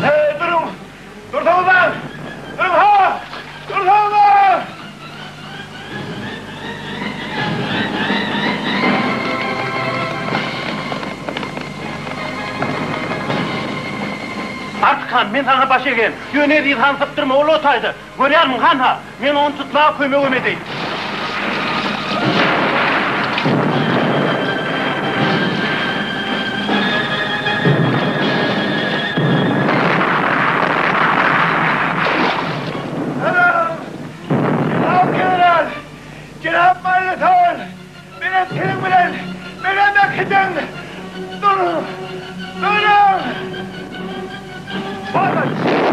Hey, duruň! Dursaňyzlaň! Duruň, ha! Dursaňyzlaň! Artyk han, men saňa baş egen. Ýöne Eziz hany sypdyrma, ol o taýda. Görýärmiň, han-ha, men ony tutmaga kömegem edeýin. Salam! Jenap general! Jenap Maýlatal! Menem seniň bilen! Menem äkidiň! Duruň! Duruň! Baş!